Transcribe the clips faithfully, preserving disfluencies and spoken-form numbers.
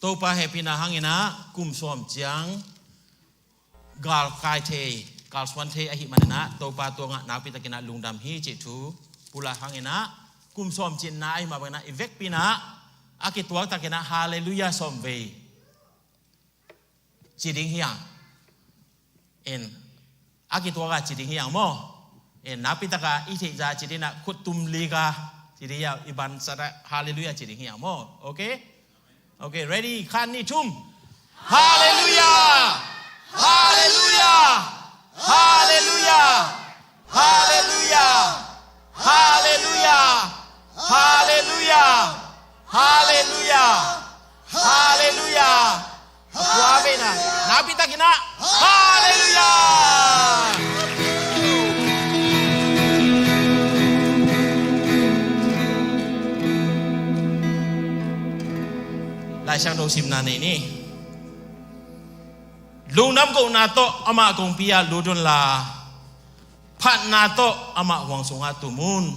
Topa hehpihna hangin ah kum sawm ciang galkai thei, kalsuan thei ahih manin ah Topa tungah nakpi takin ah lungdam hi cih thu pulak hangin ah kum sawm cinna ahih mah bangin ah i vekpi in ah a kituak takin ah Halleluiah sawm vei ci ding hi hang. En, a kituak a ci ding hi hang maw? En, nakpi tak a i theih zah ci ding in ah khut tum lik a ci ding hi hang, i ban sat a Halleluiah ci ding hi hang maw? Okay? Okay, ready? Khat, nih, thum. Halleluiah! Halleluiah! Halleluiah! Halleluiah! Halleluiah! Halleluiah! Halleluiah! Halleluiah! Tua vei in ah nakpi takin ah Halleluiah! Lai Siangtho simna nei ni. Lungdam kohna tawh amah kongpi ah lut unla, phatna tawh amah huang sungah tum un.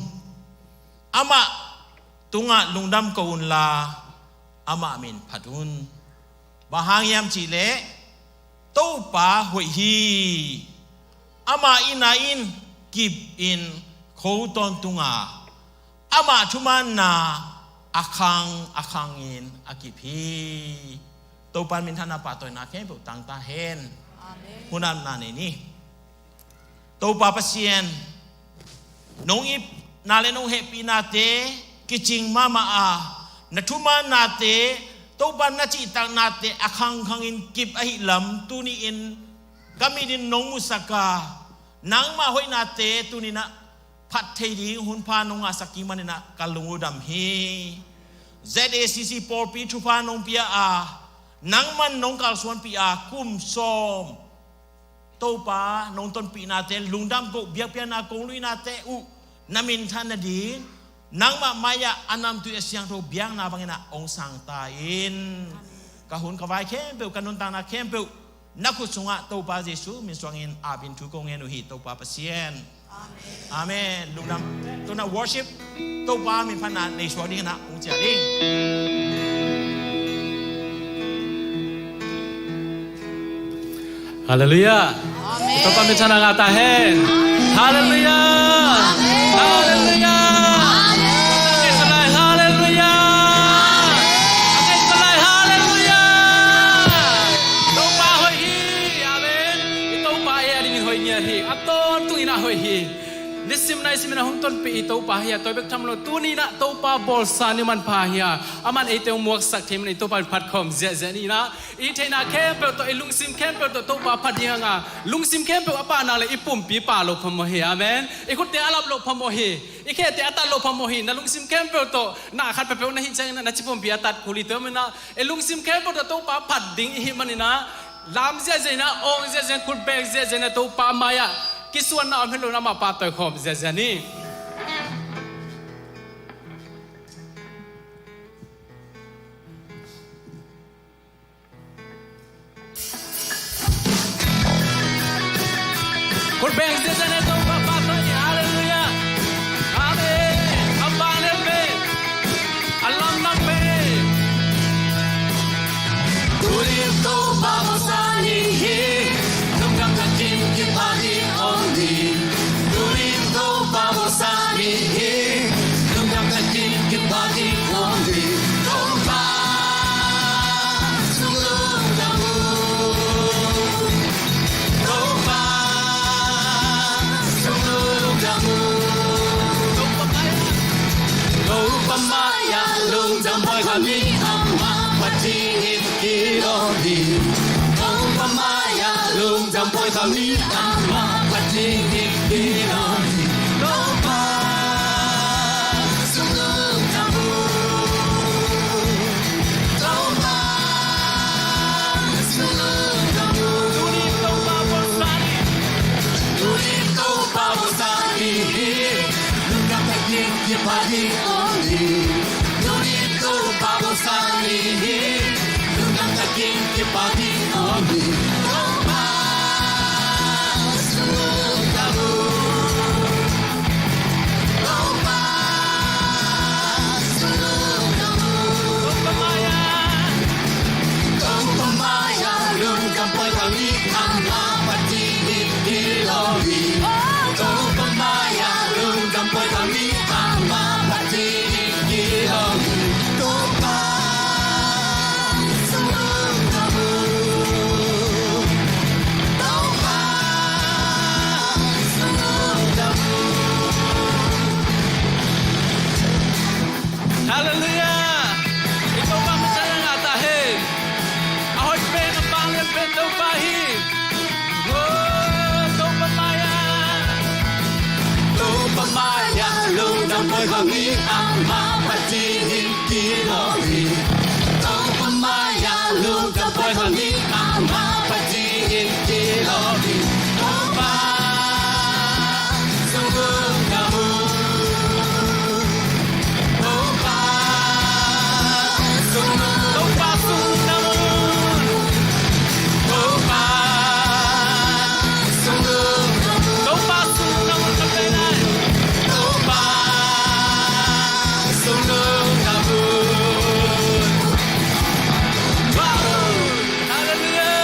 Amah tungah lungdam ko unla, amah min phat un. Bang hang hiam cih leh Topa hoih hi. Amah itna in kip in kho tawntung a, amah thumanna a khang a khangin a kip hi. Topa in minthanna pahtawina khempeuh tang ta hen. Amen. Hun apna nei ni. Topa Pasian, nong itna le nong hehpihnate kicing mahmah a, na thumannate, Topa na cihtaknate a khangkhangin kip ahih lam tuni-in ka mit in nong musak a, nangmah hoihnate tuni-in ah phat thei ding hunpha nong ngahsak kik manin ah ka lung uh dam hi. Z A C C pawlpi thupha nong pia a, nangman nong kalsuanpih a, kum sawm Topa nong tonpihnate, lungdam koh biakpiakna kong luihnate uh na minthan nading nangmah mai-ah a namtui a siangtho biakna bangin ah hong sang ta in. Ka hun ka vai khempeuh, ka nuntakna khempeuh na khut sungah Topa Jesu min suangin ap in thu kong ngen uh hi, Topa Pasian. Amen. Lungdam. Tu-in ah worship, Topa min phatna nei suak dingin ah hong ciah ding. Halleluiah. Amen. Topa min phatna ngah ta hen. Halleluiah. Amen. Halleluiah. Amen. Halleluiah. Halleluiah. Topa hoih hi. Amen. I Topa ei a dingin hoih ngiat hi. A tawntungin ah hoih hi. Nisim naisim in a hong tonpih i Topa hi a, tua bek tham lo, tuni-in ah Topa bawlsa ni manpha hi a, aman eite hong muaksak thei manin Topa in phat khawm ziahziah ni. In ah i theihna khempeuh tawh, i lungsim khempeuh tawh Topa phat ding hang a, lungsim khempeuh a pahna le i pumpi pah loh phamawh hi. Amen. I khutte a lap loh phamawh hi. I khete a tat loh phamawh hi. Na lungsim khempeuh tawh, na khat peuhpeuh na hih ciangin ah na ci pumpi a tat kul hi. Tua manin ah i lungsim khempeuh tawh Topa phat ding i hih manin ah, lam ziahziah in ah, awng ziahziah in, khut beng ziahziah in ah Topa mai-ah kisuanna om hi lo in ah mah pahtawi khawm ziahziah ni. Khut beng ziahziah in ah Topa pahtawi ni. Halleluiah. Amen. A bang le pe. A lamdang pe. Tuni Topa bawlsa ni hi. Lungdam takin kipah ding om ni. Tuni Topa bawlsa ni hi. Lungdam takin kipah ding om ni. Topa sung lungdam uh. Topa sung lungdam uh. Topa mai-ah, Topa mai-ah lungdam pawi kha mi amah phat dingin kilawm hi. Topa mai-ah lungdam pawi kha mi amah phat dingin kilawm hi. Topa sung lungdam uh. Topa sung lungdam uh. Tuni Topa bawlsa ni. Tuni Topa bawlsa ni hi. Lungdam takin kipah ding om ni. Tuni Topa bawlsa ni hi. Lungdam takin kipah ding om ni. Topa sung lungdam uh. Topa sung lungdam uh. Topa mai-ah, Halleluiah. I Topa minthanna ngah ta hen. A hoih pen, a vanglian pen Topa hi. Oh, Topa mai-ah, Topa mai-ah lungdam pawi khawm ni, amah phat dingin kilawm hi. Topa mai-ah lungdam pawi khawm ni, amah phat dingin kilawm hi. Topa sung lungdam un. Topa sung lungdam un. Topa sung lungdam un. Topa sung lungdam un. Topa sung lungdam un. Wow! Halleluiah!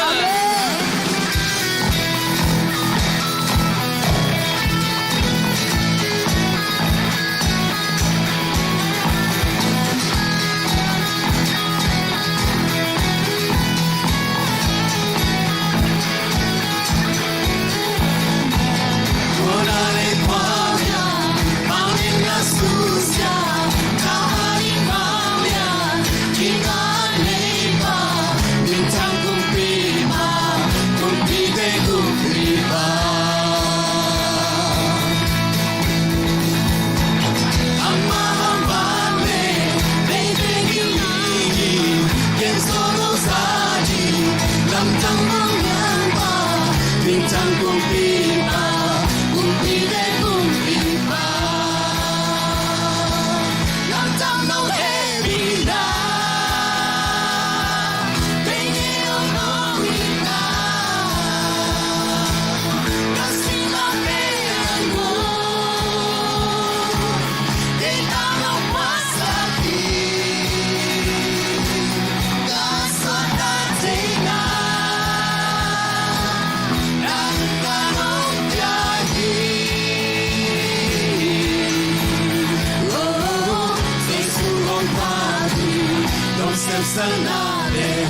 Amen.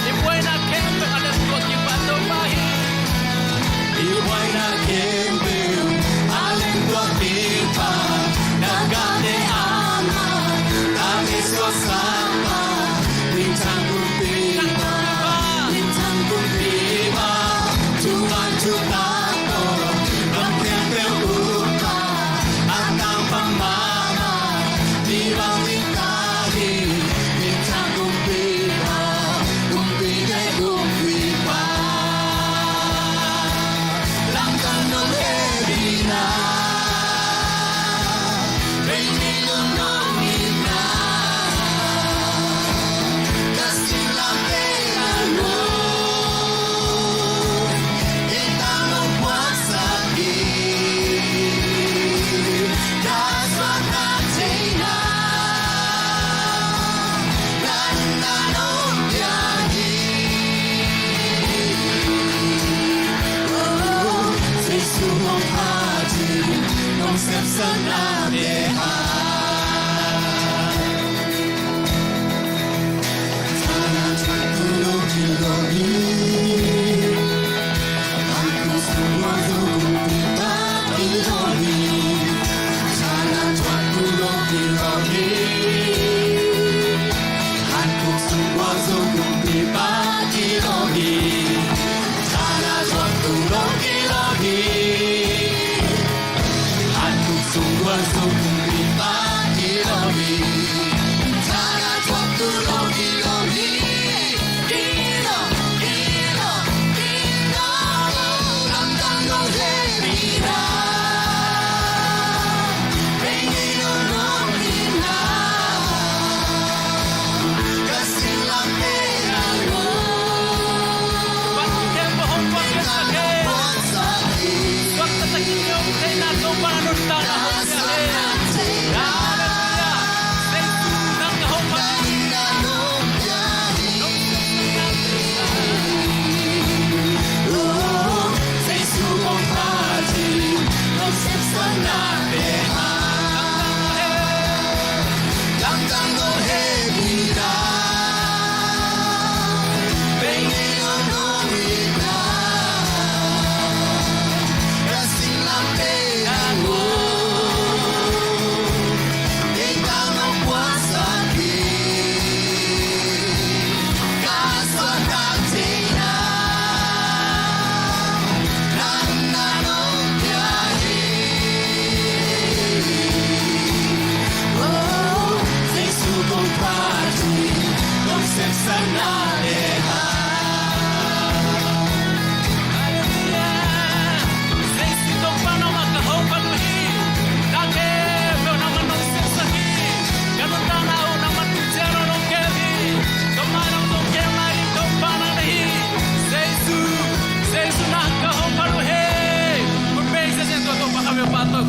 I buaina khempeuh a lem tua kipat Topa hi. I buaina khempeuh a lem tua kipat, na gah te ama, na te suak sapa, min thang kumpipa, min thang kumpipa, thu man thu tak tawh, gam khempeuh upa, a tangpang mahmah, mi bang min ta hi, min thang kumpipa, kumpite kumpipa. Lamdang nong hehpihna, bengni nong nong itna, ka singlamteh langlup, i tang nong puaksak hi. Ka suahtak theihna, na nuntakna nong piak hi. Oh, Jesu hong phat in, nong sepsakna bek hang.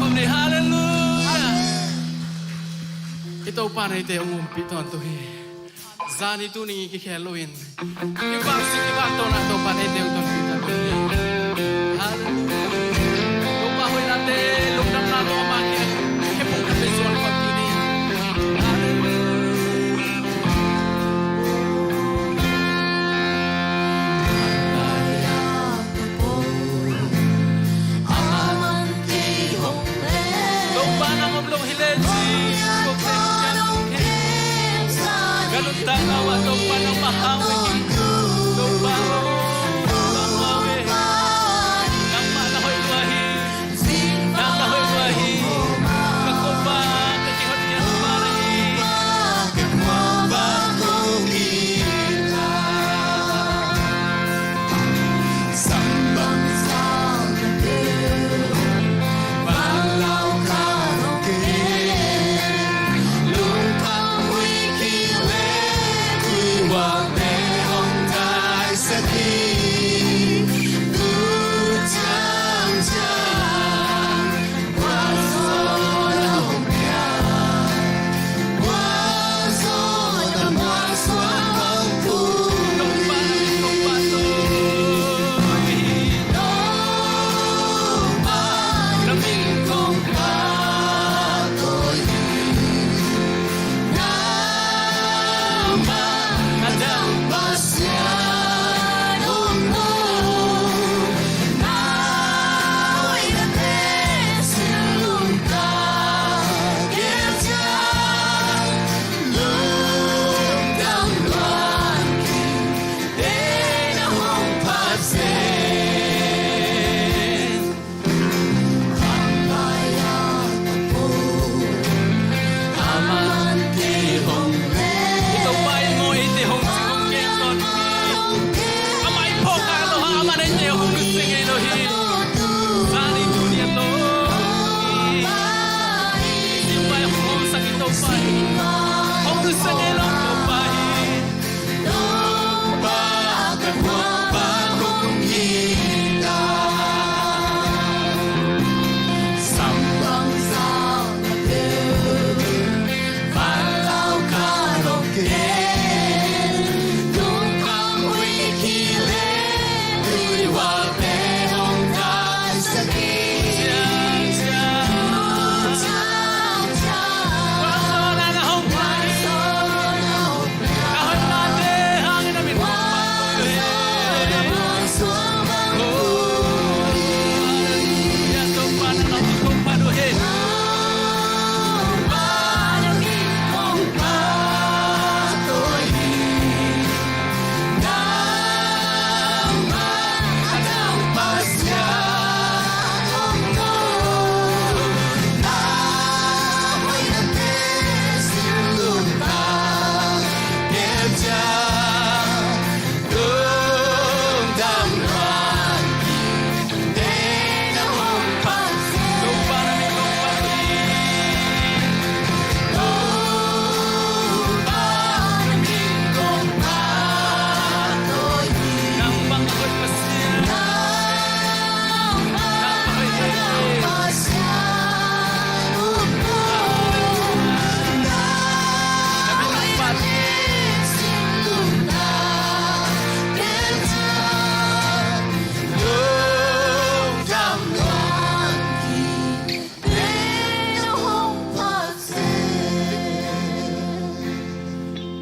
Om ni, halleluia. I Topa in eite hong ompih tawntung hi. Zani tuni kikhel loin kibang sik kibang tawna Topa in eite hong tawntung hi. Halleluia. Topa hoihnate, lungdamna tawh amah kiang hehpihna pe suan kha ni. Halleluia. Topa nang om lo hi leh ci. Ka nuntakna uah Topa nangmah hau hi. Topa aw, nangmah hau hi. Nangmah na hoih lua hi. Nang na hoih lua hi. Ka khuapa ka kihon ngiat pa na hi. Ka khuapa kong it a,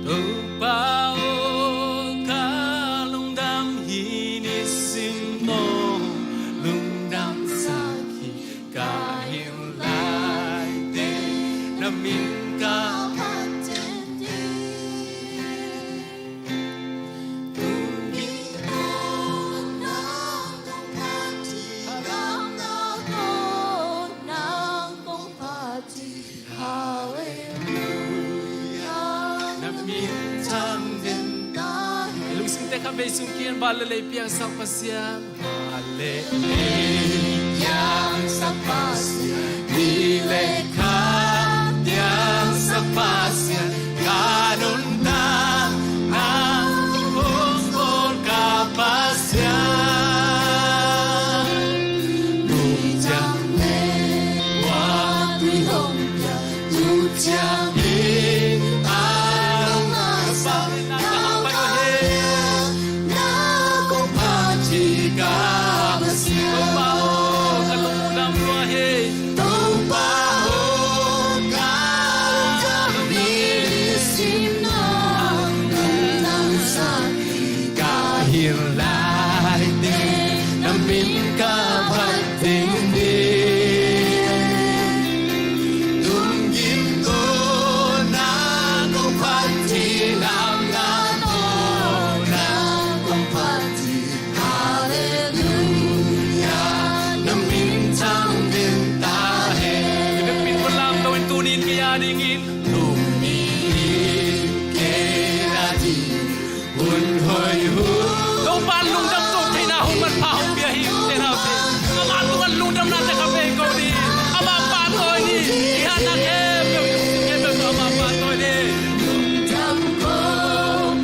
Topa aw, ka lungdam hi nisim maw, lungdamsak hi ka hih laitakin, na min ka phat den hi. Halleluia. Na min thang den ta hen. Lungsim te khat vei sung kian, van le lei piangsak Pasian. Van le lei piangsak Pasian, ni le kha piangsak Pasian, ka nuntakna hong bawl ka Pasian. Nungciang le Adingin tuni in kei ading hun hoih hun. Topa lungdam ko theihna hun manpha hong pia hi, te naute. Ama tungah lungdamnate kha pe ko ni. Ama pahtawi ni. I hatna khempeuh, i lungsim khempeuh tawh ama pahtawi ni. Lungdam ko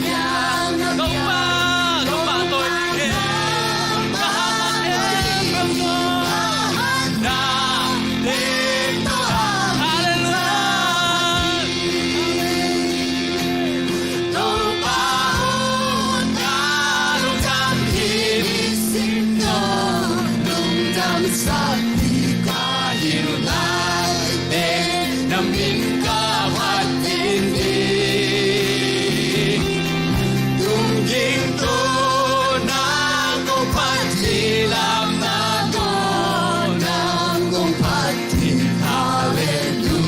piang na Topa, ka pahtawi ni. Ka hatna khempeuh tawh. Na ding tawh. Halleluiah. Topa aw, ka lungdam hi, nisim tawh lungdamsak hi, ka hih laitakin na min ka phat ding hi. Tung gin tawh nang kong phat hi, lam na tawh nang kong phat hi, halleluiah.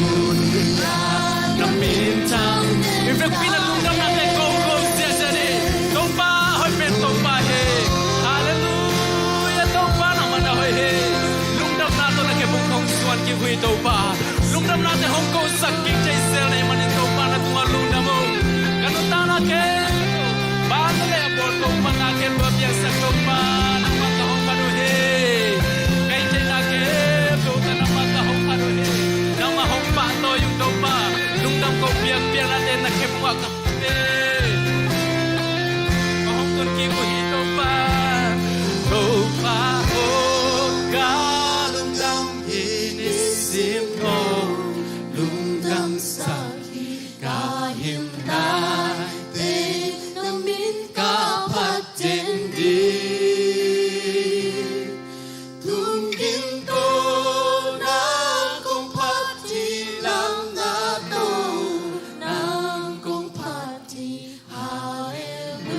Na min thang. I vekpi-in a lungdamnate kong ko ziahziah ni. Topa hoih pen Topa hi. Halleluiah, Topa nangmah na hoih hi. Lungdamna tawh na khe buk hong suan kik uh hi Topa. Lungdamnate hong kosak kik thei zel na hih manin Topa na tungah lungdam ung. Ka nuntakna khempeuh, vanle a bawl Topa, na khempeuh a piangsak Topa, nangmah ka hong phat uh hi. Ka hih theihna khempeuh tawh nangmah ka hong phat uh hi. Nangmah hong pahtawi ung Topa. Lungdam ko biakpiaknate na khe buk ah ka hong tun kik uh hi Topa. Topa aw, ka lungdam hi, nisim tawh lungdamsak hi, ka hih laitakin na min ka phat den ding. Tung gin tawh nang kong phat hi, lam na tawh nang kong phat hi, halleluiah,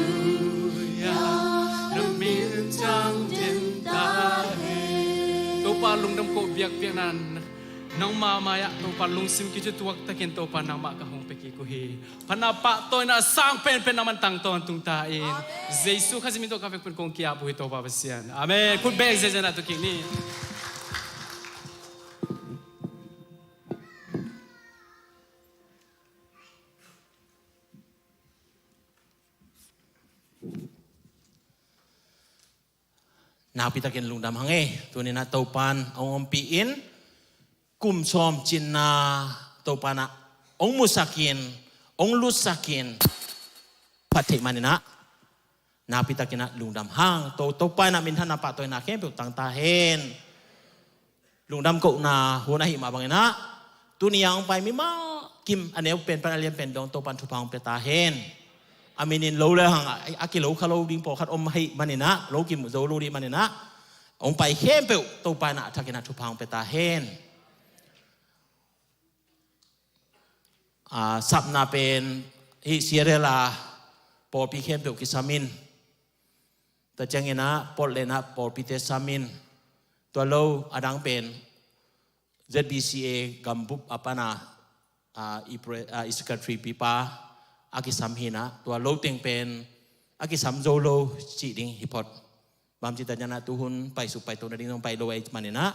na min thang den ta hen. Topa lungdam ko biakpiakna nangmah mai-ah Topa lungsim kitutuak takin Topa nangmah ka hong pia kik uh hi. Phatna pahtawina sang penpen nangmah tang tawntung ta in. Amen. Jesu Khazih min tawh ka vekpi-in kong ki-ap uh hi Topa Pasian. Amen. Khut beng ziahziah na tu kik ni. Nakpi takin lungdam hang e. Tuni-in ah Topa'n hong ompih in, kum sawm cinna Topa'n ah hong musak in, hong lutsak in, phat theih manin ah nakpi takin ah lungdam hang. To, Topa in ah minthanna pahtawina khempeuh tang ta hen. Lungdam kohna hun ahih mah bangin ah, tuni a hong pai mimal kim, a neu pen pan a lian pen dong Topa'n thupha hong pia ta hen. A minin lo le hang a, a kilo kha lo ding pawlkhat om ahih manin ah, lo kimu zo lo ding manin ah, hong pai khempeuh Topa in ah a thakin ah thupha hong pia ta hen. A, sapna pen hih Seattle a pawlpi khempeuh kisam in, tua ciangin ah Portland ah pawlpite sam in, tua lo a dang pen Z B C A gambup a pan a, a, i pre-, a, i secretary pipa a kisam hi-in ah, tua lo teng pen a kisam zo lo cih ding hi phot. Bang ci ta ciangin ah tuhun paisuk paito nading zong pai lo ahih manin ah,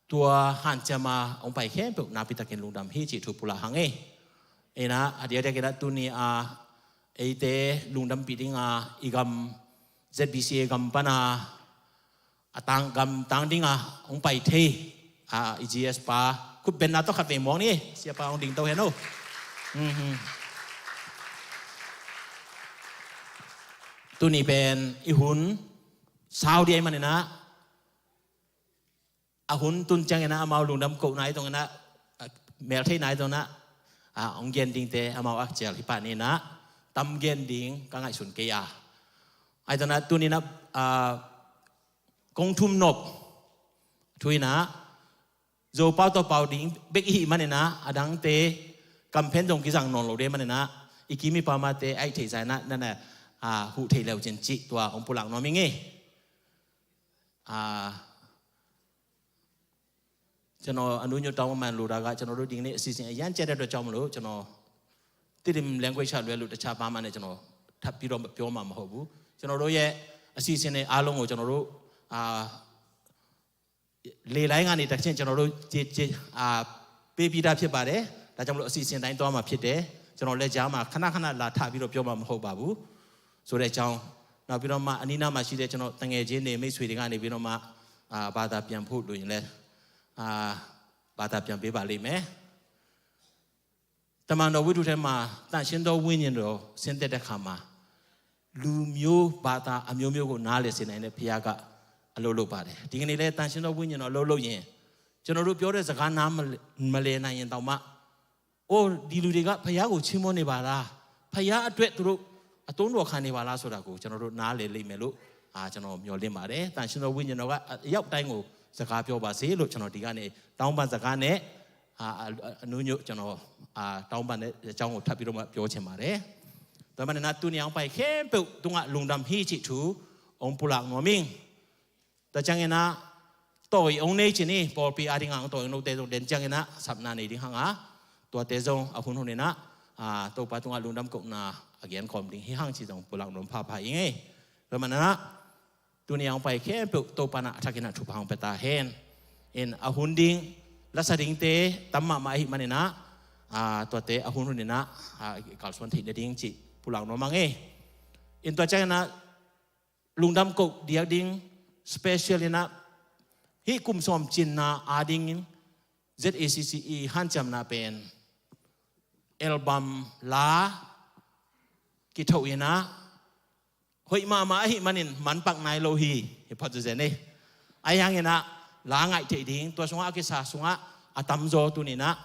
tua hanciam a hong pai khempeuh nakpi takin lungdam hi cih thu pulak hang e. In ah, a diakdiakin ah tuni a eite lungdampih ding a, i gam Z B C A gam pan a, a tang, gam tang ding a hong pai thei a, i G S pa, khut bengna tawh khatvei muak ni, siapa hong dingto hen o. Mhm. Tuni pen i hun sau ding ahih manin ah, a hun tun ciangin ah amau lungdam kohna ahi zongin ah, a, meltheihna ahi zongin ah, a, hong gen dingte amau a kici hi pah ni in ah, tam gen ding ka ngaihsun kei a. Ahi zongin ah tuni in ah, a, kong thum nop thu in ah, Zopau Tawpau ding bek i hih manin ah, a dangte kam pen zong kizang nawn lo ding ahih manin ah, i kim i pamte a hih theih zah in ah, na na, a, huh theih le uh cin cih tua hong pulak nuam ing e. A, ကျွန်တော် အနူညို့ တောင်းပန်လိုတာက ကျွန်တော်တို့ ဒီကနေ့ အစီအစဉ် အရမ်းကြပ်တဲ့အတွက်ကြောင့်မလို့ ကျွန်တော် သစ်ပင် language က လွဲလို့ တခြားဘာမှနဲ့ ကျွန်တော် ထပ်ပြီးတော့ ပြောမှာ မဟုတ်ဘူး။ ကျွန်တော်တို့ရဲ့ အစီအစဉ်တွေ အားလုံးကို ကျွန်တော်တို့ အာ လေလိုင်းကနေ တဆင့် ကျွန်တော်တို့ ကြေ- ကြေ- အာ ပေးပြီးသား ဖြစ်ပါတယ်။ ဒါကြောင့်မလို့ အစီအစဉ်တိုင်းသွားမှာဖြစ်တယ်။ ကျွန်တော်လည်းကြားမှာခဏခဏလာထပြီးတော့ပြောမှာမဟုတ်ပါဘူးဆိုတဲ့အကြောင်း၊ နောက်ပြီးတော့မှ အနီးနားမှာရှိတဲ့ ကျွန်တော်တငယ်ချင်းတွေ၊ မိတ်ဆွေတွေကနေပြီးတော့မှ၊ အာ၊ ဘာသာပြန်ဖို့လိုရင်လည်း၊ အာ၊ ဘာသာပြန်ပေးပါလိမ့်မယ်။ တမန်တော်ဝတ္ထုထဲမှာ သန့်ရှင်းသောဝိညာဉ်တော်ဆင်းသက်တဲ့အခါမှာ လူမျိုးဘာသာအမျိုးမျိုးကိုနားလည်စေနိုင်တဲ့ဘုရားကအလုပ်လုပ်ပါတယ်။ ဒီကနေ့လည်း သန့်ရှင်းသောဝိညာဉ်တော်အလုပ်လုပ်ရင် ကျွန်တော်တို့ပြောတဲ့စကားနားမလည်၊ မလည်နိုင်ရင်တောင်မှ၊ အိုး၊ ဒီလူတွေကဘုရားကိုချီးမွမ်းနေပါလား၊ ဘုရားအတွက်သူတို့အသုံးတော်ခံနေပါလားဆိုတာကို ကျွန်တော်တို့နားလည်လိမ့်မယ်လို့၊ အာ၊ ကျွန်တော်မျှော်လင့်ပါတယ်။ သန့်ရှင်းသောဝိညာဉ်တော်ကအရောက်တိုင်းကိုစကားပြောပါစေလို့ ကျွန်တော်ဒီကနေတောင်းပန်စကားနဲ့၊ အာ၊ အ၊ အ၊ အနူညို့ကျွန်တော်၊ အာ၊ တောင်းပန်တဲ့အကြောင်းကိုထပ်ပြီးတော့မှပြောချင်ပါတယ်။ ဒါမှမဟုတ် သူနဲ့အောင်ပိုင်ခဲပျုတ်၊ သူငါလုံဒမ်ဟီချီထူ၊ အောင်ပူလာငေါ်မင်း တကြင်နာ တော့ အောင်နေချင်နေ၊ ပေါ်ပီအာဒီငါ တော့ အောင်တဲ့ တော့ တဲ့ကြင်နာ ဆပ်နာနေဒီဟငါ၊ တော့ တဲ့ ဆုံး အခု နေ နာ၊ အာ၊ တော့ ပါ သူငါ လုံဒမ် ကုတ် နာ အကြံ ကောမ် ဒင်း ဟီ ဟင် ချီ ဆုံး ပူလာ နုံ ဖာ ဖာ အင်း ငယ်၊ ရမ နာ သူနဲ့အောင်ပိုင်ခဲပျုတ်၊ တော့ ပါ နာ အထက် က နာ ထူ ဖာ ဟင် ပတာ ဟင်၊ အင်း အ ဟုန် ဒင်း လ ဆ ဒင်း တဲ တမ်း မ မ အ ဟိ မ နေ နာ၊ အာ၊ တော့ တဲ အ ဟုန် ဟု နေ နာ၊ အာ၊ ကလ် စွန် ထိ နေ ဒင်း ချီ ပူလာ နုံ မ ငယ်၊ အင်း တော့ ကြင်နာ lungdam koh diak ding, special in ah, hih kum sawm cinna adingin Z A C C i hanciamna pen album la kithoh in ah, hoih mahmah ahih manin manpak nai lo hi, hi phot zezen hi. Ahi hangin ah, la ngaih theih ding, tua sungah a kisa sungah a tamzaw tuni in ah,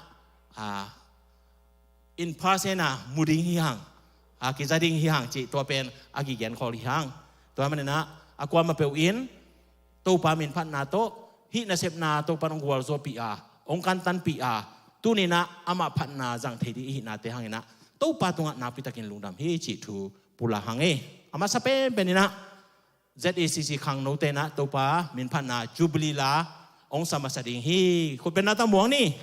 a, in person a mu ding hi hang, a, kiza ding hi hang cih tua pen a kigen khol hi hang. Tua manin ah a kuamah peuh in Topa min phatna tawh hih nasepna Topa in hong gualzawhpih a, hong kantanpih a, tuni in ah amah phatna zang thei ding i hihnate hangin ah Topa tungah nakpitakin lungdam hi cih thu pulak hang e. A masa penpen in ah Z A C C khangnote in ah Topa min phatna Jubilee la hong sa masa ding hi. Khut beng na ta muang ni.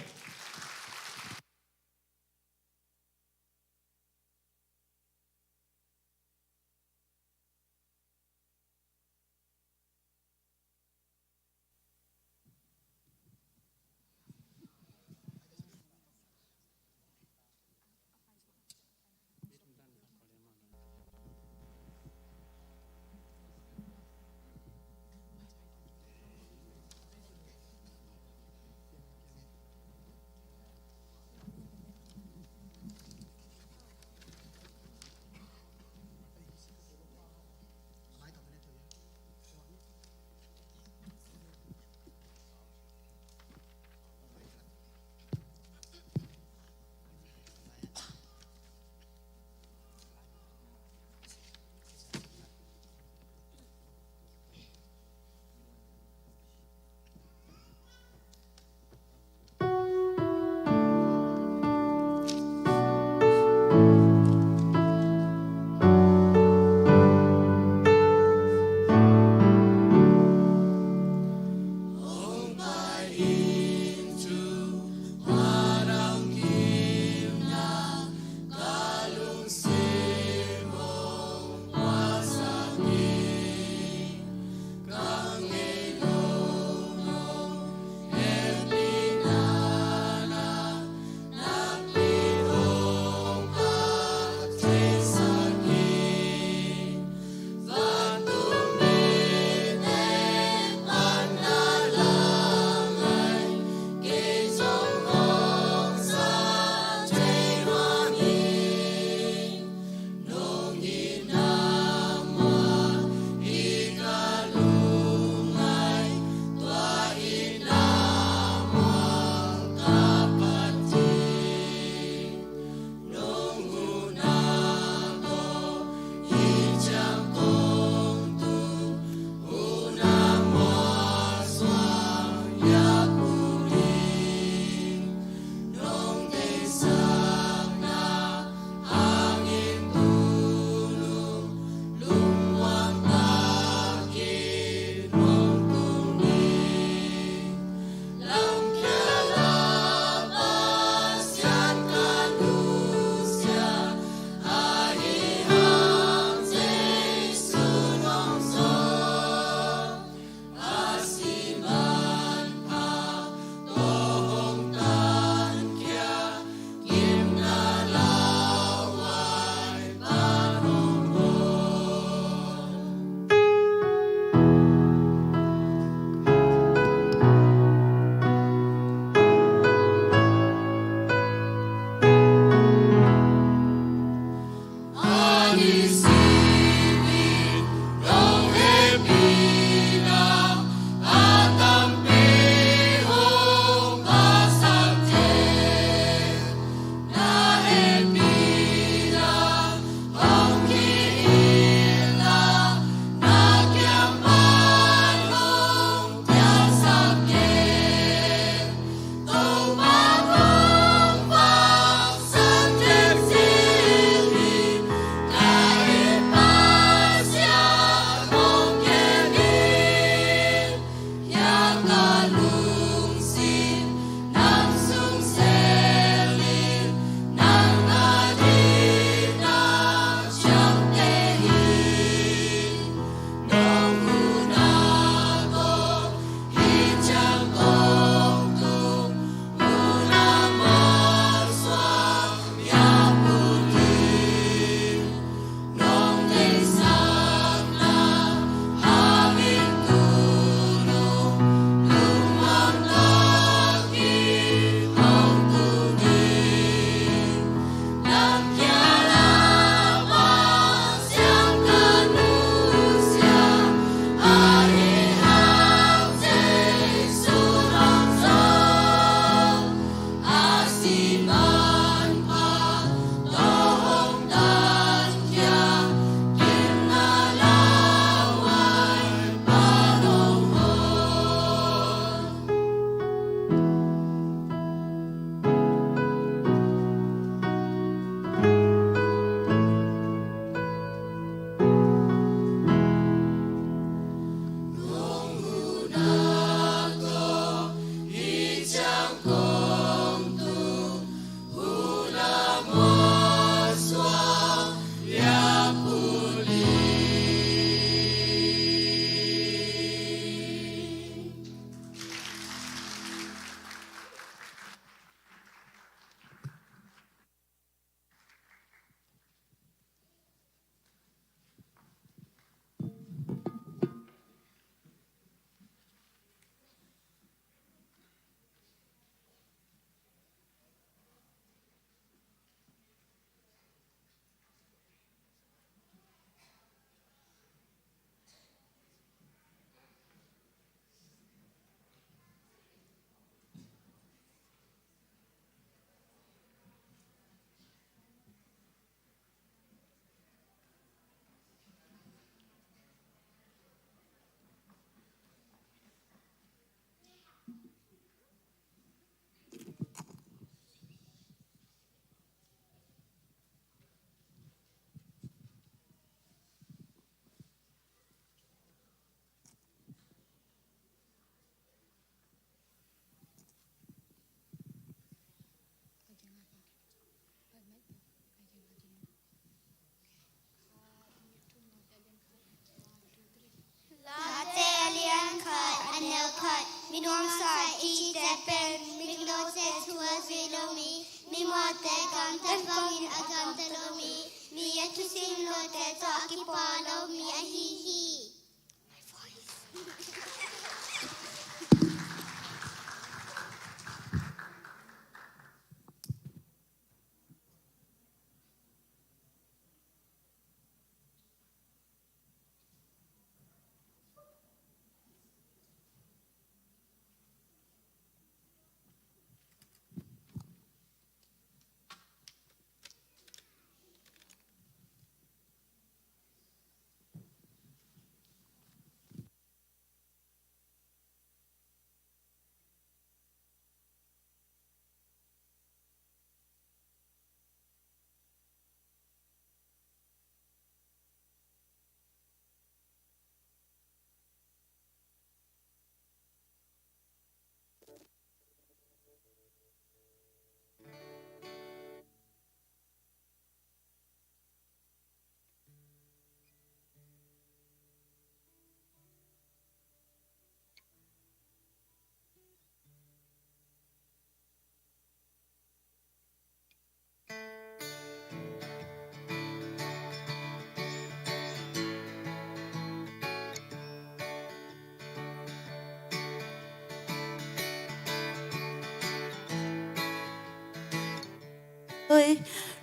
Late a lian khat a neu khat. Mi nuamsa i cihte pen migilawte thu a zuih lo mi, mi mawhte gamtat bangin a gamta lo mi, mi a thusim lote tawh a kipua lo mi ahi hi.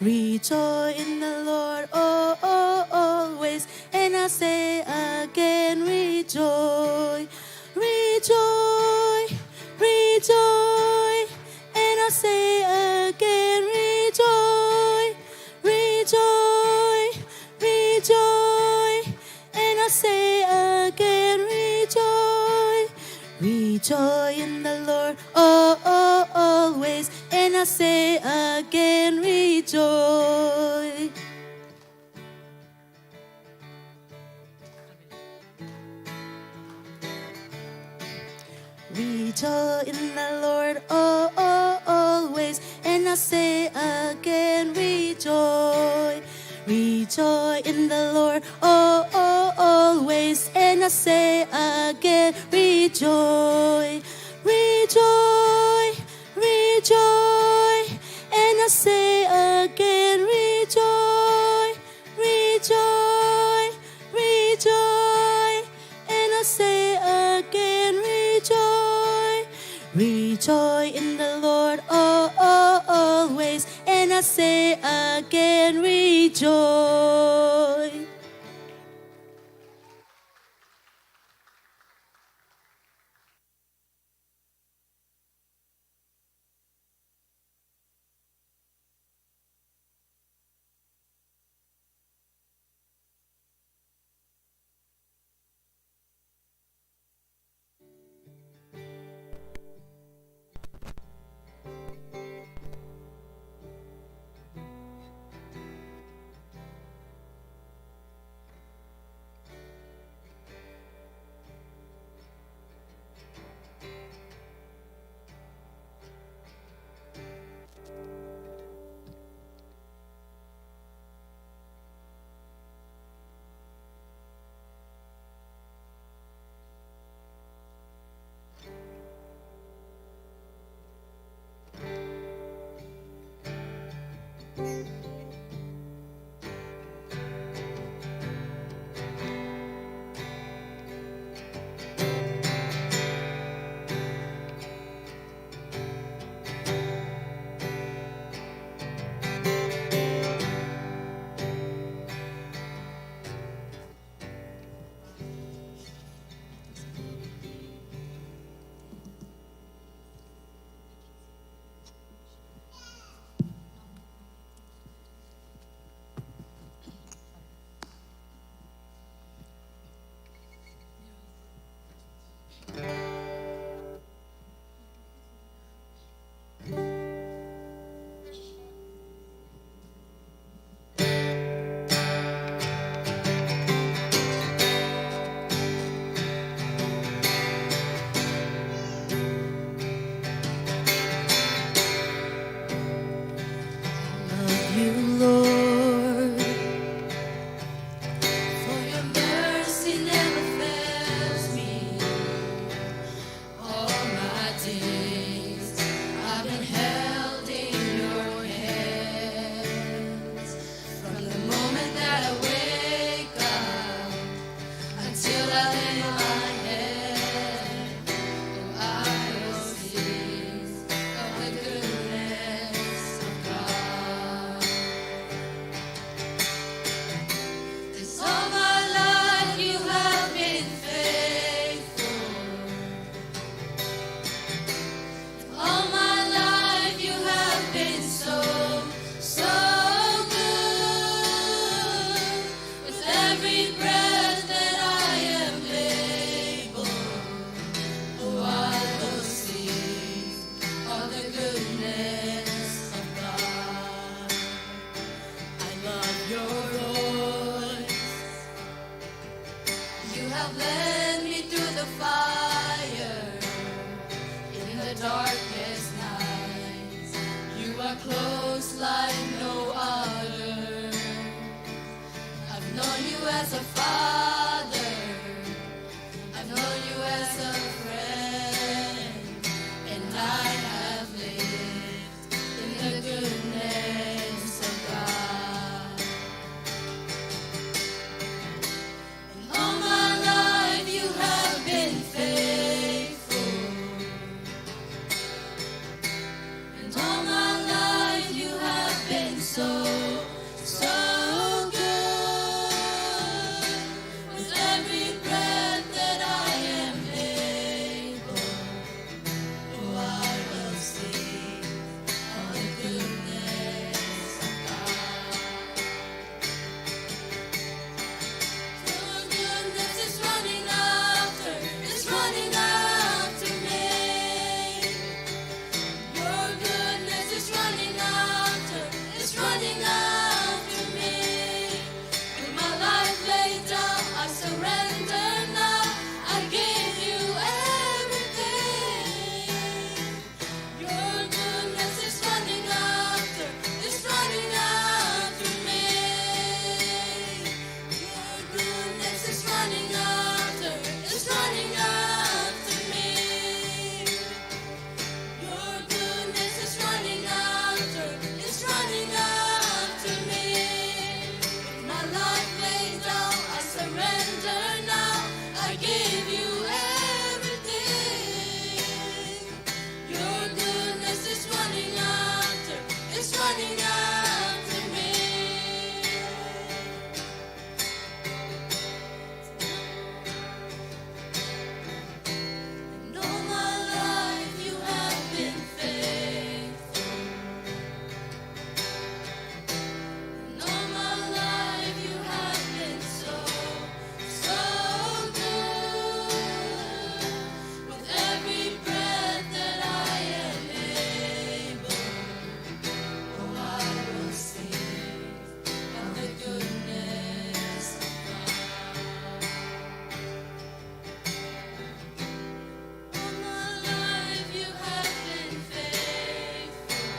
Rejoice in the Lord, oh, oh, always. And I say again, rejoice, rejoice, rejoice. And I say again, rejoice, rejoice, rejoice. And I say again, rejoice, rejoice in the Lord, oh, oh, always. And I say again, rejoice. Rejoice in the Lord, oh, oh, always. And I say again, rejoice. Rejoice in the Lord, oh, oh, always. And I say again, rejoice. Rejoice, rejoice. And I say again, rejoice. Rejoice, rejoice, and I say again, rejoice. Rejoice in the Lord, oh, oh, always, and I say again, rejoice. Close like no other. I've known you as a father. I've known you as a friend. And I have lived in the goodness of God. And all my life you have been faithful. And all my life you have been so, so good. With every breath that I am able, oh, I will sing of the goodness of God. Your goodness is running after, is running after me. Your goodness is running after, is running after me. With my life laid down, I surrender now. I give you everything. Your goodness is running after, is running after me. Your goodness is running after, is running after me. Your goodness is running after, is running after me. With my life laid down, I surrender now. I give you everything. Your goodness is running after, is running after me. And all my life you have been faithful. And all my life you have been so, so good. With every breath that I am able, oh, I will sing of the goodness of God. All my life you have been faithful.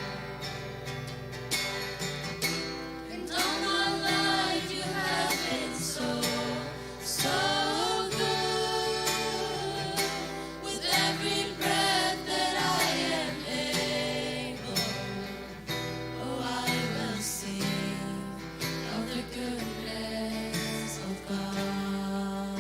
And all my life you have been so, so good. With every breath that I am able, oh, I will sing of the goodness of God.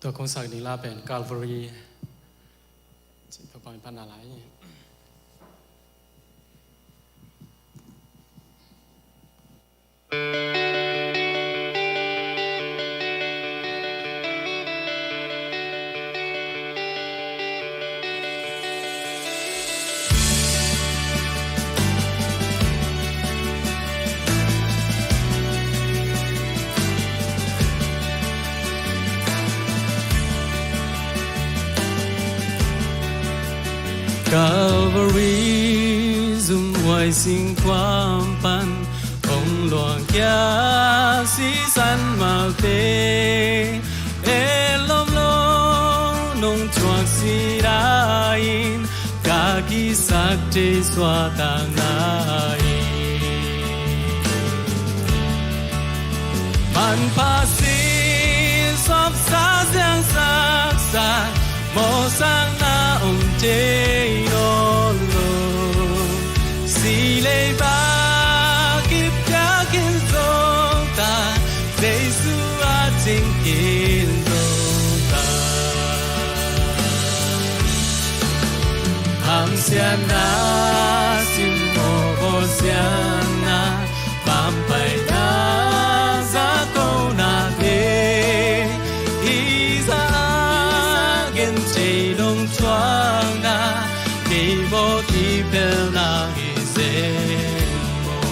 Tua kong sak ding la pen Calvary. Cih tua kong pan a lai. Calvary zumhuai singkuang pan hong luang kia sisan malte, e lom lo nong thuak sida in ka kisakte suahtakna in manpha si Sawpsa siang saksa, mawhsakna om thei nawn lo. Si leiba kipia khin zo ta, Jesu a cing khin zo ta. Hamsiatna, simmawh bawlsiatna, pampaihna, zakonate, hih zah a genthei dong thuakna, kei mawh kipelna hi zen maw.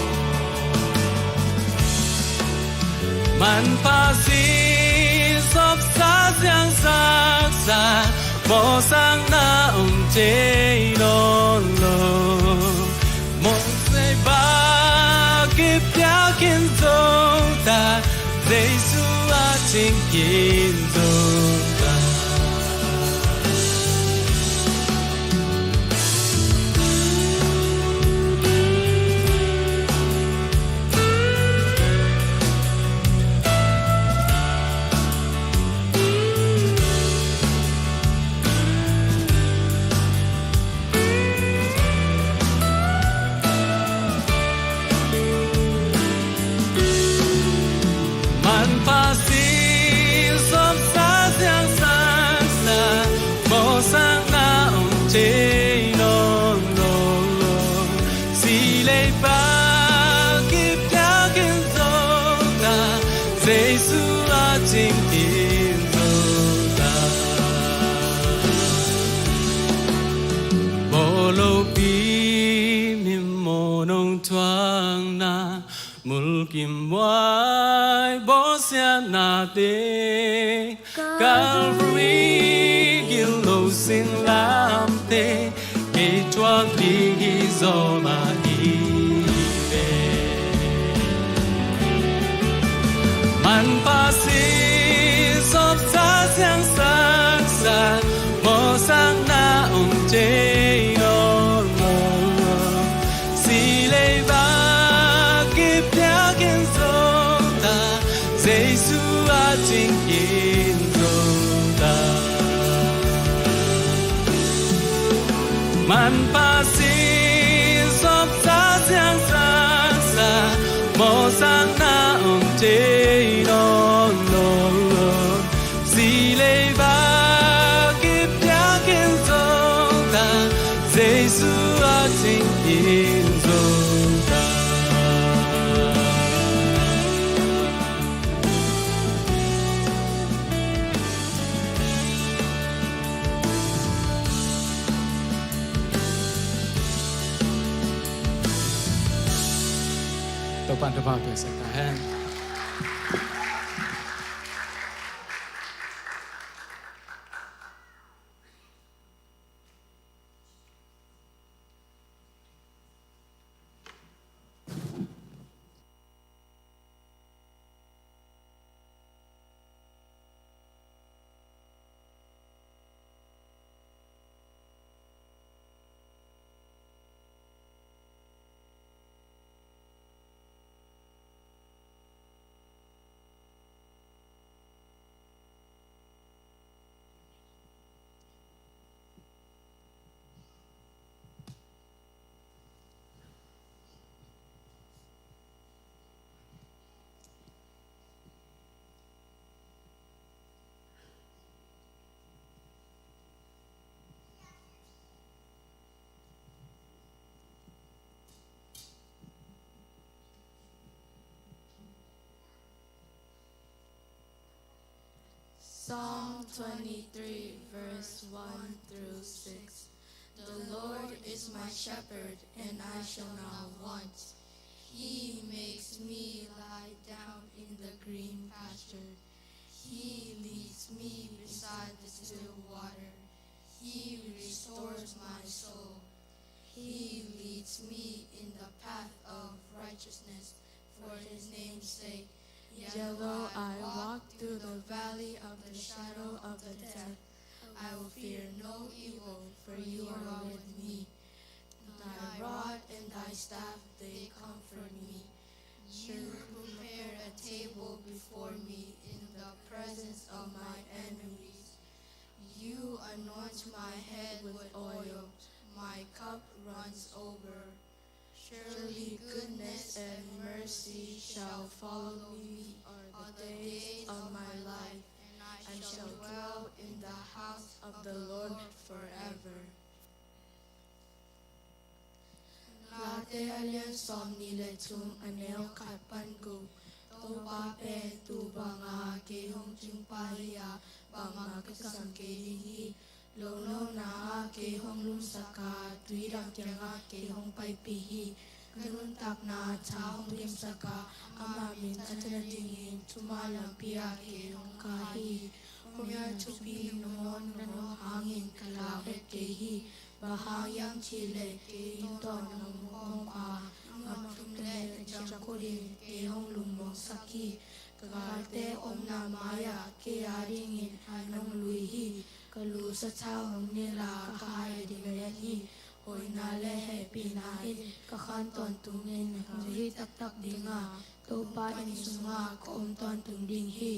Manpha si, sawpsa siang saksa, mawhsakna om thei nawn lo. Mawhsakna kipia khin zo ta, Jesu a cing khin zo ta. Manpha si, sawpsa siang saksa, mawhsakna om thei nawn lo. Si leiba kipia khin zo ta, Jesu a cing khin zo ta. Bawl lopi, mimmawh dong thuakna, mulkimhuai bawlsiatnate, Calvary gilo singlamteh, kei thuak ding hi zaw mah hi ve. Manpha si, sawpsa siang saksa, mawhsakna om thei nawn lo. Si leiba kipia khin zo ta, Jesu a cing khin zo ta. Manpha si, sawpsa siang saksa, mawhsakna om thei nawn lo. Si leiba kipia khin zo ta, Jesu a cing khin zo ta. Topa'n thupha piaksak ta hen. Psalm twenty-three, verse one through six. The Lord is my shepherd, and I shall not want. He makes me lie down in the green pasture. He leads me beside the still water. He restores my soul. He leads me in the path of righteousness for his name's sake. Yet though I walk through the valley of the shadow of the death, I will fear no evil, for you are with me. Thy rod and thy staff, they comfort me. You prepare a table before me in the presence of Surely goodness and mercy shall follow me all the days of my life, and I shall dwell in the house of the Lord forever. Late a lian sawmnih le thum, a neu khat pan guk. Topa pen tuu banga kei hong cingpah hi a, bangmah ka kisam kei ding hi. Longlona ah kei hong lumsak a, tui dang kiangah kei hong paipih hi. Ka nuntakna tha hong dimsak a, ama min a tha nadingin thuman lampi ah kei hong kah hi. Khuamial thupi nong nawk hangin ka lau het kei hi. Bang hang hiam cih leh kei in tawh nong hong pha, a ngaknu le a ciangkhutin kei hong lungmuangsak hi. Ka galte omna mai-ah kei adingin hai nong lui hi. Ka lu sathau hong nilh a, ka hai a dim len hi. Hoihna le hehpihna in ka khan tawntungin hong zuih taktak ding a, Topa inn sungah ka om tawntung ding hi.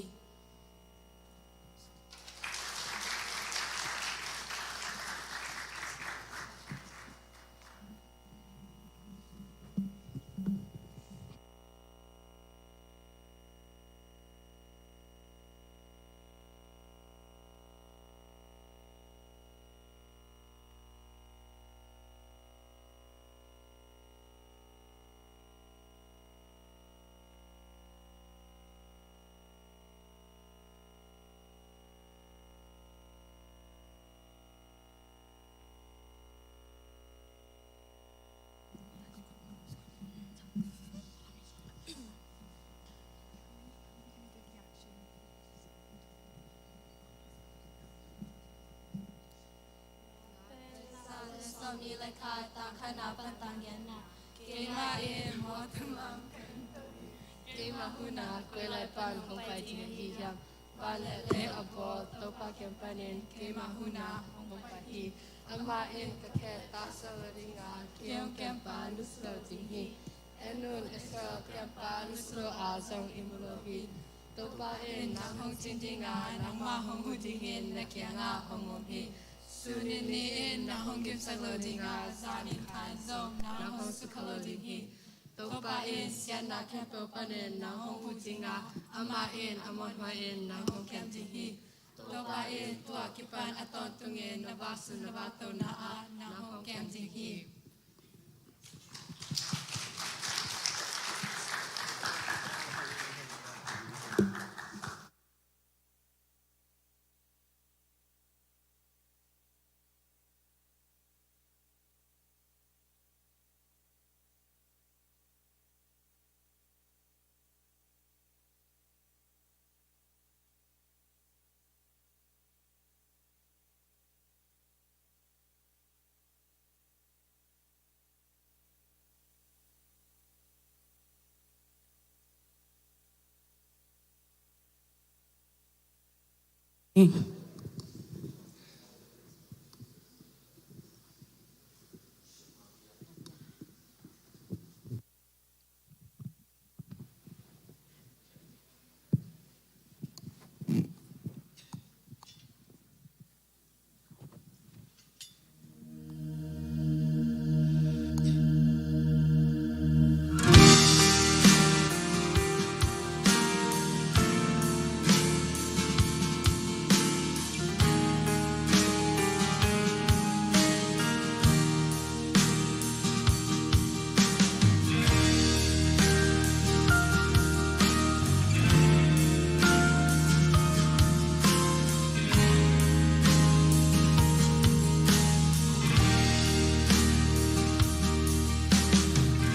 Sawmnih le khat, tang khatna pan tang giatna. Keimah in mawtaw lam kan to hi. Keimah hunah koi lai pan hong pai ding ahi hiam? Van le lei a bawl Topa kiang panin keimah hunah hong pai hi. Amah in ka khe taksak lo ding a, kei hong kempa nusia lo ding hi. En un, Israel kempa nusia lo a zong i mu lo hi. Topa in nang hong cing ding a, nangmah hong huh dingin na kiangah hong om hi. Sun in ni in nang hong gimsak lo ding a, zan in khan zong nang hong sukha lo ding hi. Topa in siatna khempeuh panin nang hong huh ding a, amah in a muanhuai in nang hong kem ding hi. Topa in tua kipan a tawntungin na vak sun na vak tona ah nang hong kem ding hi.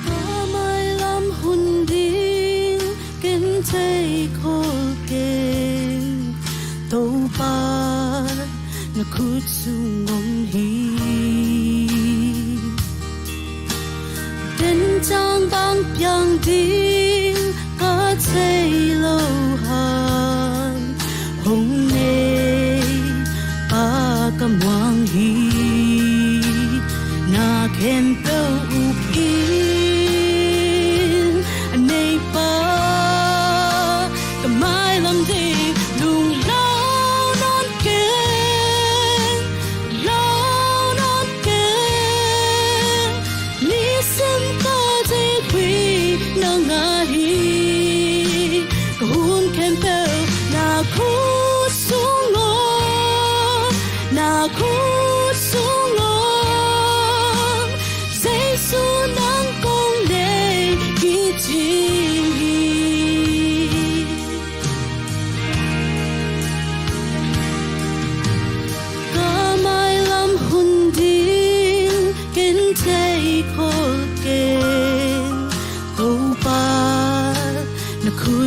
Ka mailam hun ding ken thei khol keng, Topa na khut sung om hi. Ken ciang bang piang ding ka thei lo hang, hong nei pa ka muang hi. Na khempeuh uk in a nei pa ka mailam ding lungdam nawn keng, lungdam nawn keng. Nisim ta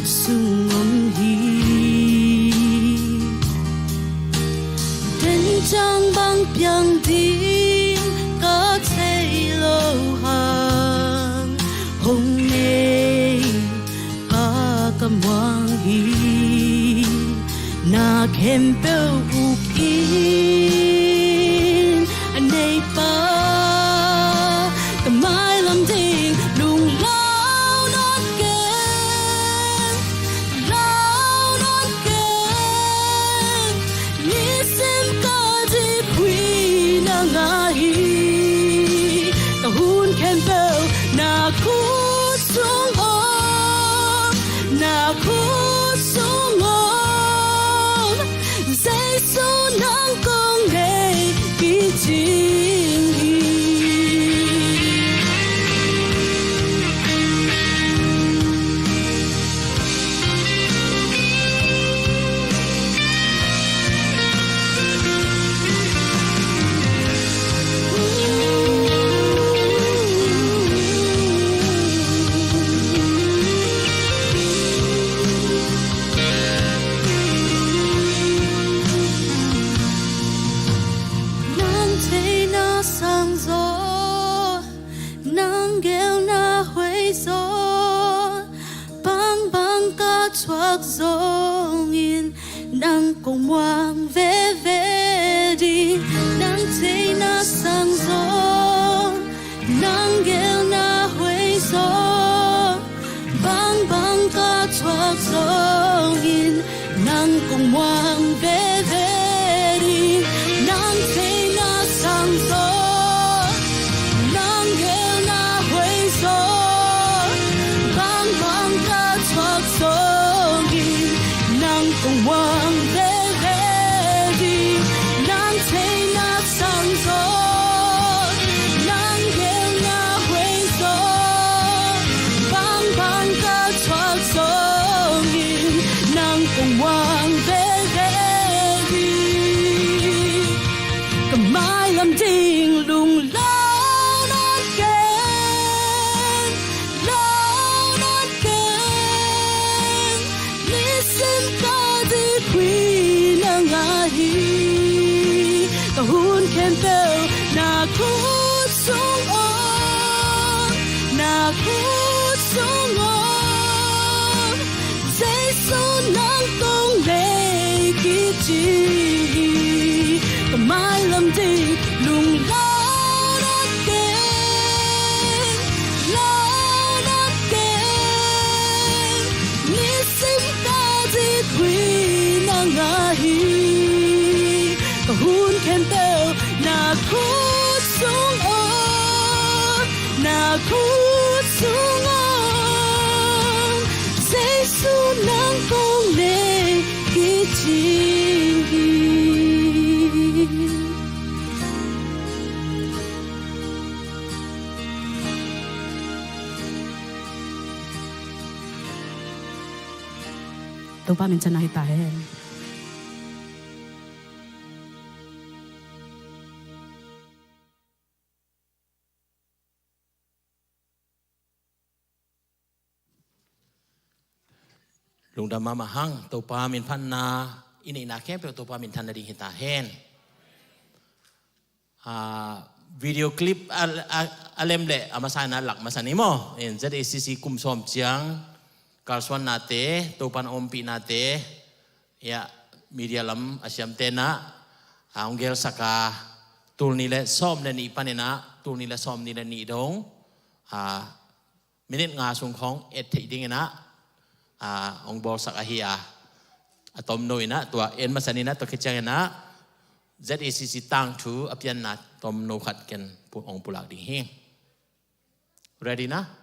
sung om hi. Tencang bang piang ding ka thei lo hang, hong nei ka ka muang hi. Na khempeuh uk in a neipa, ka mailam ding lunglau nawn keng, lau nawn keng. Nisim ka dik hui na ngah hi. Ka hun khempeuh na khut sung om, na khut sung om. Jesu nang kong nei kicing hi. Nang theihna sang zaw, nang gelna huai zaw, bangbang ka thuak zongin nang kong muang veve ding. Nang theihna sang zaw, nang gelna huai zaw, bangbang ka thuak zongin nang kong muang veve ding. Nang theihna sang zaw, nang gelna huai zaw, bangbang ka thuak zongin nang kong muang veve ding. Nang theihna sang zaw, nang gelna huai zaw, bangbang ka thuak zongin nang kong muang veve ding. Ka mailam ding lunglau nawn keng, lau nawn keng. Nisim ka dik hui na ngah hi. Ka hun khempeuh na khut sung om, na khut sung om. Jesu nang kong nei kicing hi. Ka mailam ding lunglau nawn keng, lau nawn keng. Nisim ka dik hui na ngah hi. Ka hun khempeuh na khut sung om, na khut sung om. Jesu nang kong nei kicing hi. Topa minthanna hi ta hen. Lungdam mahmah hang. Topa minphatna i neihna khempeuh Topa minthanna ding hi ta hen. Ah, video clip a, a, a lem le a masa in a lak masa ni maw. In Z A C C kum sawm ciang kalsuannate, Topa na ompihnate, ya, media lam a siamte na, ah, hong gelsak a, tul nih le sawm le nih panin a, tul nih le sawm nih le nih dong, ah, minit nga sung khawng et theih dingin a, ah, hong bawlsak ahi a, a tomno in a, tua en masa ni in a, tua khit ciangin a, Z A C C tangthu a pianna tomno khat ken pu-, hong pulak ding hi. Ready na?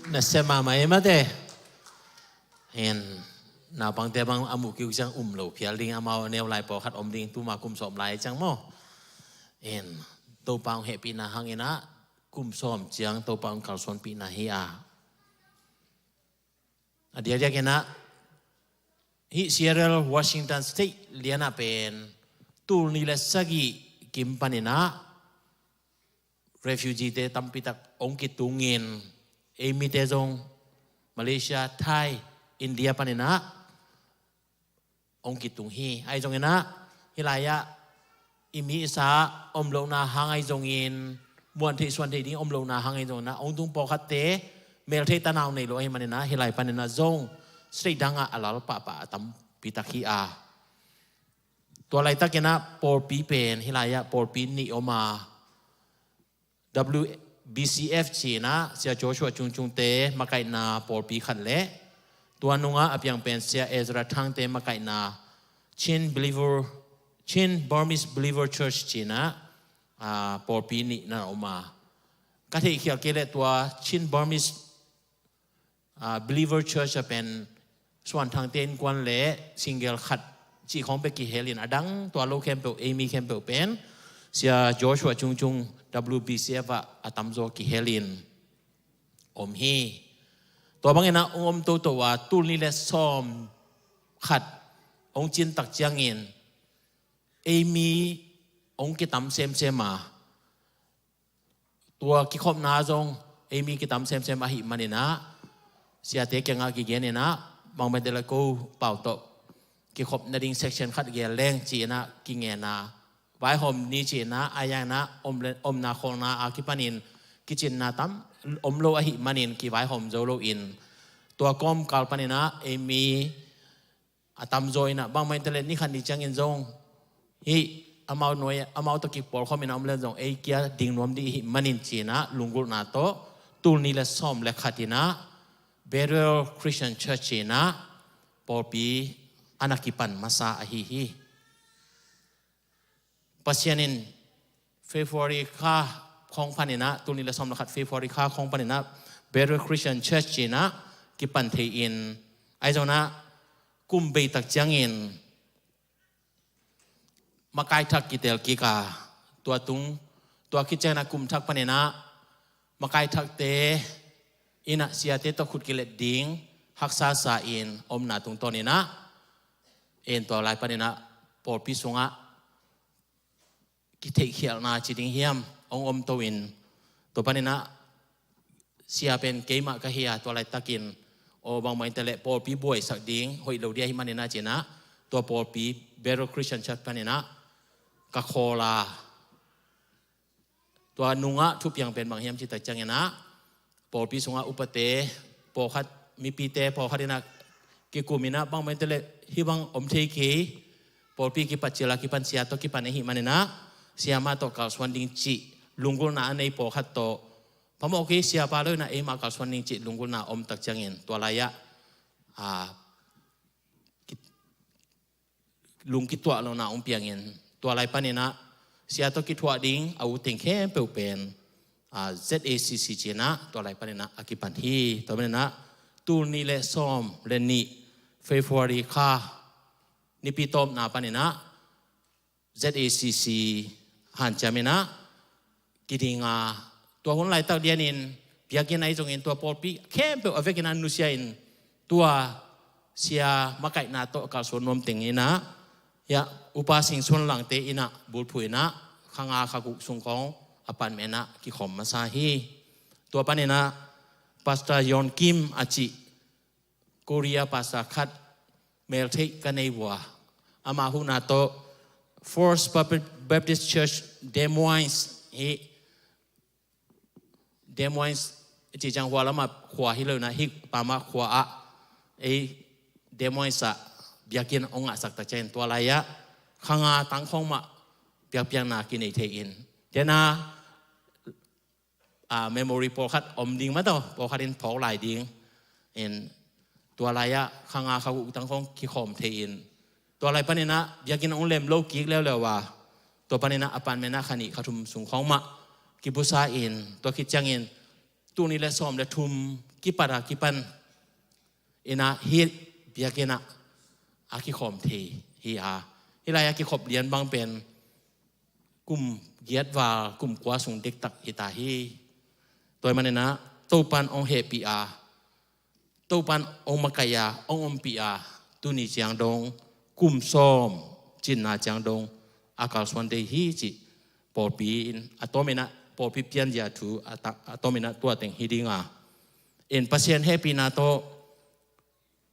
Na sem mahmah e mate. Hen, naupangte bang a muh kiu ciang um lo phial ding, amau a neu lai pawlkhat om ding, tuma kum sawm lai ciang maw. Hen, Topa hong hehpihna hang inah kum sawm ciang Topa hong kalsuanpihna hi a. A diakdiak inah hih Seattle Washington State lianah pen tul nih le sagih kim paninah refugee-te tampitak hong kitungin, ei mite zong Malaysia, Thai, India paninah hong kitung hi. Ahi zonginah hih lai-ah i mi i sa om lohna hang ahi zongin, muan theih suan theih ding om lohna hang ahi zonginah hong tung pawlkhatte meltheih tanau nei lo ahi maninah hih lai paninah zong state dangah a lal pahpah a tampitak hi a. Tua laitakinah pawlpi pen hih lai-ah pawlpi nih om a, W B C F cinah Sia Joshua Cung Cungte makaihna pawlpi khat le tua nungah a piang pen Sia Ezra Thangte makaihna Chin Believer, Chin Burmese Believer Church cinah, ah, pawlpi nih na om a. Ka theihkhial kei leh tua Chin Burmese, ah, Believer Church a pen Suan Thangte innkuan le single khat cih khawng bek kihelin, a dang tua lo khempeuh, ei mi khempeuh pen Sia Joshua Cung Cung W B C F ah a tamzaw kihelin om hi. Tua banginah hong om toto a tul nih le sawm khat hong cintak ciangin ei mi hong kitam semsem a, tua kikhopna zong ei mi kitam semsem ahih maninah siate kiangah kigeninah, bangmah te le ko pau tawh kikhop nading section khat gel leng cinah kingena, vaihawm ni cinah, a yanginah om le, omna khawlna a kipanin kicinna tam om lo ahih manin kivaihawm zo loin tua kawmkal paninah ei mi a tamzaw inah bangmah inteleh ni khat ni ciangin zong hih amau nuai, amau tawh kipawlkhawm inah om len zong ei kia ding nuam dih ihih manin cinah lunggulhna tawh tul nih le sawm le khat inah Bethel Christian Church cinah pawlpi a na kipan masa ahi hi. Pasian in February kha khawng paninah, tul nih le sawm le khat February kha khawng paninah Bethel Christian Church cinah kipan thei-in, ahi zonah kum beitak ciangin makai thak kitel kik a, tua tung, tua khit cianginah kum thak paninah makai thakte inah siate tawh khut kilet ding haksa sa-in omna tungtawninah, en tua lai paninah pawlpi sungah kitheihkhialhna ci ding hiam, hong om to-in, tua paninah sia pen keimah ka hi a, tua laitakin aw bangmah inteleh pawlpi buaisak ding hoih lo dih ahih maninah cinah tua pawlpi Bethel Christian Church paninah ka khawl a, tua nungah thupiang pen bang hiam cih tak cianginah pawlpi sungah upate pawlkhat, mipite pawlkhat inah kikuminah bangmah inteleh hih bang om thei kei, pawlpi kipat cil a kipan sia tawh kipan ahih maninah sia mah tawh kalsuan ding cih lunggulhna a nei pawlkhat tawh phamawh kei, sia pa lo inah eimah kalsuan ding cih lunggulhna om tak ciangin tua lai-ah, a, lung kituah lohna hong piangin, tua lai paninah sia tawh kithuah ding a ut teng khempeuh pen, a, Z A C C cinah tua lai paninah a kipan hi. Tua paninah tul nih le sawm le nih February kha nipi tawpna paninah Z A C C hanciam inah kiding a, tua hun laitak lianin biakinn ahi zongin tua pawlpi khempeuh a vekin a nusia in tua sia makaihna tawh kalsuan nuam teng inah, ya, Upa Sing Suan Langte inah bulphuh inah kha nga kha guk sung khawng a pan menah kikhawm masa hi. Tua paninah Pastor Yon Kim a cih Korea pastor khat meltheih ka nei uh a, amah huhna tawh First Baptist Church Des Moines hi, Des Moines ci ciang hua lamah khua hi lo inah hih pa mah khua ah ei Des Moines ah biakinn hong ngahsak tak ciangin tua lai-ah kha nga tang khawng mah biakpiakna kinei thei-in, tena, a, memory pawlkhat om ding mah tawh, pawlkhat in phawk lai ding. In, tua lai-ah kha nga kha guk tang khawng kikhawm thei-in, tua lai paninah biakinn hong lem lo kik leuleu a, tua paninah a pan menah kha nih kha thum sung khawng mah kibusa in, tua khit ciangin tul nih le sawm le thum kipat a kipan in ah hih biakinn ah a kikhawm thei hi a, hih lai a kikhop lian bang pen kum giat val kum kua sung dektak hi ta hi. Tua ahih manin ah Topa'n hong hehpih a, Topa'n hong makaih a, hong ompih a, tuni ciang dong kum sawm cinna ciang dong a kalsuan thei hi cih pawlpi in a tawm in ah, pawlpi pianzia thu a ta-, a tawm in ah tua teng hi ding a, in Pasian hehpihna tawh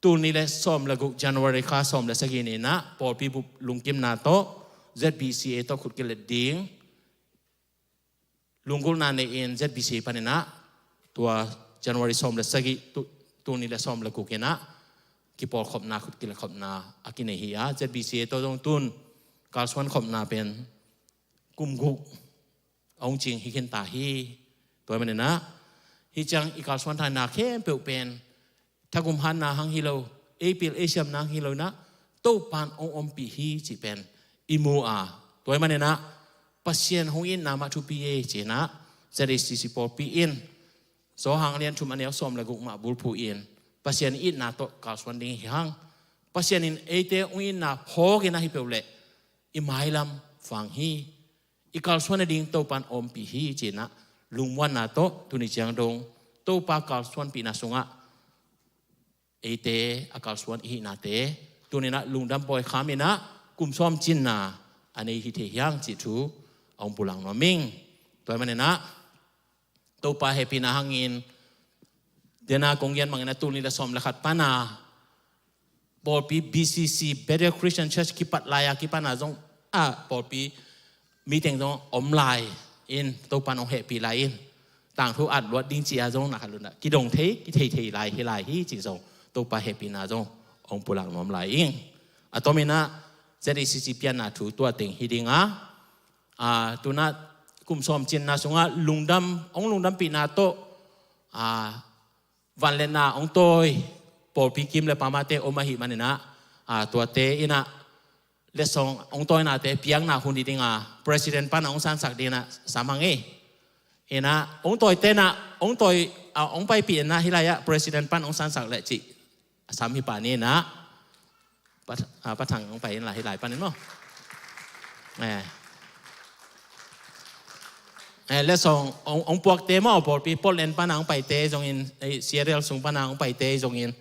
tul nih le sawm le guk January kha sawm le sagih ni in ah pawlpi bup lungkimna tawh Z B C A tawh khut kilet ding lunggulhna nei in Z B C A panin ah tua January sawm le sagih tu-, tul nih le sawm le guk in ah kipawlkhopna, khut kiletkhopna a kinei hi a, Z B C A tawh zong tun kalsuan khopna pen kum guk a hong cing hi khin ta hi. Tua ahih manin ah hih ciang i kalsuan thaina khempeuh pen thagum hatna hang hi lo, ei pil ei siamna hang hi lo in ah Topa'n hong ompih hi cih pen i mu a, tua ahih manin ah Pasian hong itna mah thupi e ci in ah Z A C C pawlpi in Johan a lian thum a neu sawm le guk mah bulphuh in Pasian itna tawh kalsuan ding hi hang. Pasian in eite hong itna phawk in ah hi peuh leh i mailam vang hi. I kalsuan nading Topa'n ompih hi ci in ah lungmuanna tawh tuni ciang dong Topa kalsuanpihna sungah eite a kalsuan i hihnate tuni in ah lungdam pawi kham in ah kum sawm cinna a nei hi thei hi hang cih thu a hong pulak nuam ing. Tua ahih manin ah Topa hehpihna hangin, dena kong gen bangin ah tul nih le sawm le khat pan a pawlpi B C C, Bethel Christian Church kipat lai a kipan a zong a pawlpi meeting zong om lai in, Topa'n hong hehpih lai in, tangthu at luat ding ci a zong na khat lun ah kidong thei, kithei thei lai hi lai hi cih zong Topa hehpihna zong hong pulak nuam lai ing. A tawm in ah Z A C C pianna thu tua teng hi ding a, a, tu in ah kum sawm cinna sungah lungdam, hong lungdampihna tawh, a, vangliatna hong tawi pawlpi kim le pamate om ahih manin ah, a, tuate in ah letsong hong tawinate piakna hun hi ding a, President pan a hong sansak ding in ah sam hang e. In ah hong tawite in ah, hong tawi, a, hong paipih in ah hih lai ah President pan hong sansak leh cih sam hi pah ni in ah. Pa, a, Pa Thang hong pai in la hih lai panin maw. Eh. Eh, letsong hong, hong puakte maw, pawlpi Portland pan a hong paite zongin, eh, Seattle sung pan a hong paite zongin,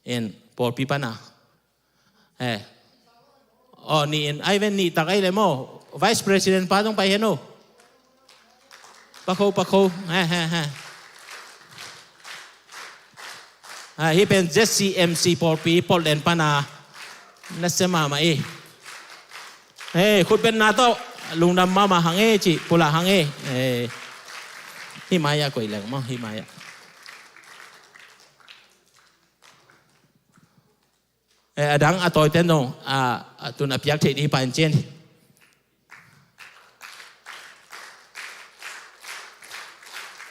in pawlpi pan a. Eh. Oh, nih in, ai ven nih tak ai le maw. Vice President pa zong pai hen uh. Pakho, pakho. He, he, he. Ah, hih pen Z C M C pawlpi Portland pan a nasia mahmah hi. Hei, khutbetna tawh lungdam mahmah hang e cih pulak hang e. Hei. Hih mai-ah koih leng maw, hih mai-ah. Eh, a dang a tawiten dong, a, a tun a piak theih ding hi pah in cin.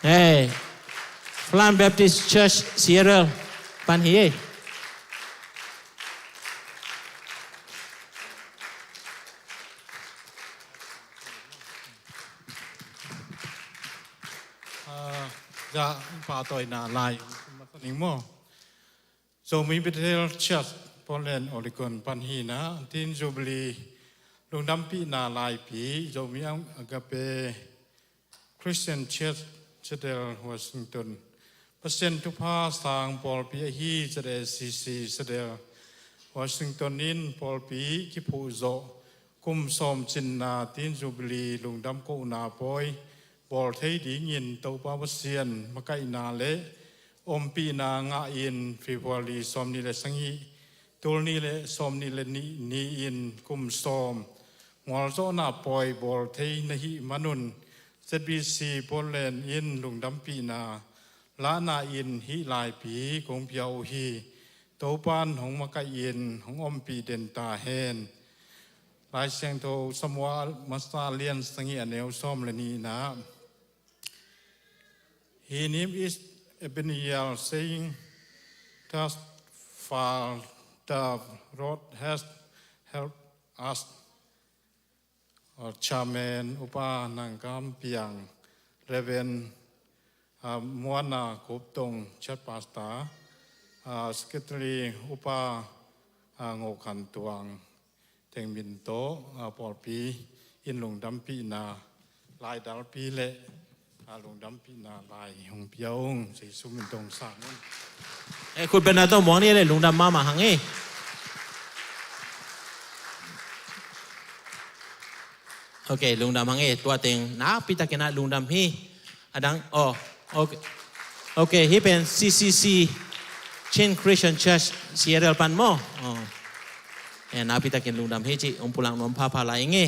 Hei, Plan Baptist Church Seattle pan hi ei. Ah, ja, pa tawina lai, masaning maw. Zomi Bethel Church, Portland, Oregon pan hi in ah, Teen Jubilee lungdampihna laipi, Zomi Agape Christian Church, Seattle, Washington. Pasian thupha sang pawlpi ahi Z A C C Seattle, Washington in pawlpi kiphuh zawh kum sawm cinna Teen Jubilee lungdam kohna pawi bawl thei dingin Topa Pasian makaihna le ompihna ngah in February sawmnih le sagih, tul nih le sawmnih le nih ni-in kum sawm mualzawhna pawi bawl thei na hih manun Z B C Portland in lungdampihna lahna in hih laipi kong pia uh hi. Topa'n hong makaih in hong ompih den ta hen. Lai Siangtho Samuel masa lian sagih a neu sawm le nihna. His name is Ebenezer, saying, "Thus far the Lord has helped us." Our chairman, Upa Nangkam Piang, Reverend Muanna Kup Tong, Church Pastor, Secretary Upa Ngo Khan Tuang, teng min tawh pawlpi in lungdampihna laidalpi le lungdampihna lai hong pia ung. Jesu min tawh sang un. E, khut beng na tawh muang ni le lungdam mahmah hang e. Ok, lungdam hang e. Tua teng nakpi takin ah lungdam hi. Adang, oh, ok. Ok, hih pen C C C, Chin Christian Church, Seattle pan maw. Oh. E, nakpi takin lungdam hi cih hong pulak nuam phapha lai ing e.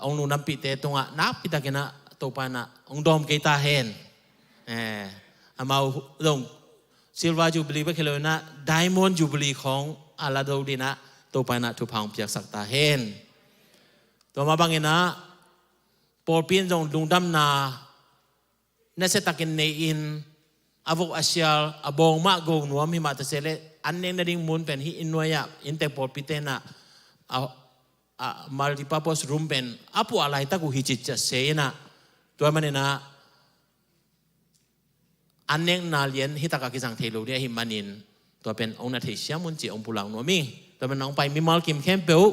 Hong lungdampihte tungah nakpi takin ah Topa in ah hong dawm kei ta hen. E, amau zong Silver Jubilee bek hi lo in ah Diamond Jubilee khawng a la do ding in ah Topa in ah thupha hong piaksak ta hen. Tua mah bangin ah pawlpi in zong lungdamna nasia takin nei in, a vok a sial a bawng mah go nuam hi mah ta se leh, an nek nading mun pen hih inn nuai-ah inntek pawlpite in ah a, a multipurpose room pen a puah laitak uh hi cih ciah se in ah, tua manin ah an nekna lian hi takah kizang thei lo ding ahih manin, tua pen hong na theisiam un cih hong pulak nuam ing. Tua manin hong pai mimal kim khempeuh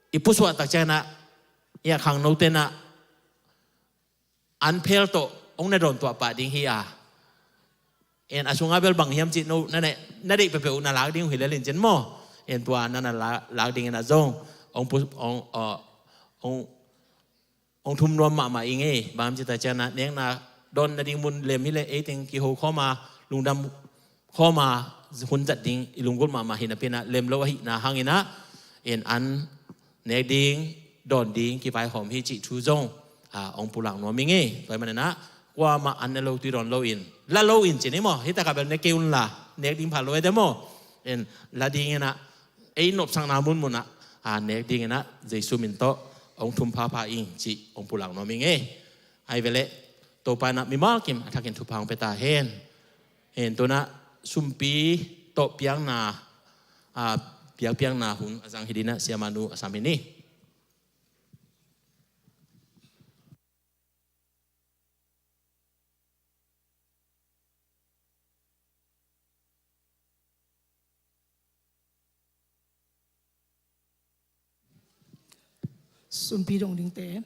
i pusuah tak ciangin ah, i a khangnote in ah an phel tawh hong na dawn tuah pah ding hi a. En, a sungah bel bang hiam cih no na, na, na deih peuhpeuh uh na lak ding uh hi lel in cin maw. En, tua na, na la-, lak ding in ah zong hong pu-, hong, uh, hong, hong thum nuam mahmah ing e. Bang hiam cih tak ciangin ah nekna dawn nading mun lem hi leh ei teng kiho khawm a, lungdam khawm a, hun zat ding i lunggulh mahmah hi napi in ah lem lo ahihna hangin ah, en, an nek ding, dawn ding kivaihawm hi cih thu zong, a, hong pulak nuam ing e. Tua ahih manin ah kuamah an ne lo tui dawn lo in, la lo in cin hi maw. Hih takah bel ne kei un la, nek ding pha lo e te maw. En, la ding in ah ei nopsakna munmun ah, a, nek ding in ah Jesu min tawh hong thum phapha ing cih hong pulak nuam ing e. Ahi ve leh Topa in ah mimal kim a thakin thupha hong pia ta hen. En, tu in ah sumpi tawh piakna, a, biakpiakna hun a zang hi ding in ah siamahnu a sam hi ni. Sumpi dong dingte.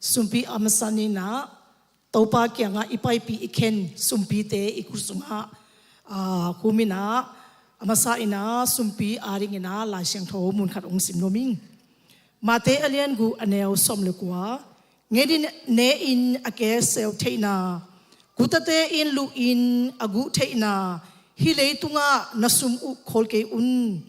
Sumpi a masa ni in ah Topa kiangah i paipih i khen sumpite i khut sungah, a, khum in ah, a masa in ah sumpi ading in ah Lai Siangtho mun khat hong sim nuam ing. Mate a lian guk a neu sawm le kua. Nget in ne in a kekseu theihna, gutate in luh in a guh theihna, hih leitungah na sum uh khawl kei un.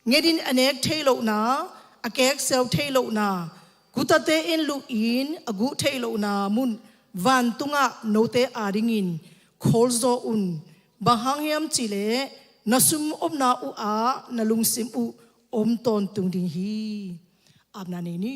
Nget in a nek theih lohna, a kekseu theih lohna, gutate in luh in a guh theih lohna mun vantungah note adingin khawl zaw un. Bang hang hiam cih leh na sum omna uh ah na lungsim uh om tawntung ding hi. Apna nei ni.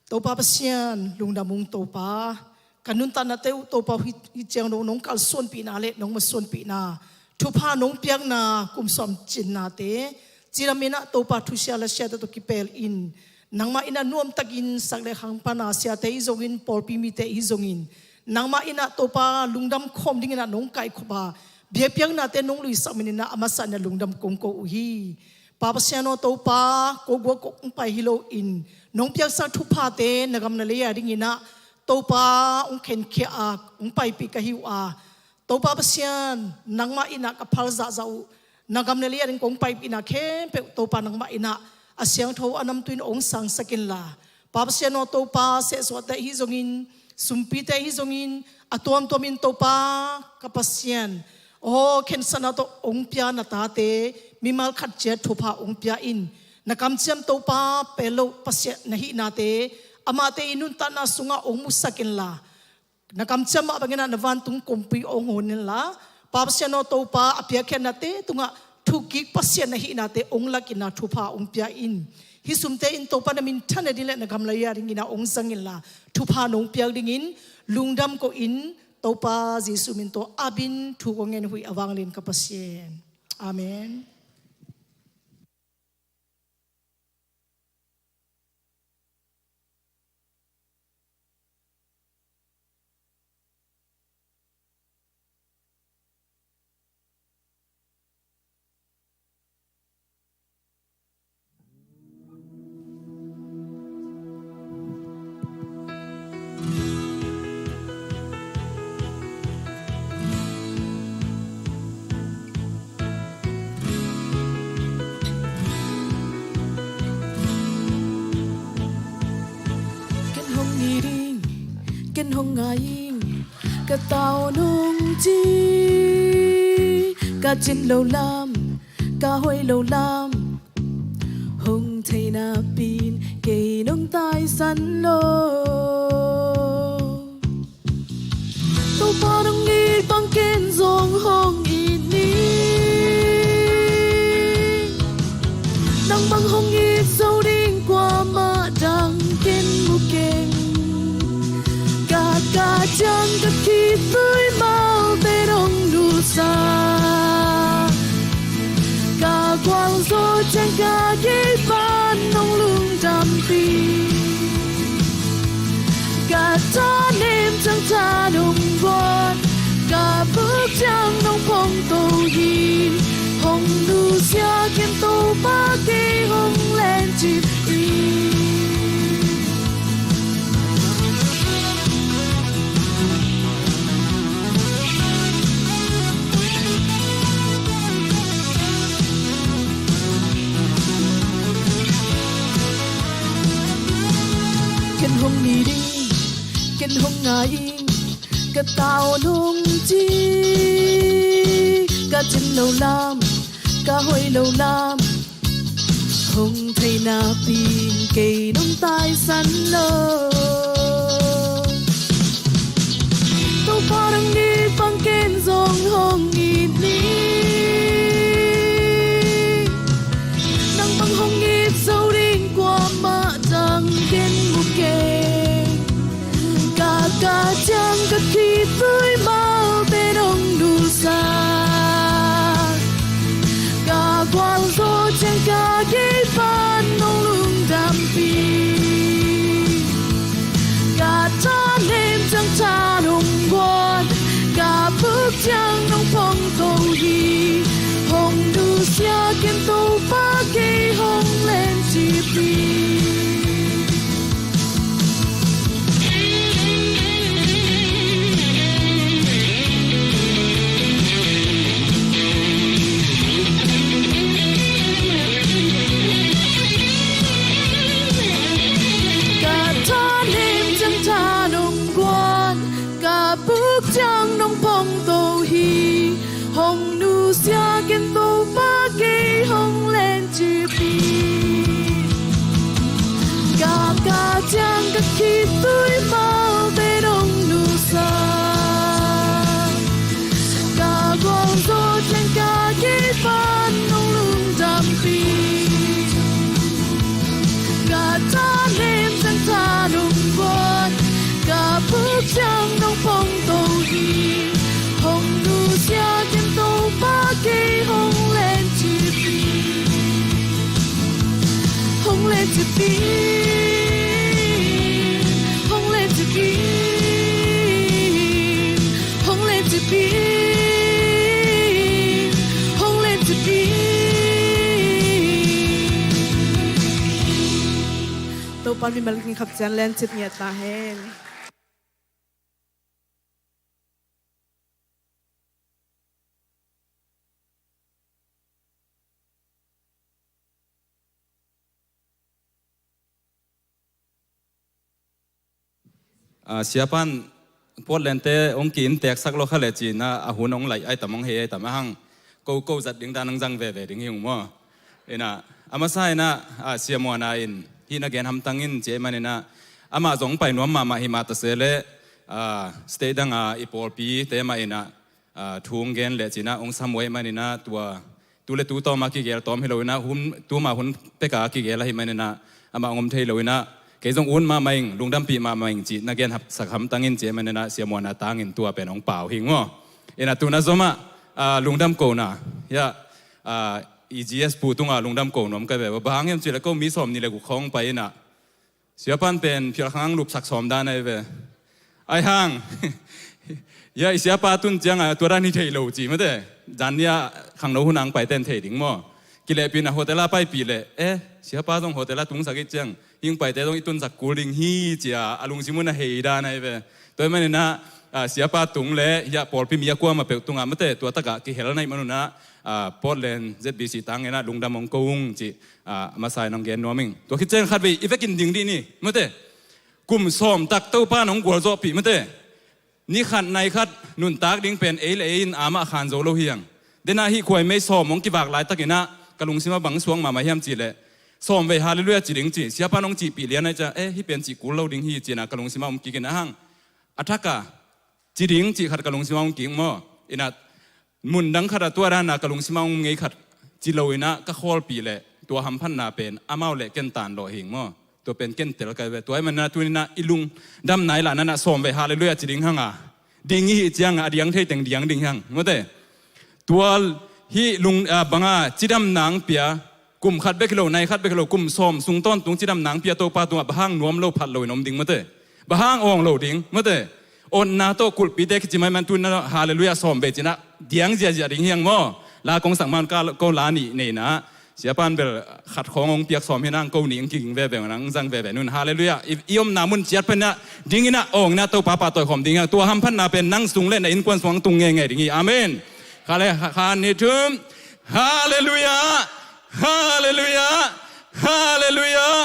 Topa Pasian, lungdam ung Topa. Ka nuntaknate uh Topa, hih, hih ciang dong nong kalsuanpihna le nong masuanpihna, thupha nong piakna kum sawm cinnate, cidam in ah Topa thusia lasiate tawh kipel in, nangmah in ah nuamtakin sak le khang pana siate hi zongin, pawlpi mite hi zongin, nangmah in ah Topa lungdam khawm dingin ah nong kaikhop a, biakpiaknate nong luisak manin ah a masa in ah lungdam kong ko uh hi. Pa Pasian aw Topa, ko guak kong pai hi loin, nong piaksak thuphate na gam na lei a dingin ah Topa hong khenkhia a, hong paipih ka hi uh a, Topa Pasian, nangmah in ah ka phal zahzah uh, na gam na lei a ding kong paipihna khempeuh Topa nangmah in ah a siangtho a namtui in hong sangsak inla, Pa Pasian aw Topa, sehsuahte hi zongin, sumpite hi zongin, a tuamtuamin Topa ka Pasian aw, khensatna tawh hong pia na tate mimal khat ciat thupha hong pia in. Na kamciam Topa pelh loh Pasian na hihnate amahte i nuntakna sungah hong musak inla, na kamciam mah bangin ah na vantung kumpi hong hon inla, Pa Pasian aw Topa, a piakkhiatnate tungah thukik Pasian na hihnate hong lak in ah thupha hong pia in. Hih sumte in Topa na minthanna ding le na gamla-a dingin ah hong zang inla, thupha nong piak dingin lungdam ko-in, Topa Jesu min tawh apin thu kong ngen uh hi, a vanglian ka Pasian. Amen. Ken hong it ing, ken hong ngai ing, ka tau nung ci, ka cin lo lam, ka hoih lo lam, hong theihna pin kei nong taisan lo. Topa nong it bang ken zong hong it ning. Nang bang hong it zo ding kuamah dang ken mu keng. Ka kah ciang ka khitui malte nong nusia. Ka gualzo ciang ka gei pan nong lungdampih. Ka thanem ciang tha nong guan, ka buk ciang nong phongto hi. Hong nusia ken Topa kei hong lencip hi. Ken hong it ing, ken hong ngai ing, ka tau nung ci, ka cin lo lam, ka hoih lo lam, hong theihna pin kei nong taisan lo. Topa nong it bang ken zong hong it ning. Nang bang hong it zo ding kuamah dang ken mu keng. Ka kah ciang ka khitui malte nong nusia. Ka gualzo ciang ka gei pan nong lungdampih. Ka thanem ciang tha nong guan, ka buk ciang nong phongto hi. Hong nusia ken Topa kei hong lencip hi. Ka thanem ciang tha nong guan, ka buk ciang nong phongto hi. Hong nusia ken Topa kei hong lencip hi. Ka kah ciang ka khitui malte nong nusia. Ka gualzo ciang ka gei pan nong lungdampih. Ka thanem ciang tha nong guan, ka buk ciang nong phongto hi. Hong nusia ken Topa kei hong lencip hi. Hong lencip hi. Hong lencip hi. Hong lencip hi. Hong lencip hi. Topa mimal in khap ciang lencip ngiat ta hen. Ah, siapan Portland te hong ki-in teeksak lo kha le cin a, a hun hong laih ai tam, hong hei ai tam a hang. Ko ko zat ding dan hong zang veve ding hi ung maw. Ina, a masa ina, ah, Sia Muana in hih na gen hamtang in ci ahih man ina, amah zong pai nuam mahmah hi mah ta se le, ah, state dang a i pawlpi te mah ina, ah, thu hong gen le cin a hong sam uh ahih man ina, tua, tu le tu tawm a kigel tawm hi lo in ah, hun, tuma hun pek a kigel ahih manin ah, amah hong om thei lo in ah, kei zong ut mahmah ing, lungdampih mahmah ing cih na gen hap sak hamtang in ci ahih manin ah, Sia Muan a tangin tua pen hong pau hi ing maw. In ah tu-in ah zom ah, ah, lungdam kohna, hiah, ah, E G S pu tungah lungdam ko nuam ka hi ve. Bang hang hiam cih leh ko mi sawmnih le guk khawng pai in ah, Siapa'n pen phial khang lupsak sawm dan ahi ve. Ahi hang, hiah i siapa tun ciangah tua dan hi thei lo ci mate. Zan ni-a khangno hun a hong paite'n thei ding maw. Kilehpihna hotel a paipih leh, eh, siapa zong hotel a tungsak hi ciang, hih hong paite zong i tunsak kul ding hi ci-a, a lungsim un a hei dan ahi ve. Tua ahih manin ah, ah, siapa tung leh hiah pawlpi mi a kuamah peuh tungah mate, tua takah kihel na hih manun ah, ah, Portland Z B C tangin ah lungdam hong ko ung cih, ah, a masa in hong gen nuam ing. Tua khit ciang khatvei i vekin ding dih ni mate. Kum sawm tak Topa'n hong gualzawhpih mate. Ni khat nai khat nuntak ding pen ei le ei in amah khan zo lo hi hang. Den ah hih khuaimei sawm hong kivak laitakin ah ka lungsim ah bang suak mahmah hiam cih leh, sawm vei halleluiah ci ding ci, siapa'n hong cihpih lian ahih ciang, eh, hih pen cih kul lo ding hi ci-in ah ka lungsim ah om kik in ah hang. A thak a ci ding cih khat ka lungsim ah om kik maw. In ah mun dang khat ah tua dan a ka lungsim ah om ngei khat ci lo in ah ka khawlpih leh, tua hamphatna pen amau le ken tanlawh hi ing maw. Tua pen ken tel ka hi ve. Tua ahih manin ah tuni-in ah i lungdamna i lahna-in ah sawm vei halleluiah ci ding hang a, ding i hih ciangah a diang thei teng diang ding hi hang mate. Tua hih lung, ah, bang a cidamna hong pia, kum khat bek hi lo, nai khat bek hi lo, kum sawm sung tawntung cidamna hong pia Topa tungah bang hang nuam lo phat lo in om ding mate. Bang hang awng lo ding mate. Otna tawh kulhpite kici maimai in, tuni-in ah halleluiah sawm vei ci-in ah diang ziahziah ding hi hang maw. La kong sak ma-in ka, ko la nih nei in ah, siapa'n bel khat khawng hong piak sawm hi-in ah, ko nih hong kiging veve, nang zang veve un. Halleluiah. I, i omna mun ciat pan-in ah ding in ah, awng in ah Topa pahtawi khawm ding hi hang. Tua hamphatna pen nang sung le na innkuan sungah hong tung ngeingei ding hi. Amen. Kha le kha, khat, nih, thum. Halleluiah. Halleluiah. Halleluiah.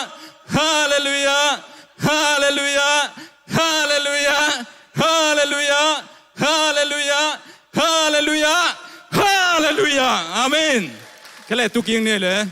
Halleluiah. Amen. Kha le tu kik ni le.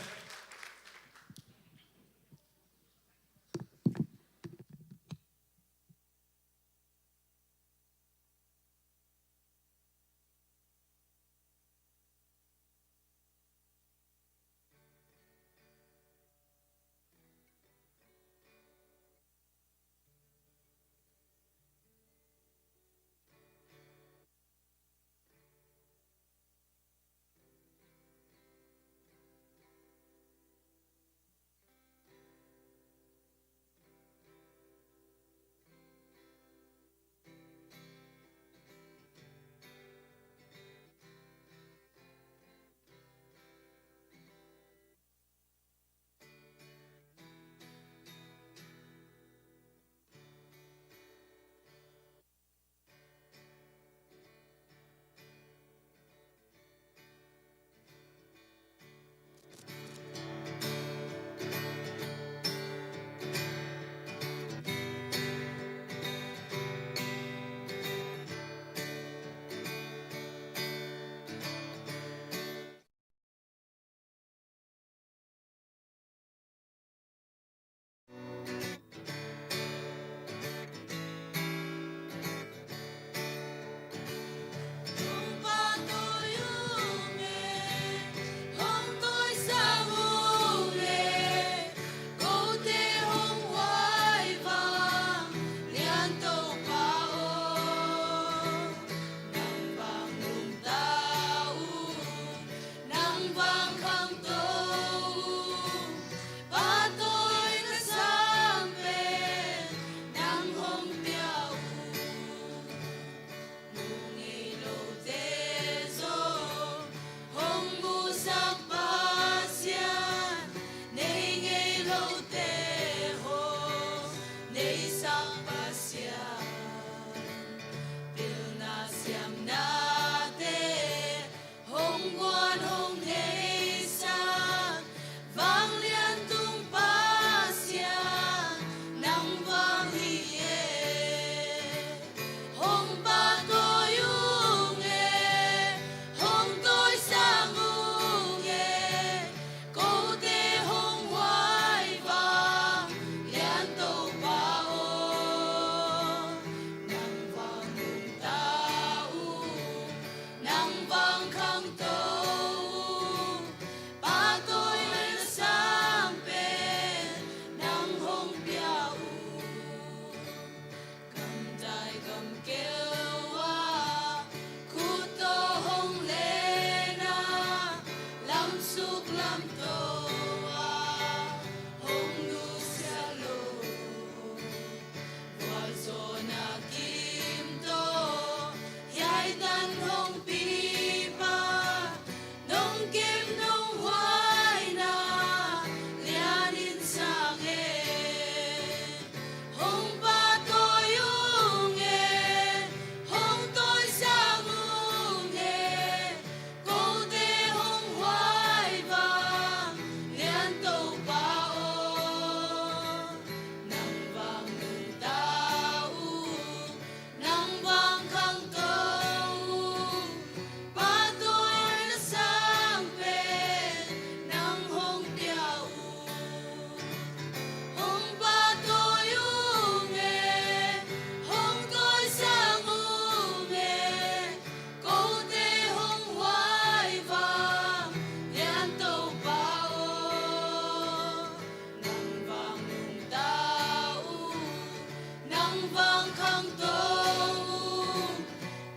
vang khangto uh,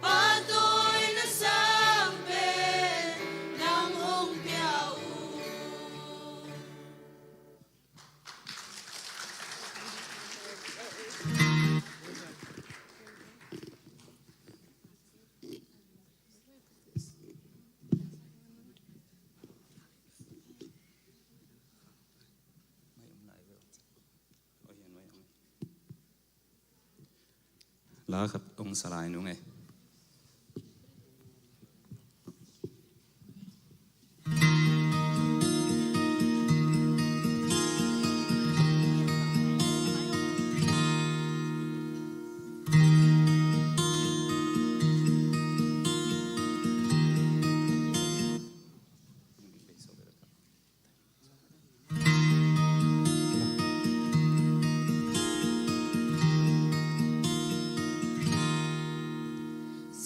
pahtawi na sang pen nang hong pia uh. La khat ong sa lai nung e.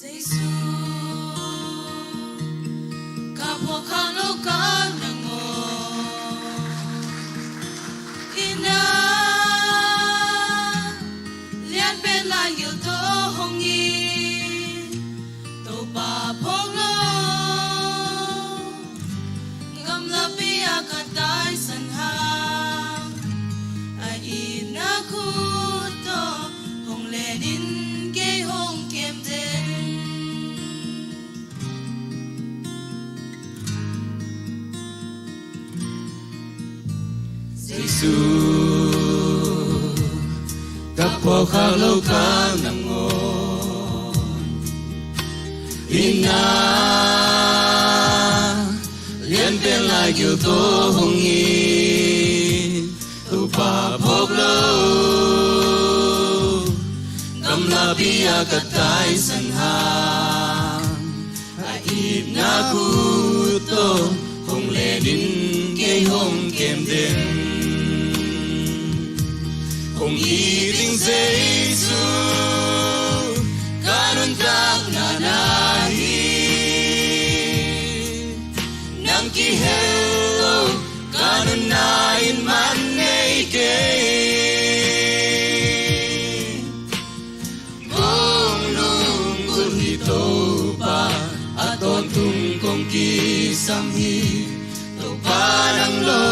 Jesu, ka phuak khak lo ka nangawn in ah, lian pen laigil tawh hong in, Topa phawk lo, gamlapi ah ka taisan hang, a itna khut tawh hong len in, kei hong kem den. Jesu, ka phuak khak lo ka nangawn in ah, lian pen laigil tawh hong in, Topa phawk lo, gamlapi ah ka taisan hang, a itna khut tawh hong len in, kei hong kem den. Hong it ing Jesu, ka nuntakna na hi. Nang kihel lo, ka nunna in man nei kei. Kong lunggulh hi Topa, a tawntung kong kisam hi. Topa nang lo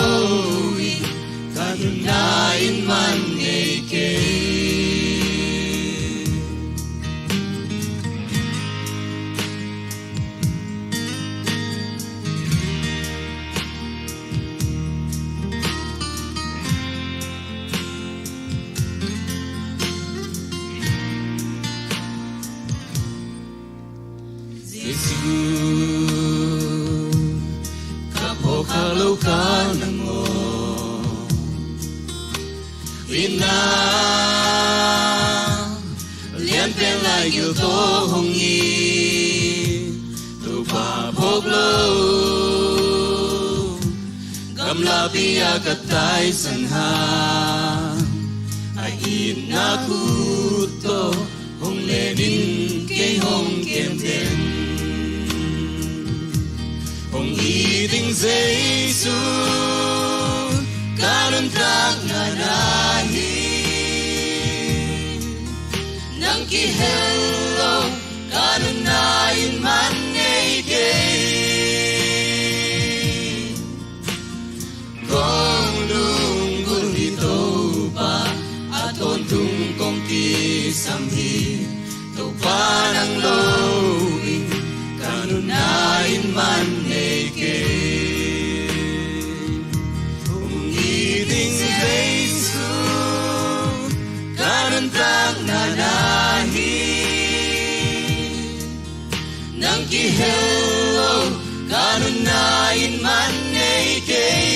in, ka nunna in man nei kei. Jesu, ka phuak khak lo ka nangawn in ah, lian pen laigil tawh hong in, Topa phawk lo, gamlapi ah ka taisan hang, a itna khut tawh hong len in, kei hong kem den. Hong it ing Jesu, ka nuntakna na hi. Nang kihel lo, ka nunna in man nei kei. Kong lunggulh hi Topa, a tawntung kong kisam hi. Topa nang lo in, ka nunna in man nei kei. Hong it ing Jesu, ka nuntakna na hi. Nang kihel lo, ka nunna in man nei kei.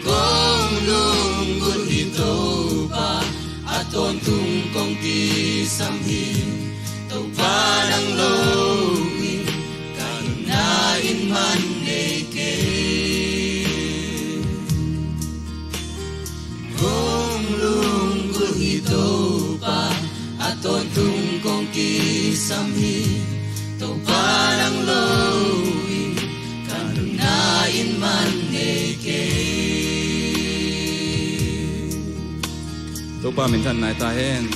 Kong lunggulh hi Topa, a tawntung kong kisam hi. Topa nang lo in, ka nunna in man nei kei. Kong lunggulh hi Topa, a tawntung kong kisam hi. Topa nang lo in, ka nunna in man nei kei. Topa minthan nai ta hen.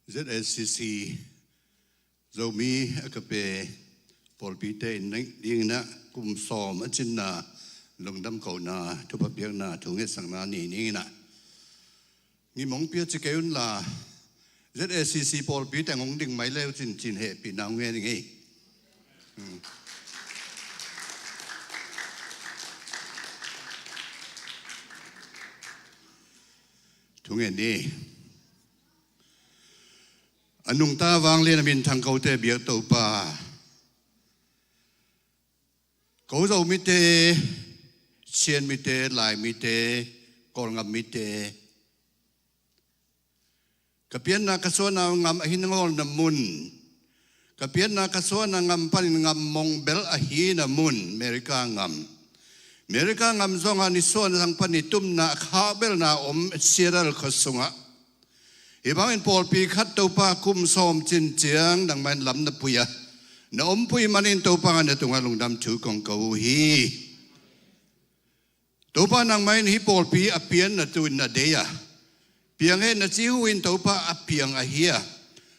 Z A C C Zomi Agape pawlpite in ning inah kum sawm a cinna lungdam kohna, thupha piakna, thungetsakna ni ning inah ngim hong pia ci kei unla, Z A C C pawlpi teng hong ding mai leu cin cin hehpihna hong ngen ing ei. Hmm. Thungen ni. A nungta vanglian a minthang kote biak Topa, ko Zomite, Chin mite, Lai mite, Kawlngam mite, ka pianna ka suahna ngam ahi na ngawlna mun, ka pianna ka suahna ngam panin ngam mong bel ahi na mun, America ngam, America ngam zongah nisuahna sang pan nitumna a khakbelna om Seattle khua sungah, hih bangin pawlpi khat Topa kum sawm cin ciang nangmah in lam na pui a, na ompui manin Topa, na tungah lungdam thu kong ko uh hi. Topa, nangmah in hih pawlpi a pian na tu in na dei a, piang hen na ci uh in Topa, a piang ahi a,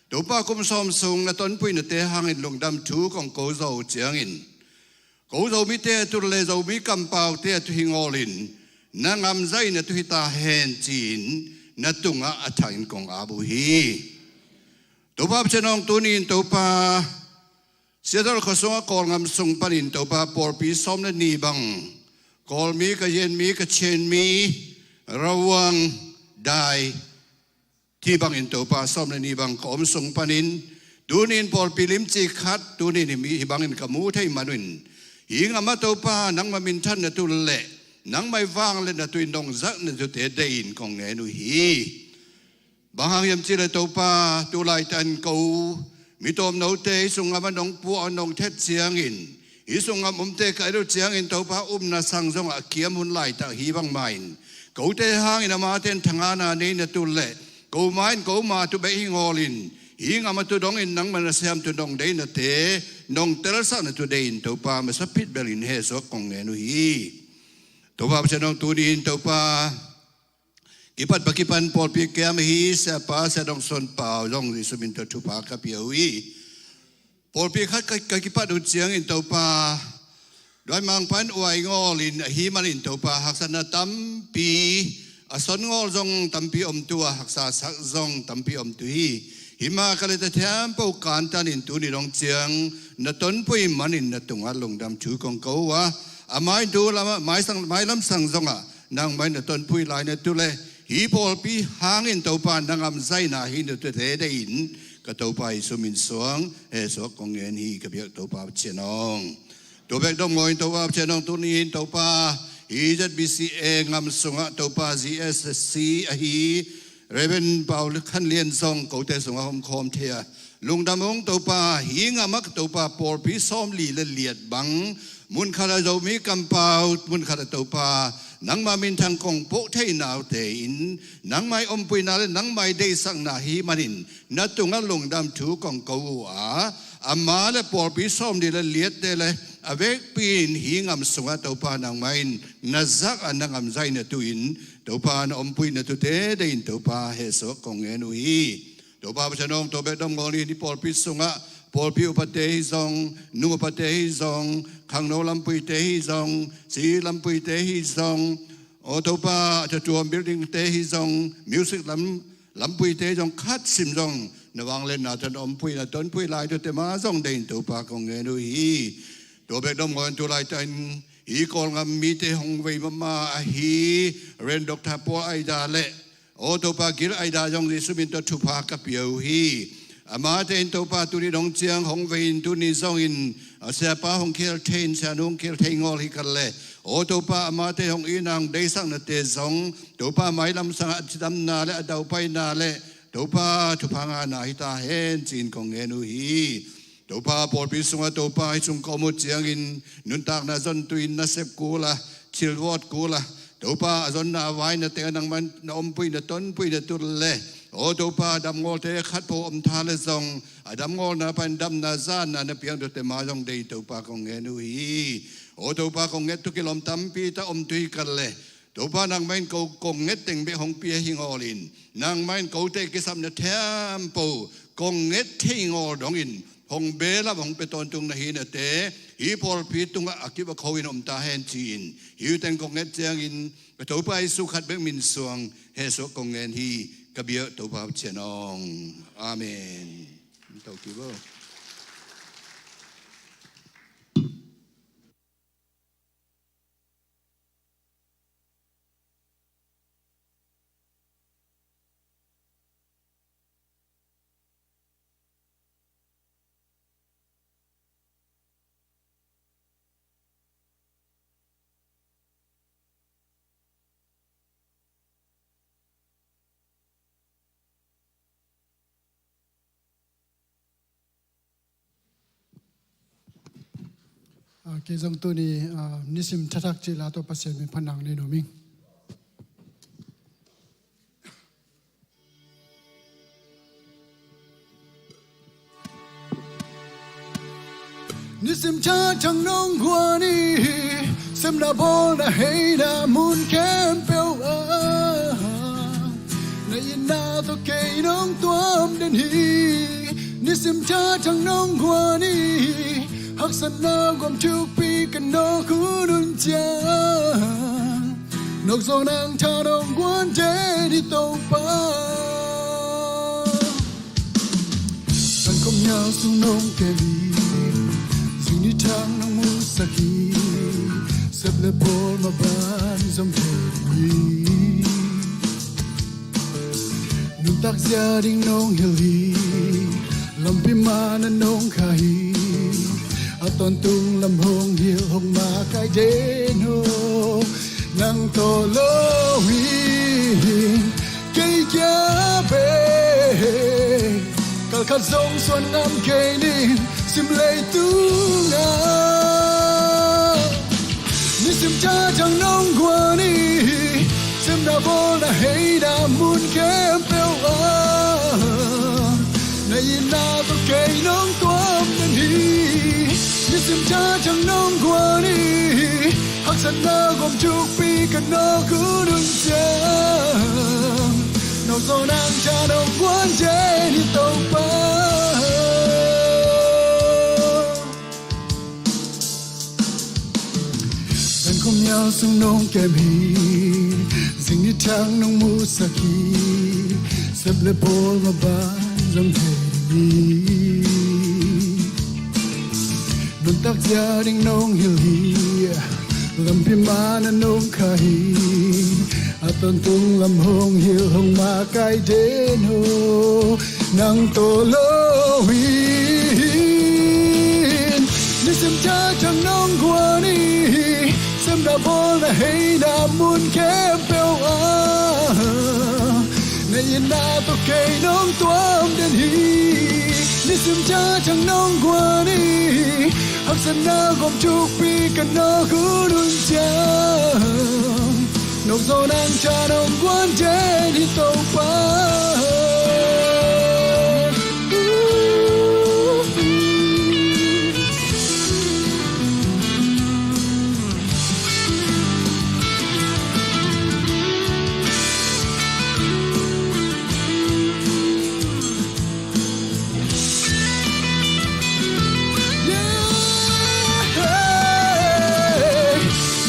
Topa, kum sawm sung na tonpuinate hangin lungdam thu kong ko zawh uh ciangin, ko Zomite a tu le Zomi kampaute a tu hi ngawlin, na ngamzai na tu hi ta hen ci-in na tungah a thah in kong ap uh hi. Topa Pasian aw, tuni in Topa, Seattle khua sungah Kawlngam sung panin Topa pawlpi sawm le ni bang, Kawlmi, Kayin mi, Kachin mi, Rawang, Dai, hih bangin Topa sawm le ni bang ka om sung panin, tuni in pawlpi limci khat tuni in hih bangin ka mu thei man un, hih ngamah Topa nangmah minthan na tu le nangmah i vanglian na tu in nong zak na tute dei in kong ngen uh hi. Bang hang hiam cih leh Topa, tu laitak in ko mi tawmnote hih sung ngamah nong puah nong thet ciangin, hih sung ngam omte ka et uh ciangin Topa, upna sang zongah a kiam hun laitak hi bangmah in, kote hangin amate in thangahna nei na tu le ko ma in ko ma tu bek hi ngawlin, hih ngamah tu dongin nangmah na siam tu nong dei nate nong telsak na tu dei in Topa, masa phit belin hehsuak kong ngen uh hi. Topa Pasian aw, tuni in Topa, kipat pa kipan pawlpi kiam ahi Siapa Sia Dong Suan Pau zong Jesu min tawh thupha ka pia uh hi. Pawlpi khat ka, ka kipat uh ciangin Topa, duai mangpan uai ngawlin ahi manin Topa, haksatna tampi, a son ngawl zong tampi om tu a, haksa sak zong tampi om tu hi. Hih mah ka leh ta thiampo kantanin tuni dong ciang na tonpui manin na tungah lungdam thu kong ko uh a, a mai tu lamah, mai sang, mailam sang zongah nangmah in na tonpui lai na tu le hih pawlpi hangin Topa na ngamzaina hi na tute dei in ka Topa Jesu min suang hehsuak kong ngen hi, ka biak Topa Pasian aw. Tua bek dong maw in Topa Pasian aw, tuni in Topa, hih Z B C A ngam sungah Topa Z S C ahi Reverend Pau Khan Lian zong kote sungah om khawm thei a, lungdam ung Topa, hih ngamah Topa pawlpi sawmli le liat bang, mun khat ah Zomi kampau, mun khat ah Topa, nangmah minthang kong puak thei naute in, nangmah i ompuina le nangmah i deihsakna hi manin, na tungah lungdam thu kong ko uh a, amah le pawlpi sawmli le liatte le a vekpi in hih ngam sungah Topa nangmah in na zak a, na ngamzai na tu in, Topa na ompui na tute dei in Topa hehsuak kong ngen uh hi. Topa Pasian aw, tua bek dong maw in hih pawlpi sungah pawlpi upate hi zong, nu upate hi zong, khangno lampuite hi zong, si lampuite hi zong, aw Topa, a tuam buildingte hi zong, music lam, lampuite zong khat sim zong, na vangliatna tawh na ompui na tonpui lai tute mah zong dei in Topa kong ngen uh hi. Tua bek dong maw in tu laitak in hih Kawlngam mite hong vei mahmah ahi Reverend Doctor Paul Aida le aw Topa Gil Aida zong Jesu min tawh thupha ka pia uh hi. Amate in Topa tuni dong ciang hong vei in tuni zongin a siapa hong khel thei in sianu hong khel thei ngawl hi kal le. Aw Topa amate hong itna hong deisaknate zong Topa mailam sangah a cidamna le a daupaina le Topa thupha ngahna hi ta hen ci-in kong ngen uh hi. Topa pawlpi sungah Topa hih sung ka om uh ciangin nuntakna zon tuin na sep kul a, thil vawt kul a, Topa a zonna a vaina tengah nangman na ompui na tonpui na tul le. Aw Topa damngawlte khatpeuh om tha le zong a damngawlna pan damna zanna na piang tuate ma zong dei Topa kong ngen uh hi. Aw Topa kong nget tu kilawm tampi ta om tu hi kal le. Topa nangmah in ko kong nget teng bek hong pia hi ngawlin nangmah in kote kisapna thiampo kong nget thei ngawl dongin hong belam hong pia tawntung na hi nate hih pawlpi tungah a kip a kho in om ta hen ci-in hih teng kong nget ciangin ka Topa Jesu khat bek min suang hehsuah kong ngen hi ka biak Topa Pathian aw. Amen. Tawh kip aw. Ah, kei zong tuni, ah, nisim thathak cih la tawh Pasian min phat nang nei nuam ing. Nisim thathak nong guan hi, sepna bawlna heina mun khempeuh ah na itna tawh kei nong tuam den hi. Nisim thathak nong guan hi, haksatna gawm thukpi ka nawk hun un ciang nokzawh nang tha nong guan den hi Topa. Zan khop nial sung nong kem hi, zing ni thak nong musak hi, sep le bawl mah bang zong thei hi. Nuntak zia ding nong hilh hi, lampi mana nong kha hi, a tawntung lam hong hilh hong makaih den aw. Nang tawh lo hi kei kia bek, kalkhat zong suan ngam kei ning sim leitungah. Nisim thathak nong guan hi, sepna bawlna heina mun khempeuh ah na itna tawh kei nong tuam den hi. Nisim thathak nong guan hi, haksatna gawm thukpi ka nawk hun un ciang nokzawh nang tha nong guan den hi Topa. Zan khop nial sung nong kem hi, zing ni thak nong musak hi, sep le bawl mah bang zong thei hi. Nuntak zia ding nong hilh hi, lampi mana nong kha hi, a tawntung lam hong hilh hong makaih den aw. Nang tawh lo hi. Nisim thathak nong guan hi, sepna bawlna heina mun khempeuh ah na itna tawh kei nong tuam den hi. Nisim thathak nong guan hi, haksatna gawm thukpi ka nawk hun un ciang nokzawh nang tha nong guan den hi Topa.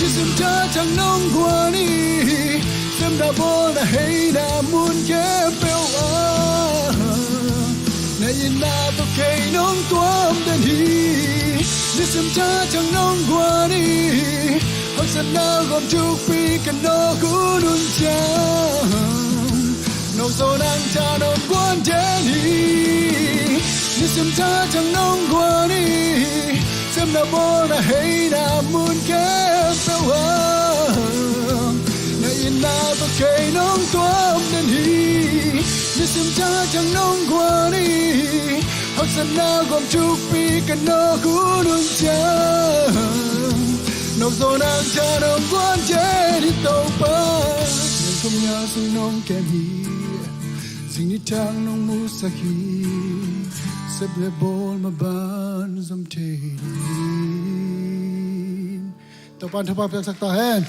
Nisim thathak nong guan hi, sepna bawlna heina mun khempeuh ah na itna tawh kei nong tuam den hi. Nisim thathak nong guan hi, haksatna gawm thukpi ka nawk hun un ciang Nong zawh nang tha nong guan den hi. Nisim thak thang nong guan hi. Sepna bawlna heina mun khempeuh ah na itna tawh kei nong tuam den hi. Nisim thak thang nong guan hi. Haksatna gawm thukpi ka nawk hun hun ciang, nong zawh nang tha nong guan den hi Topa. Nong khum ngial sung nong kem hi. Zing ni thang nong musak hi. Sep le bawl maban zom thei ding. Topa'n thupha piaksak ta hen.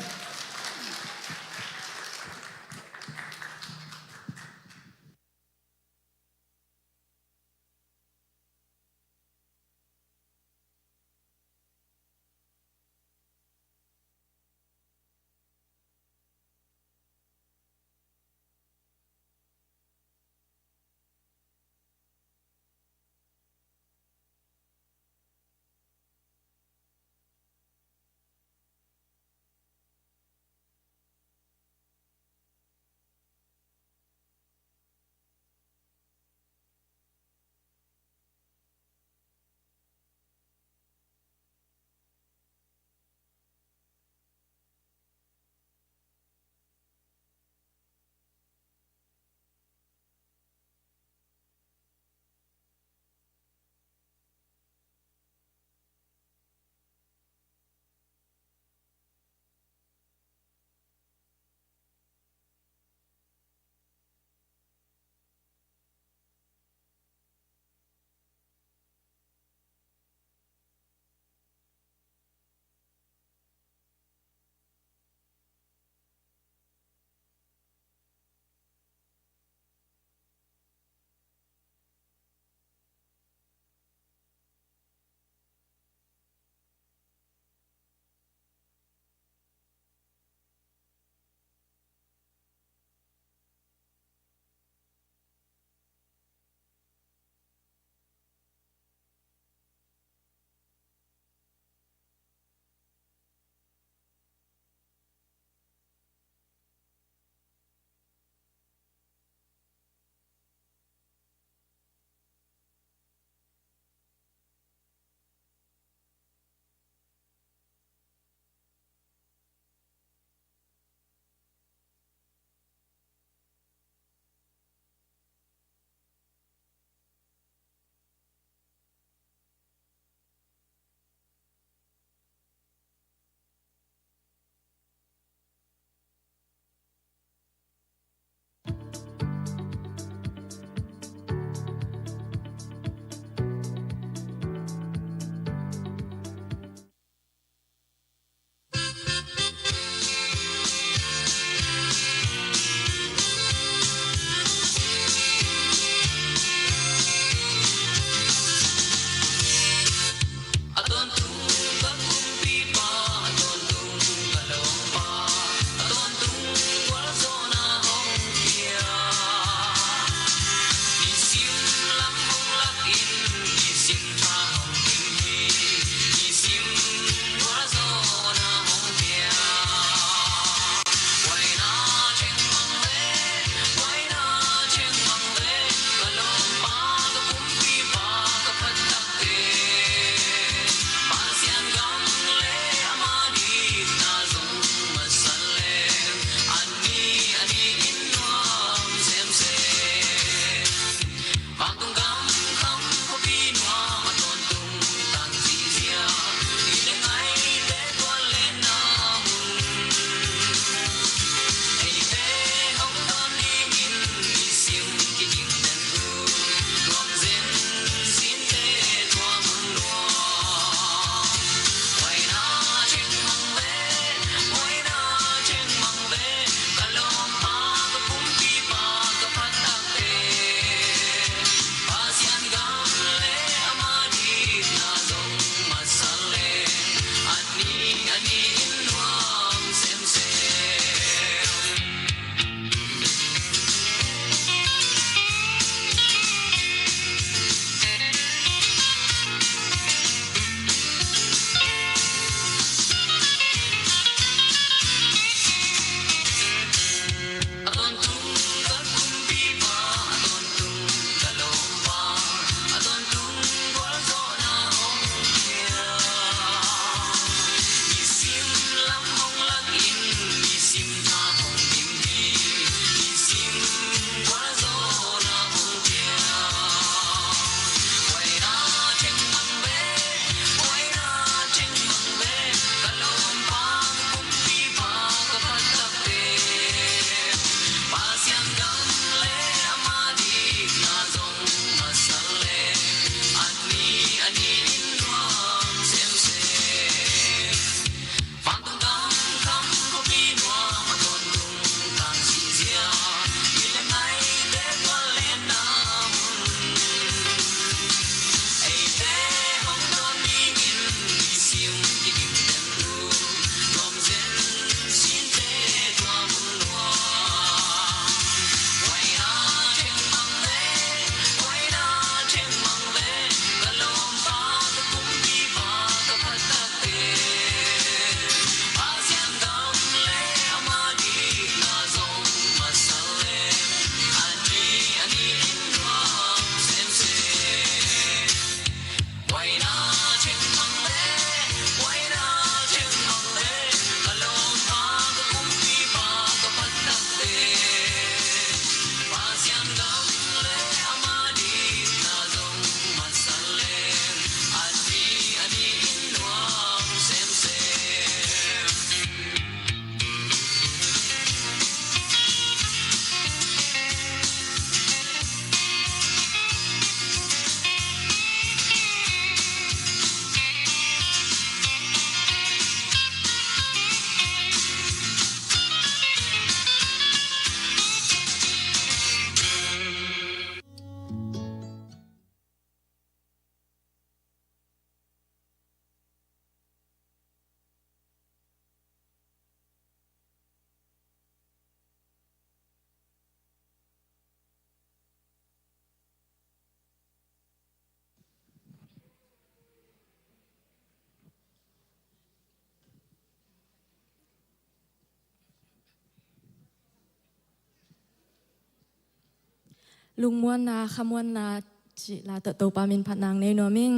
Lungmuanna, khamuanna cih la tawh Topa min phat nang nei nuam ing.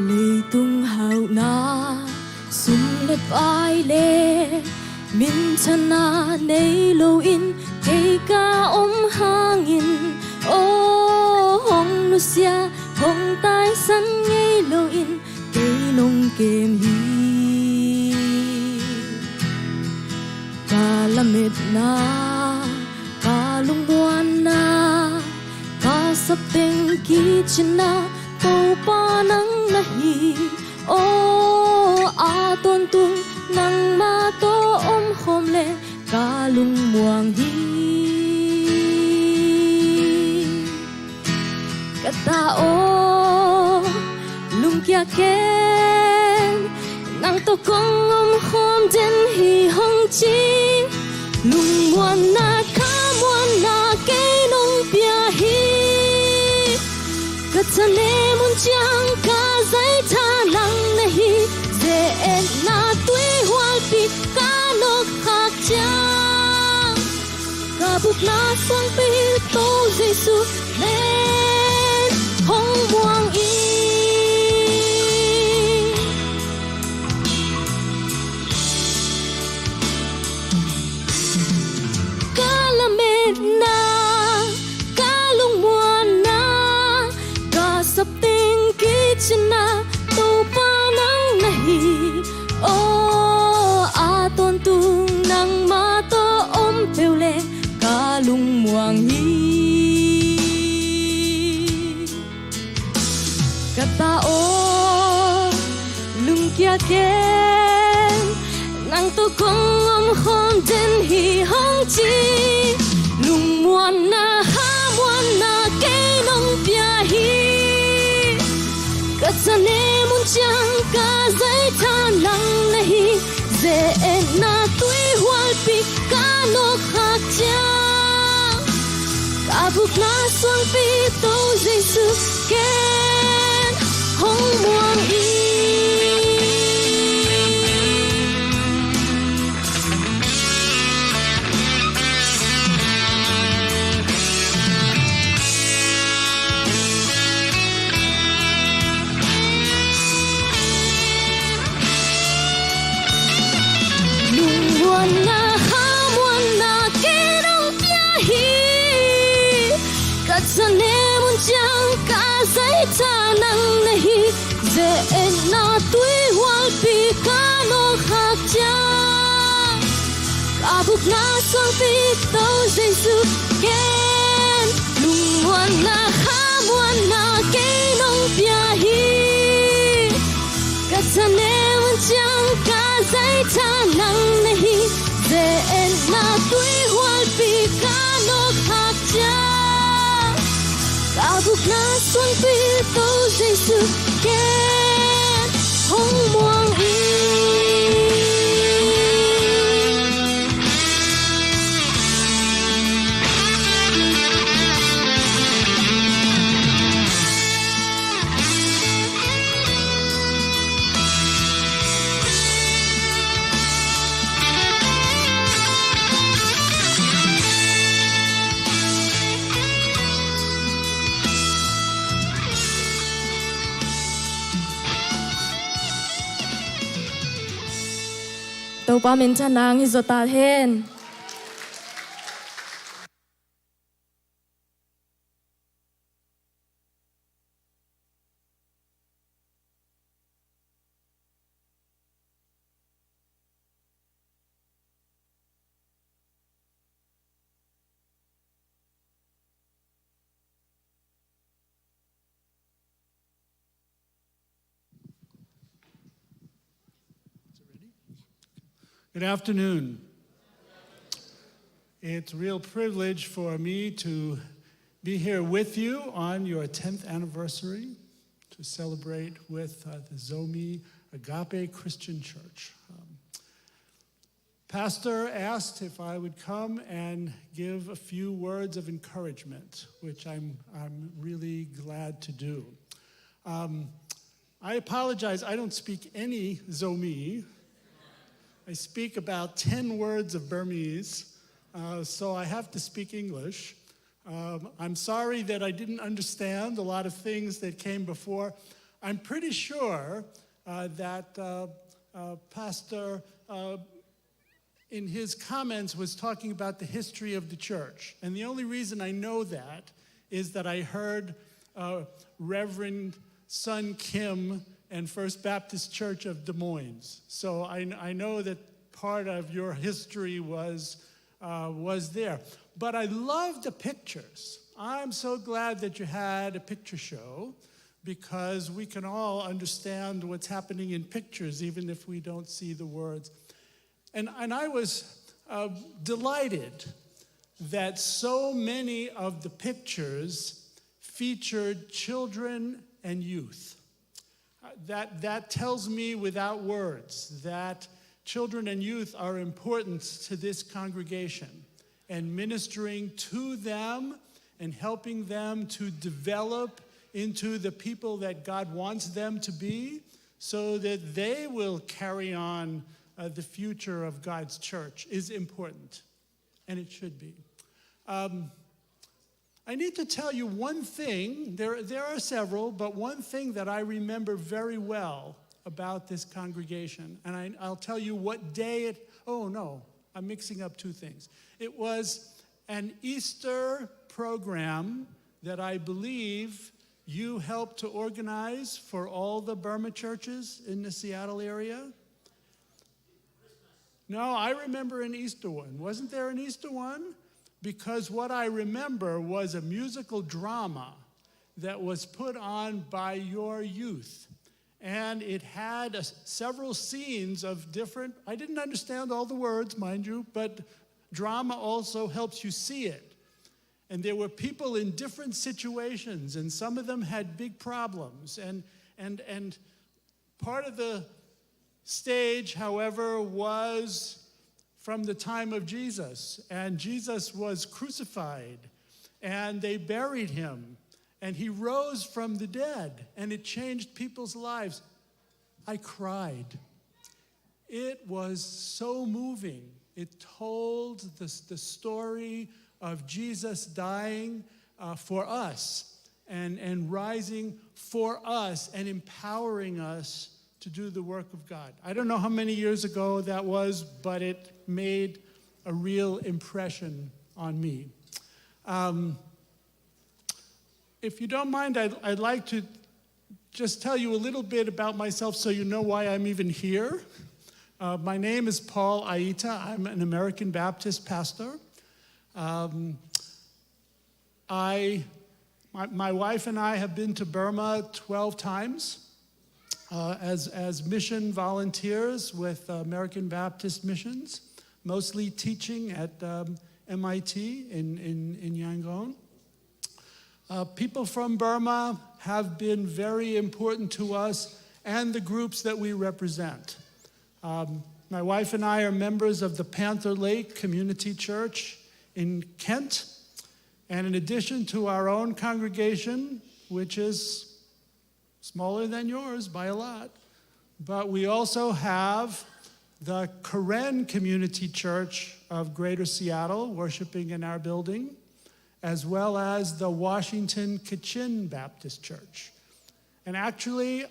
Leitung hauhna, sum le pai le minthanna nei loin kei ka om hangin, aw hong nusia, hong taisan ngei loin kei nong kem hi. Ka lametna, ka lungmuanna, ka sapteng kicinna, Topa nang na hi. Aw a tawntung nangmah tawh omkhawm leng ka lungmuang hi. Ka ta aw, lungkia ken, nang tawh kong omkhawm den hi hong ci. Lungmuanna, khamuanna kei nong pia hi. Ka thanem hun ciang ka zaitha nang na hi. Ze-etna tuihualpi ka nawk khak ciang, ka bukna suangpi Topa Jesu ken hong muang ing. Ka lametna, ka lungmuanna, ka sapteng kicinna, Topa nang na hi. Aw a tawntung nangmah tawh om peuh leng ka lungmuang hi. Ka ta aw, lungkia ken, nang tawh kong omkhawm den hi hong ci. Lungmuanna, khamuanna kei nong pia hi. Ka thanem hun ciang ka zaitha nang na hi. Ze-etna tuihualpi ka nawk khak ciang, ka bukna suangpi Topa Jesu ken hong muang ing. Lungmuanna, khamuanna kei nong pia hi. Ka thanem hun ciang ka zaitha nang na hi. Ze-etna tuihualpi ka nawk khak ciang, ka bukna suangpi Topa Jesu ken lungmuanna, khamuanna kei nong pia hi. Ka thanem hun ciang ka zaitha nang na hi. Ze-etna tuihualpi ka nawk khak ciang, ka bukna suangpi Topa Jesu ken hong muang ing. Topa minthanna hong hi zaw ta hen. Good afternoon. It's a real privilege for me to be here with you on your tenth anniversary to celebrate with, uh, the Zomi Agape Christian Church. Um, Pastor asked if I would come and give a few words of encouragement, which I'm, I'm really glad to do. Um, I apologize, I don't speak any Zomi. I speak about ten words of Burmese, uh, so I have to speak English. Um, I'm sorry that I didn't understand a lot of things that came before. I'm pretty sure uh, that uh, uh, Pastor uh, in his comments was talking about the history of the church. And the only reason I know that is that I heard uh, Reverend Sun Kim and First Baptist Church of Des Moines. So I, I know that part of your history was, uh, was there. But I love the pictures. I'm so glad that you had a picture show because we can all understand what's happening in pictures, even if we don't see the words. And, and I was uh, delighted that so many of the pictures featured children and youth. Uh, that, that tells me without words that children and youth are important to this congregation, and ministering to them and helping them to develop into the people that God wants them to be, so that they will carry on uh, the future of God's church, is important, and it should be. Um, I need to tell you one thing. There, there are several, but one thing that I remember very well about this congregation, and I, I'll tell you what day it, oh no, I'm mixing up two things. It was an Easter program that I believe you helped to organize for all the Burma churches in the Seattle area. No, I remember an Easter one. Wasn't there an Easter one? Because what I remember was a musical drama that was put on by your youth. And it had a, several scenes of different, I didn't understand all the words, mind you, but drama also helps you see it. And there were people in different situations, and some of them had big problems. And, and, and part of the stage, however, was from the time of Jesus. And Jesus was crucified, and they buried him, and he rose from the dead, and it changed people's lives. I cried. It was so moving. It told the, the story of Jesus dying uh, for us and, and rising for us and empowering us to do the work of God. I don't know how many years ago that was, but it made a real impression on me. Um, if you don't mind, I'd, I'd like to just tell you a little bit about myself so you know why I'm even here. Uh, my name is Paul Aita. I'm an American Baptist pastor. Um, I, my, my wife and I have been to Burma twelve times uh, as, as mission volunteers with American Baptist Missions, mostly teaching at um, M I T in, in, in Yangon. Uh, people from Burma have been very important to us and the groups that we represent. Um, my wife and I are members of the Panther Lake Community Church in Kent. And in addition to our own congregation, which is smaller than yours by a lot, but we also have the Karen Community Church of Greater Seattle worshiping in our building, as well as the Washington Kachin Baptist Church. And actually,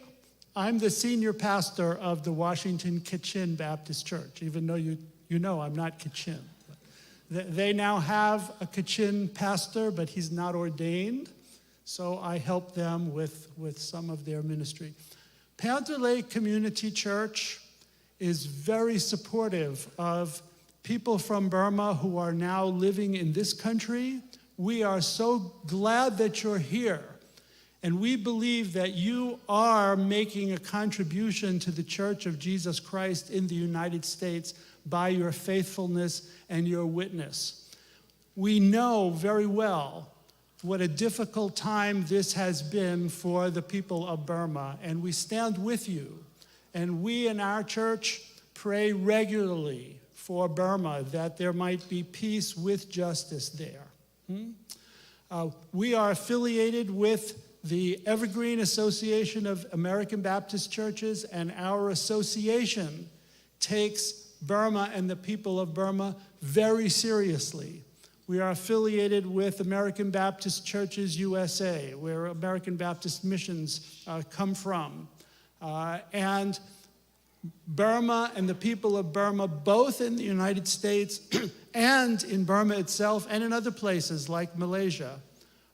I'm the senior pastor of the Washington Kachin Baptist Church, even though you, you know I'm not Kachin. They now have a Kachin pastor, but he's not ordained. So I help them with, with some of their ministry. Panther Lake Community Church is very supportive of people from Burma who are now living in this country. We are so glad that you're here. And we believe that you are making a contribution to the Church of Jesus Christ in the United States by your faithfulness and your witness. We know very well what a difficult time this has been for the people of Burma, and we stand with you. And we in our church pray regularly for Burma, that there might be peace with justice there. Hmm? Uh, we are affiliated with the Evergreen Association of American Baptist Churches, and our association takes Burma and the people of Burma very seriously. We are affiliated with American Baptist Churches U S A, where American Baptist missions uh, come from. Uh, and Burma and the people of Burma, both in the United States and in Burma itself and in other places like Malaysia,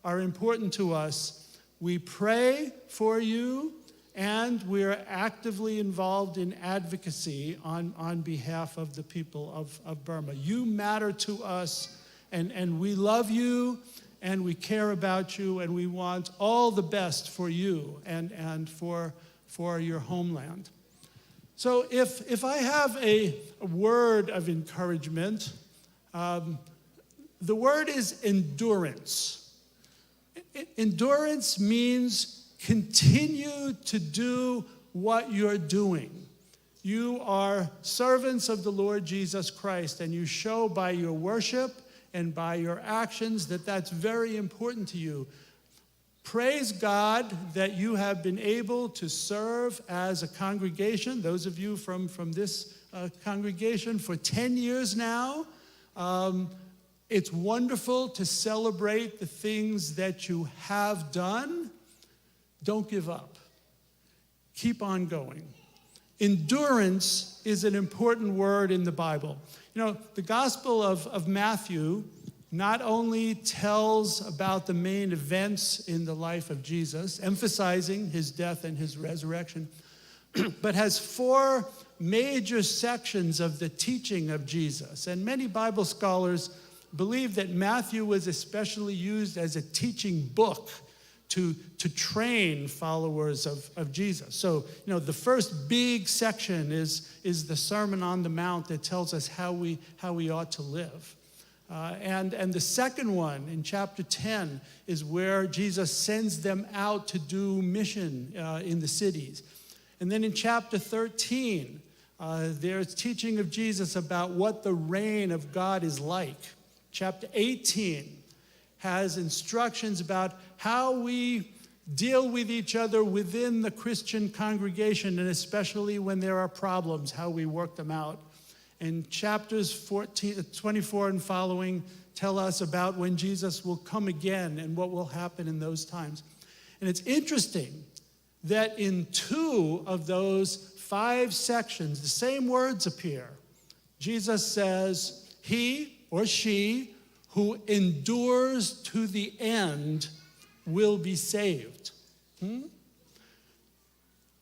are important to us. We pray for you, and we are actively involved in advocacy on, on behalf of the people of, of Burma. You matter to us, and, and we love you, and we care about you, and we want all the best for you and, and for, for your homeland. So if, if I have a, a word of encouragement, um, the word is endurance. E-, endurance means continue to do what you're doing. You are servants of the Lord Jesus Christ, and you show by your worship and by your actions that that's very important to you. Praise God that you have been able to serve as a congregation, those of you from, from this uh, congregation, for ten years now. Um, it's wonderful to celebrate the things that you have done. Don't give up. Keep on going. Endurance is an important word in the Bible. You know, the Gospel of, of Matthew not only tells about the main events in the life of Jesus, emphasizing his death and his resurrection, but has four major sections of the teaching of Jesus. And many Bible scholars believe that Matthew was especially used as a teaching book to, to train followers of, of Jesus. So, you know, the first big section is, is the Sermon on the Mount that tells us how we, how we ought to live. Uh, and, and the second one in chapter ten is where Jesus sends them out to do mission uh, in the cities. And then in chapter thirteen, uh, there's teaching of Jesus about what the reign of God is like. Chapter eighteen has instructions about how we deal with each other within the Christian congregation, and especially when there are problems, how we work them out. And chapters fourteen, twenty-four and following tell us about when Jesus will come again and what will happen in those times. And it's interesting that in two of those five sections, the same words appear. Jesus says, "He or she who endures to the end will be saved." Hmm?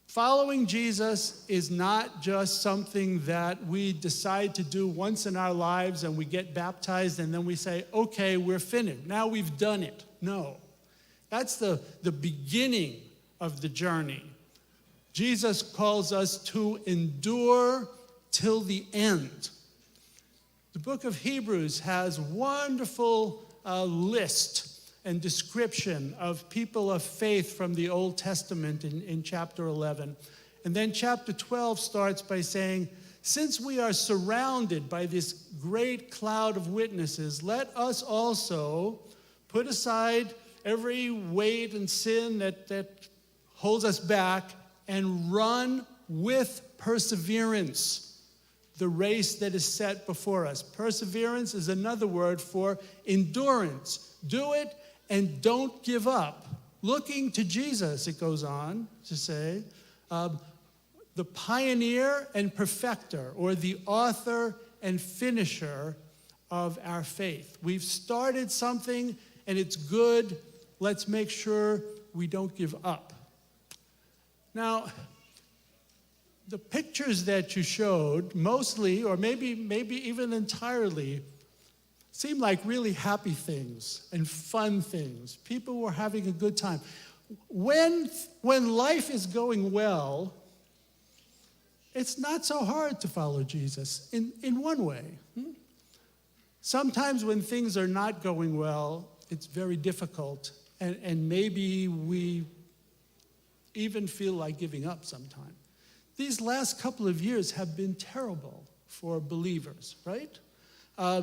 Following Jesus is not just something that we decide to do once in our lives and we get baptized and then we say, "Okay, we're finished. Now we've done it." No. That's the, the beginning of the journey. Jesus calls us to endure till the end. The book of Hebrews has wonderful uh, list and description of people of faith from the Old Testament in, in chapter eleven. And then chapter twelve starts by saying, "Since we are surrounded by this great cloud of witnesses, let us also put aside every weight and sin that, that holds us back and run with perseverance the race that is set before us." Perseverance is another word for endurance. Do it and don't give up. Looking to Jesus, it goes on to say, um, the pioneer and perfecter, or the author and finisher of our faith. We've started something and it's good. Let's make sure we don't give up. Now, the pictures that you showed, mostly, or maybe, maybe even entirely, seem like really happy things and fun things. People were having a good time. When, when life is going well, it's not so hard to follow Jesus in, in one way. Hmm? Sometimes when things are not going well, it's very difficult, and, and maybe we even feel like giving up sometime. These last couple of years have been terrible for believers, right? Uh,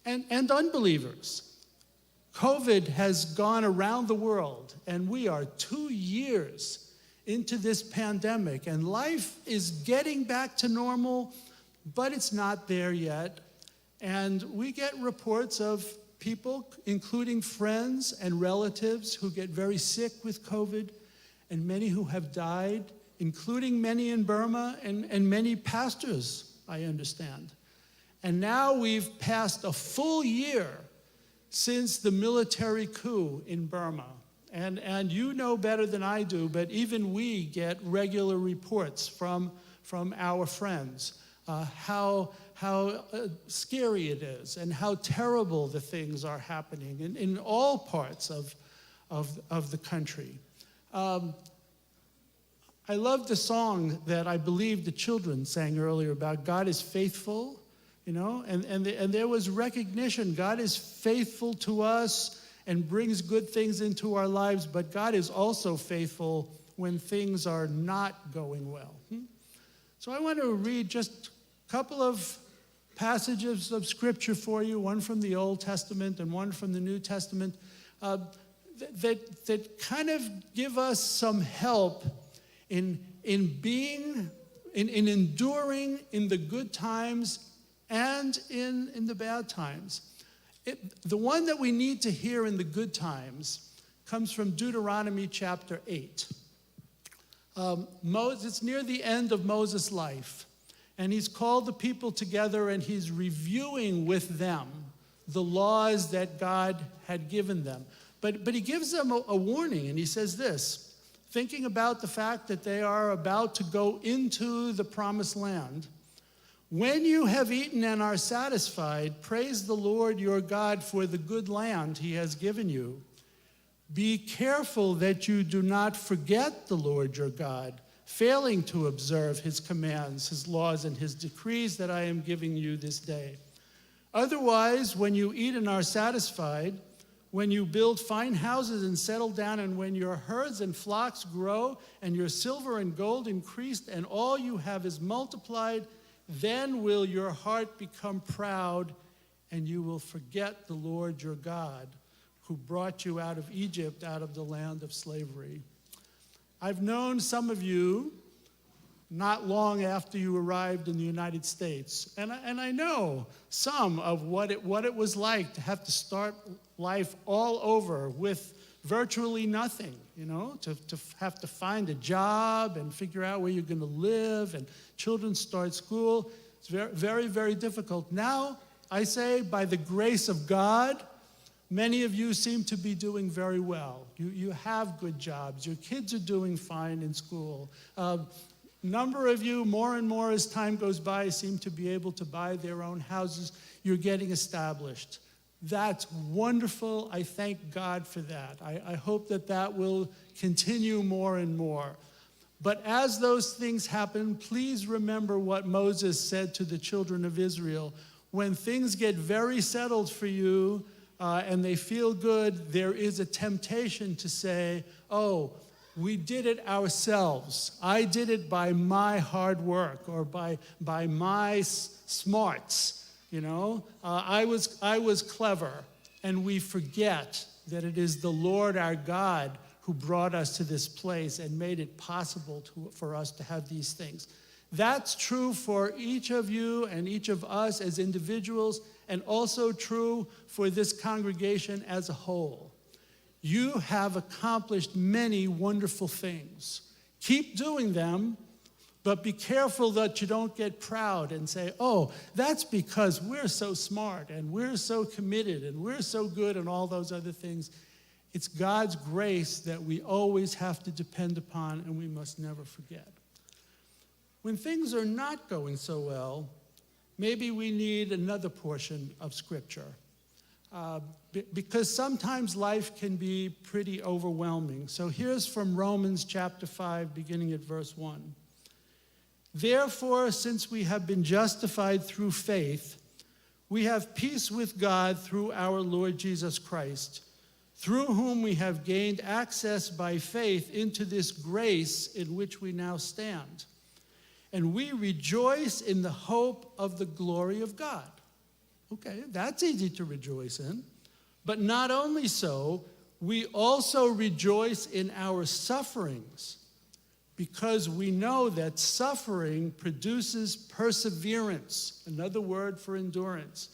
and, and unbelievers. COVID has gone around the world, and we are two years into this pandemic, and life is getting back to normal, but it's not there yet. And we get reports of people, including friends and relatives, who get very sick with COVID, and many who have died, including many in Burma and, and many pastors, I understand. And now we've passed a full year since the military coup in Burma. And, and you know better than I do, but even we get regular reports from, from our friends, uh, how, how, uh, scary it is and how terrible the things are happening in, in all parts of, of, of the country. Um, I love the song that I believe the children sang earlier about God is faithful, you know, and, and, the, and there was recognition. God is faithful to us and brings good things into our lives, but God is also faithful when things are not going well. Hmm? So I want to read just a couple of passages of Scripture for you, one from the Old Testament and one from the New Testament, uh, th-, that, that kind of give us some help in, in being, in, in enduring in the good times and in, in the bad times. It, the one that we need to hear in the good times comes from Deuteronomy chapter eight. Um, Moses, it's near the end of Moses' life, and he's called the people together and he's reviewing with them the laws that God had given them. But, but he gives them a, a warning, and he says this, thinking about the fact that they are about to go into the promised land. When you have eaten and are satisfied, praise the Lord your God for the good land he has given you. Be careful that you do not forget the Lord your God, failing to observe his commands, his laws, and his decrees that I am giving you this day. Otherwise, when you eat and are satisfied, when you build fine houses and settle down, and when your herds and flocks grow, and your silver and gold increased, and all you have is multiplied, then will your heart become proud, and you will forget the Lord your God, who brought you out of Egypt, out of the land of slavery. I've known some of you not long after you arrived in the United States, and I, and I know some of what it, what it was like to have to start life all over with virtually nothing, you know, to, to have to find a job and figure out where you're gonna live, and children start school. It's very, very, very difficult. Now, I say, by the grace of God, many of you seem to be doing very well. You, you have good jobs. Your kids are doing fine in school. Uh, number of you, more and more as time goes by, seem to be able to buy their own houses. You're getting established. That's wonderful. I thank God for that. I, I hope that that will continue more and more. But as those things happen, please remember what Moses said to the children of Israel. When things get very settled for you, uh, and they feel good, there is a temptation to say, "Oh, we did it ourselves. I did it by my hard work or by, by my s-, smarts." You know, uh, I was, I was clever. And we forget that it is the Lord our God who brought us to this place and made it possible to, for us to have these things. That's true for each of you and each of us as individuals, and also true for this congregation as a whole. You have accomplished many wonderful things. Keep doing them, but be careful that you don't get proud and say, "Oh, that's because we're so smart and we're so committed and we're so good," and all those other things. It's God's grace that we always have to depend upon, and we must never forget. When things are not going so well, maybe we need another portion of Scripture. Uh, be-, because sometimes life can be pretty overwhelming. So here's from Romans chapter five, beginning at verse one. "Therefore, since we have been justified through faith, we have peace with God through our Lord Jesus Christ, through whom we have gained access by faith into this grace in which we now stand. And we rejoice in the hope of the glory of God. Okay, that's easy to rejoice in. But not only so, we also rejoice in our sufferings, because we know that suffering produces perseverance, another word for endurance.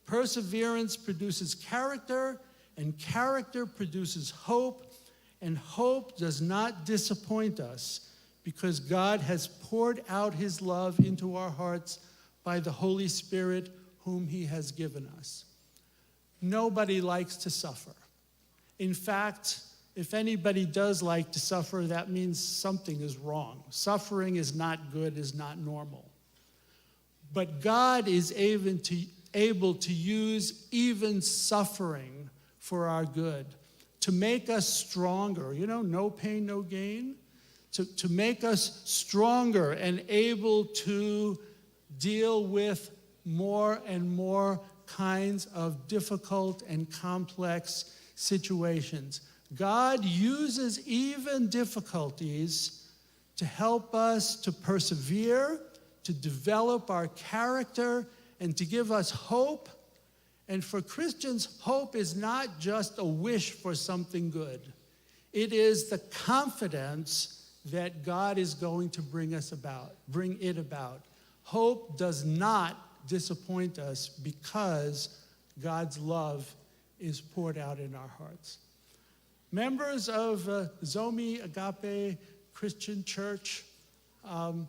Perseverance produces character, and character produces hope, and hope does not disappoint us, because God has poured out his love into our hearts by the Holy Spirit whom he has given us. Nobody likes to suffer. In fact, if anybody does like to suffer, that means something is wrong. Suffering is not good, is not normal. But God is able to, able to use even suffering for our good, to make us stronger. You know, no pain, no gain. To, to make us stronger and able to deal with more and more kinds of difficult and complex situations. God uses even difficulties to help us to persevere, to develop our character, and to give us hope. And for Christians, hope is not just a wish for something good. It is the confidence that God is going to bring us about, bring it about. Hope does not disappoint us because God's love is poured out in our hearts. Members of, uh, Zomi Agape Christian Church, um,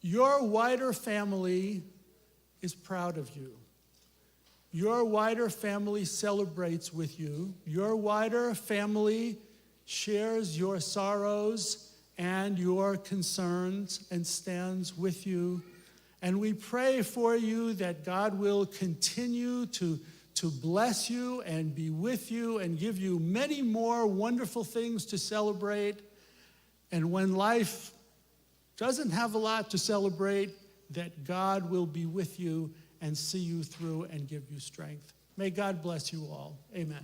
your wider family is proud of you. Your wider family celebrates with you. Your wider family shares your sorrows and your concerns and stands with you. And we pray for you that God will continue to, to bless you and be with you and give you many more wonderful things to celebrate. And when life doesn't have a lot to celebrate, that God will be with you and see you through and give you strength. May God bless you all. Amen.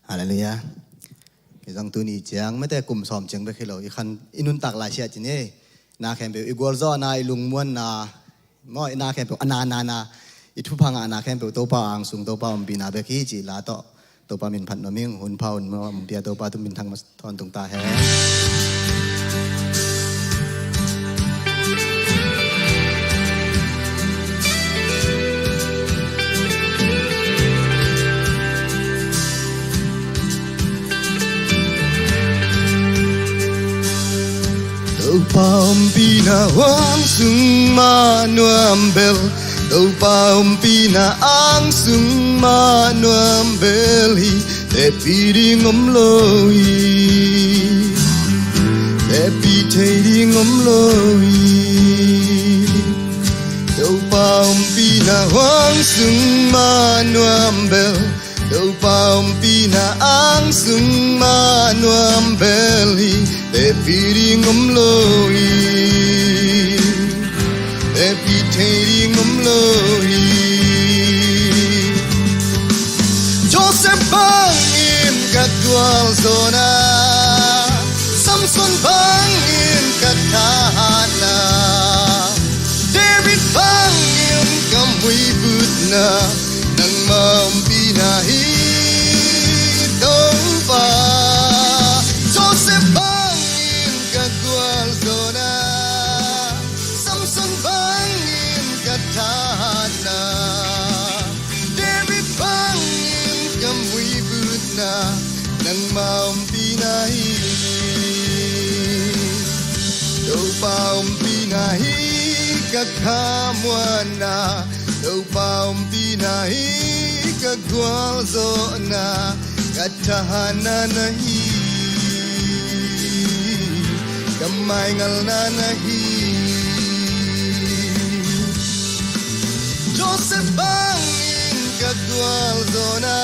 Halleluiah. Kei zong tuni ciang mete kum sawm ciang bek hi lo, i khan i nuntak lai siah cin ei. Na khempeuh i gualzawhna, i lungmuanna maw, i na khempeuh a na na na, i thupha ngahna khempeuh Topa angsung, Topa ompihna bek hi cih la tawh Topa min phat nuam ing. Hun pha un maw, ompih a Topa tu minthang ma thawn tung ta hen. Topa ompihna angsung mah nuam bel, Topa ompihna angsung mah nuam bel hi. Tepih ding om lo hi. Tepih thei ding om lo hi. Topa ompihna angsung mah nuam bel, Topa ompihna angsung mah nuam bel hi. Tepih ding om lo hi. Tepih thei ding om lo hi. Joseph bangin ka gualzawhna, Samson bangin ka thahatna, David bangin ka muibutna, nangmah ompihna hi Topa. Joseph bangin ka gualzawhna, Samson bangin ka thahatna, David bangin ka muibutna, nangmah ompihna hi. Topa ompihna hi ka khamuanna, Topa ompihna hi ka gualzawhna, ka thahatna na hi, ka maingalna na hi. Joseph bang gualzawhna,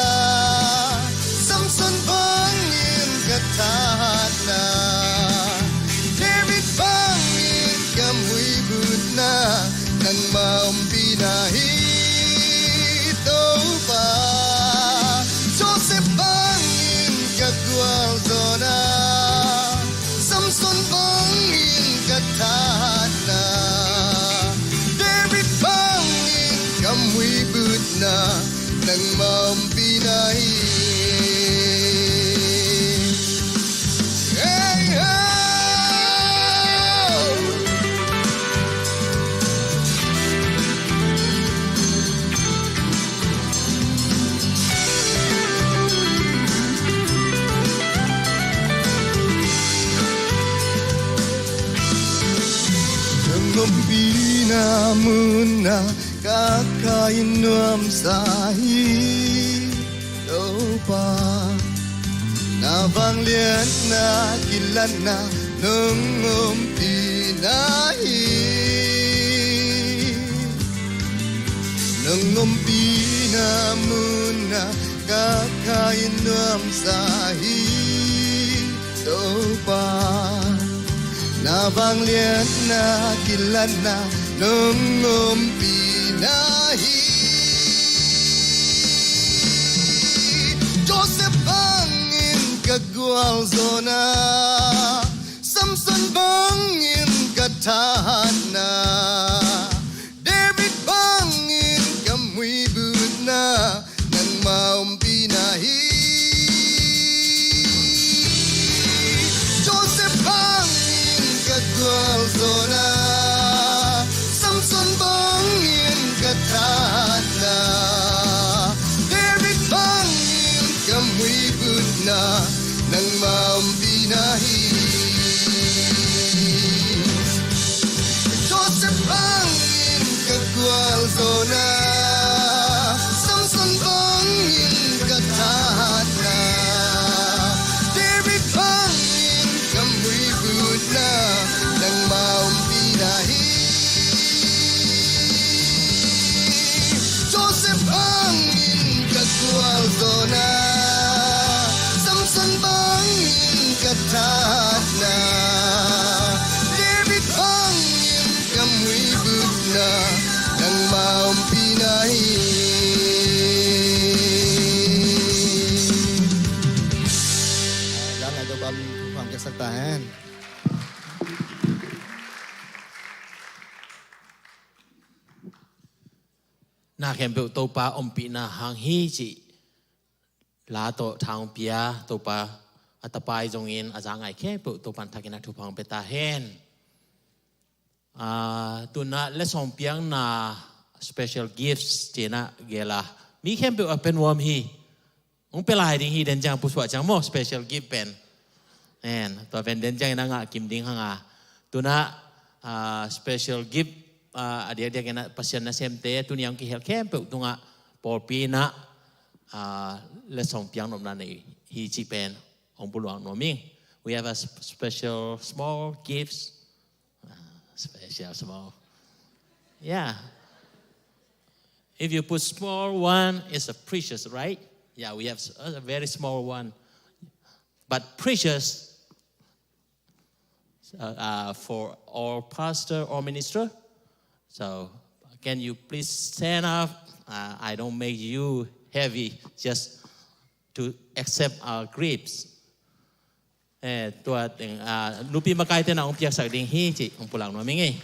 Samson bangin ka thahatna, David bangin ka muibutna, nangma ompihna hi Topa. Joseph bangin ka gualzawhna, Samson bangin ka thahatna, David bangin ka muibutna, nangma ompihna hi. Hey, ho! Nang ompihna munah ka kha in nuamsa hi Topa. Na vangliatna kilatna nong ompihna hi. Nong ompihna munah ka kha in nuamsa hi Topa. Na vangliatna kilatna nong ompihna hi. Joseph bangin ka gualzawhna, Samson bangin ka thahatna, David bangin ka muibutna, nangma ompihna hi. Joseph bangin ka gualzawhna, Samson bangin ka thahatna, David bangin ka muibutna, nangma ompihna hi. Joseph bangin ka gualzawhna, Samson bangin ka thahatna, David bangin ka muibutna, nangma ompihna hi. Joseph bangin ka gualzawhna, Samson bangin ka thahatna, David bangin ka muibutna, nangma ompihna hi. Zan ai to bam, pang piaksak ta hen. Na khempeuh Topa ompihna hang hi cih la tawh tha hong pia Topa, a tapai zongin a za ngai khempeuh Topa in thakin a thupha hong pia ta hen. Ah, tunah letsong piakna special gifts cih na gel a, mi khempeuh a pia nuam hi. Hong pia lai ding hi, den ciang pusuah ciang maw, special gift pen. En, tua pen den ciang in a ngah kim ding hang a. Tunah, ah, special gift, ah, a diakdiak in a Pasian nasemte tuni a hong kihel khempeuh tungah pawlpi in a, ah, letsong piak nopna nei hi cih pen hong pulak nuam ing. We have a sp-, special small gifts. Ah, special small. Yeah. If you put small one, it's a precious, right? Yeah, we have s-, a very small one. But precious, uh, uh, for all pastor or minister. So, can you please stand up? Uh, I don't make you heavy, just to accept our gifts. Eh, tua teng, ah, nupi makaite na hong piaksak ding hi cih hong pulak nuam ing ei.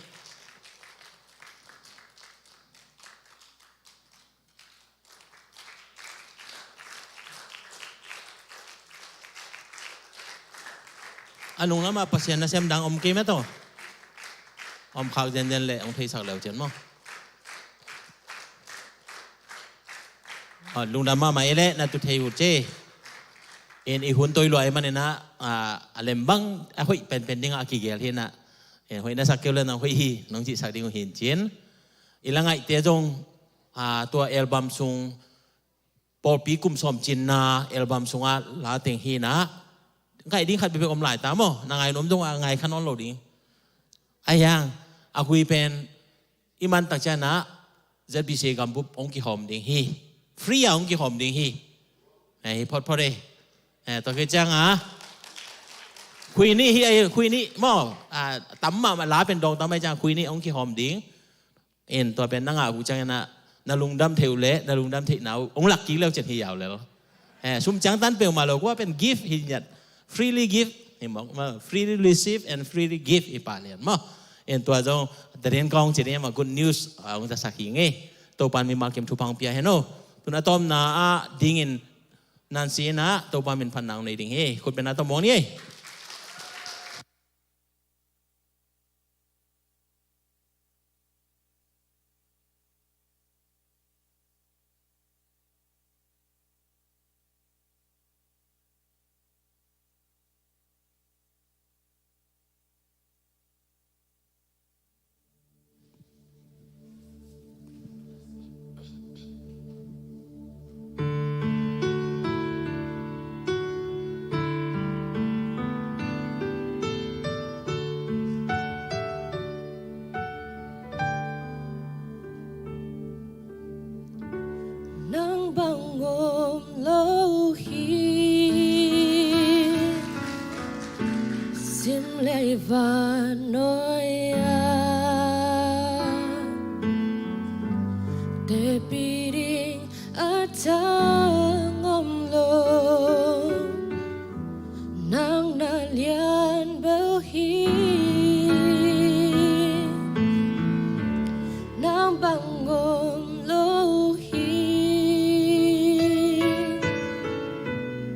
A nunglam ah Pasian nasem dang om kei mah tawh. Om khak zenzen leh hong theisak leu cin maw. Ah, lungdam mahmah i leh na tu thei uh ci. In i hun toi lua i manin ah, ah, a lem bang a hoih penpen ding a kigel hi na. In hoih na sak keu le nang hoih hi, nong cihsak ding uh hi in cin. I la ngaihte zong, ah, tua album sung, pawlpi kum sawm cinna album sungah la teng hi na. Ngaih ding khat bekbek om lai ta maw, na ngai nuam zong a ngai kha nawn lo ding. A hiang, a hui pen, i man tak ciangin ah Z B C gambup hong kihawm ding hi. free a hong kihawm ding hi. Eh, hi photphot e. Eh, tua khit ciang a, khui nih hi, eh, khui nih maw. Ah, tam mahmah, la pen dawng tam ahih ciang khui nih hong kihawm ding. In tua pen na ngah uh ciangin ah, na lungdam theih uh leh na lungdam theihna uh hong lak kik leu cin hi yau lel. Eh, sum ciangtan peuhmah lo, kua pen gift hi ngiat. Freely give hi maw, maw, freely receive and freely give hi pah lian maw. In tua zong, tadin kong ci ding maw, good news, ah, hong zasak hi ngei. Topan mimal kim thupha hong pia hen aw. Tun a tawpna ah dingin, nansi in ah Topa min phatna hong nei ding hi. Khut beng a tawm mawk ni ei. Nang bang om lo hi, sim lei van nuai-ah, teci ding a tang om lo. Nang na lian bel hi, nang bang om lo hi,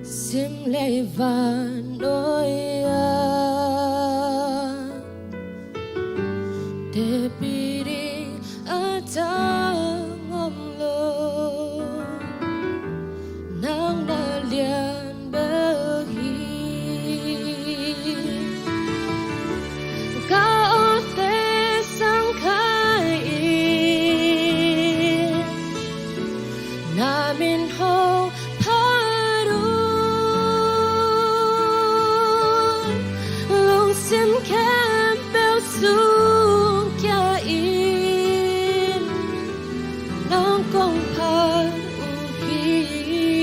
sim lei van nuai-ah, teci ding a tang om lo. Nang na lian bel hi. Ka awte sang khai in, na min hong phat un, lungsim khempeuh sung kia in, nang kong phat uh hi.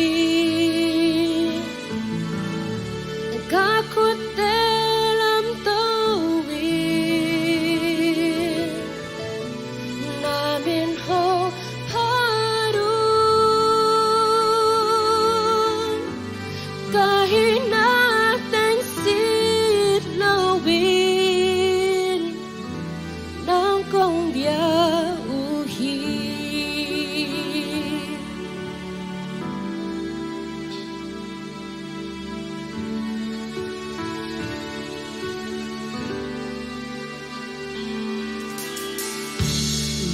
Ka khutte lamto in, na min hong phat un, ka hihna teng sit loin, nang kong bia uh hi.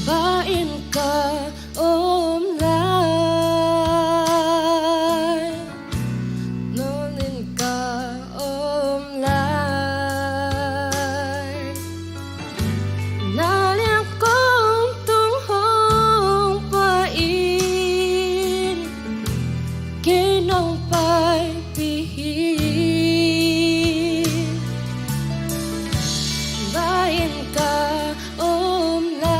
Bang in ka om lai, nong in ka om lai, na liang kong tung hong pai in, kei nong paipih hi. Bang in ka om lai,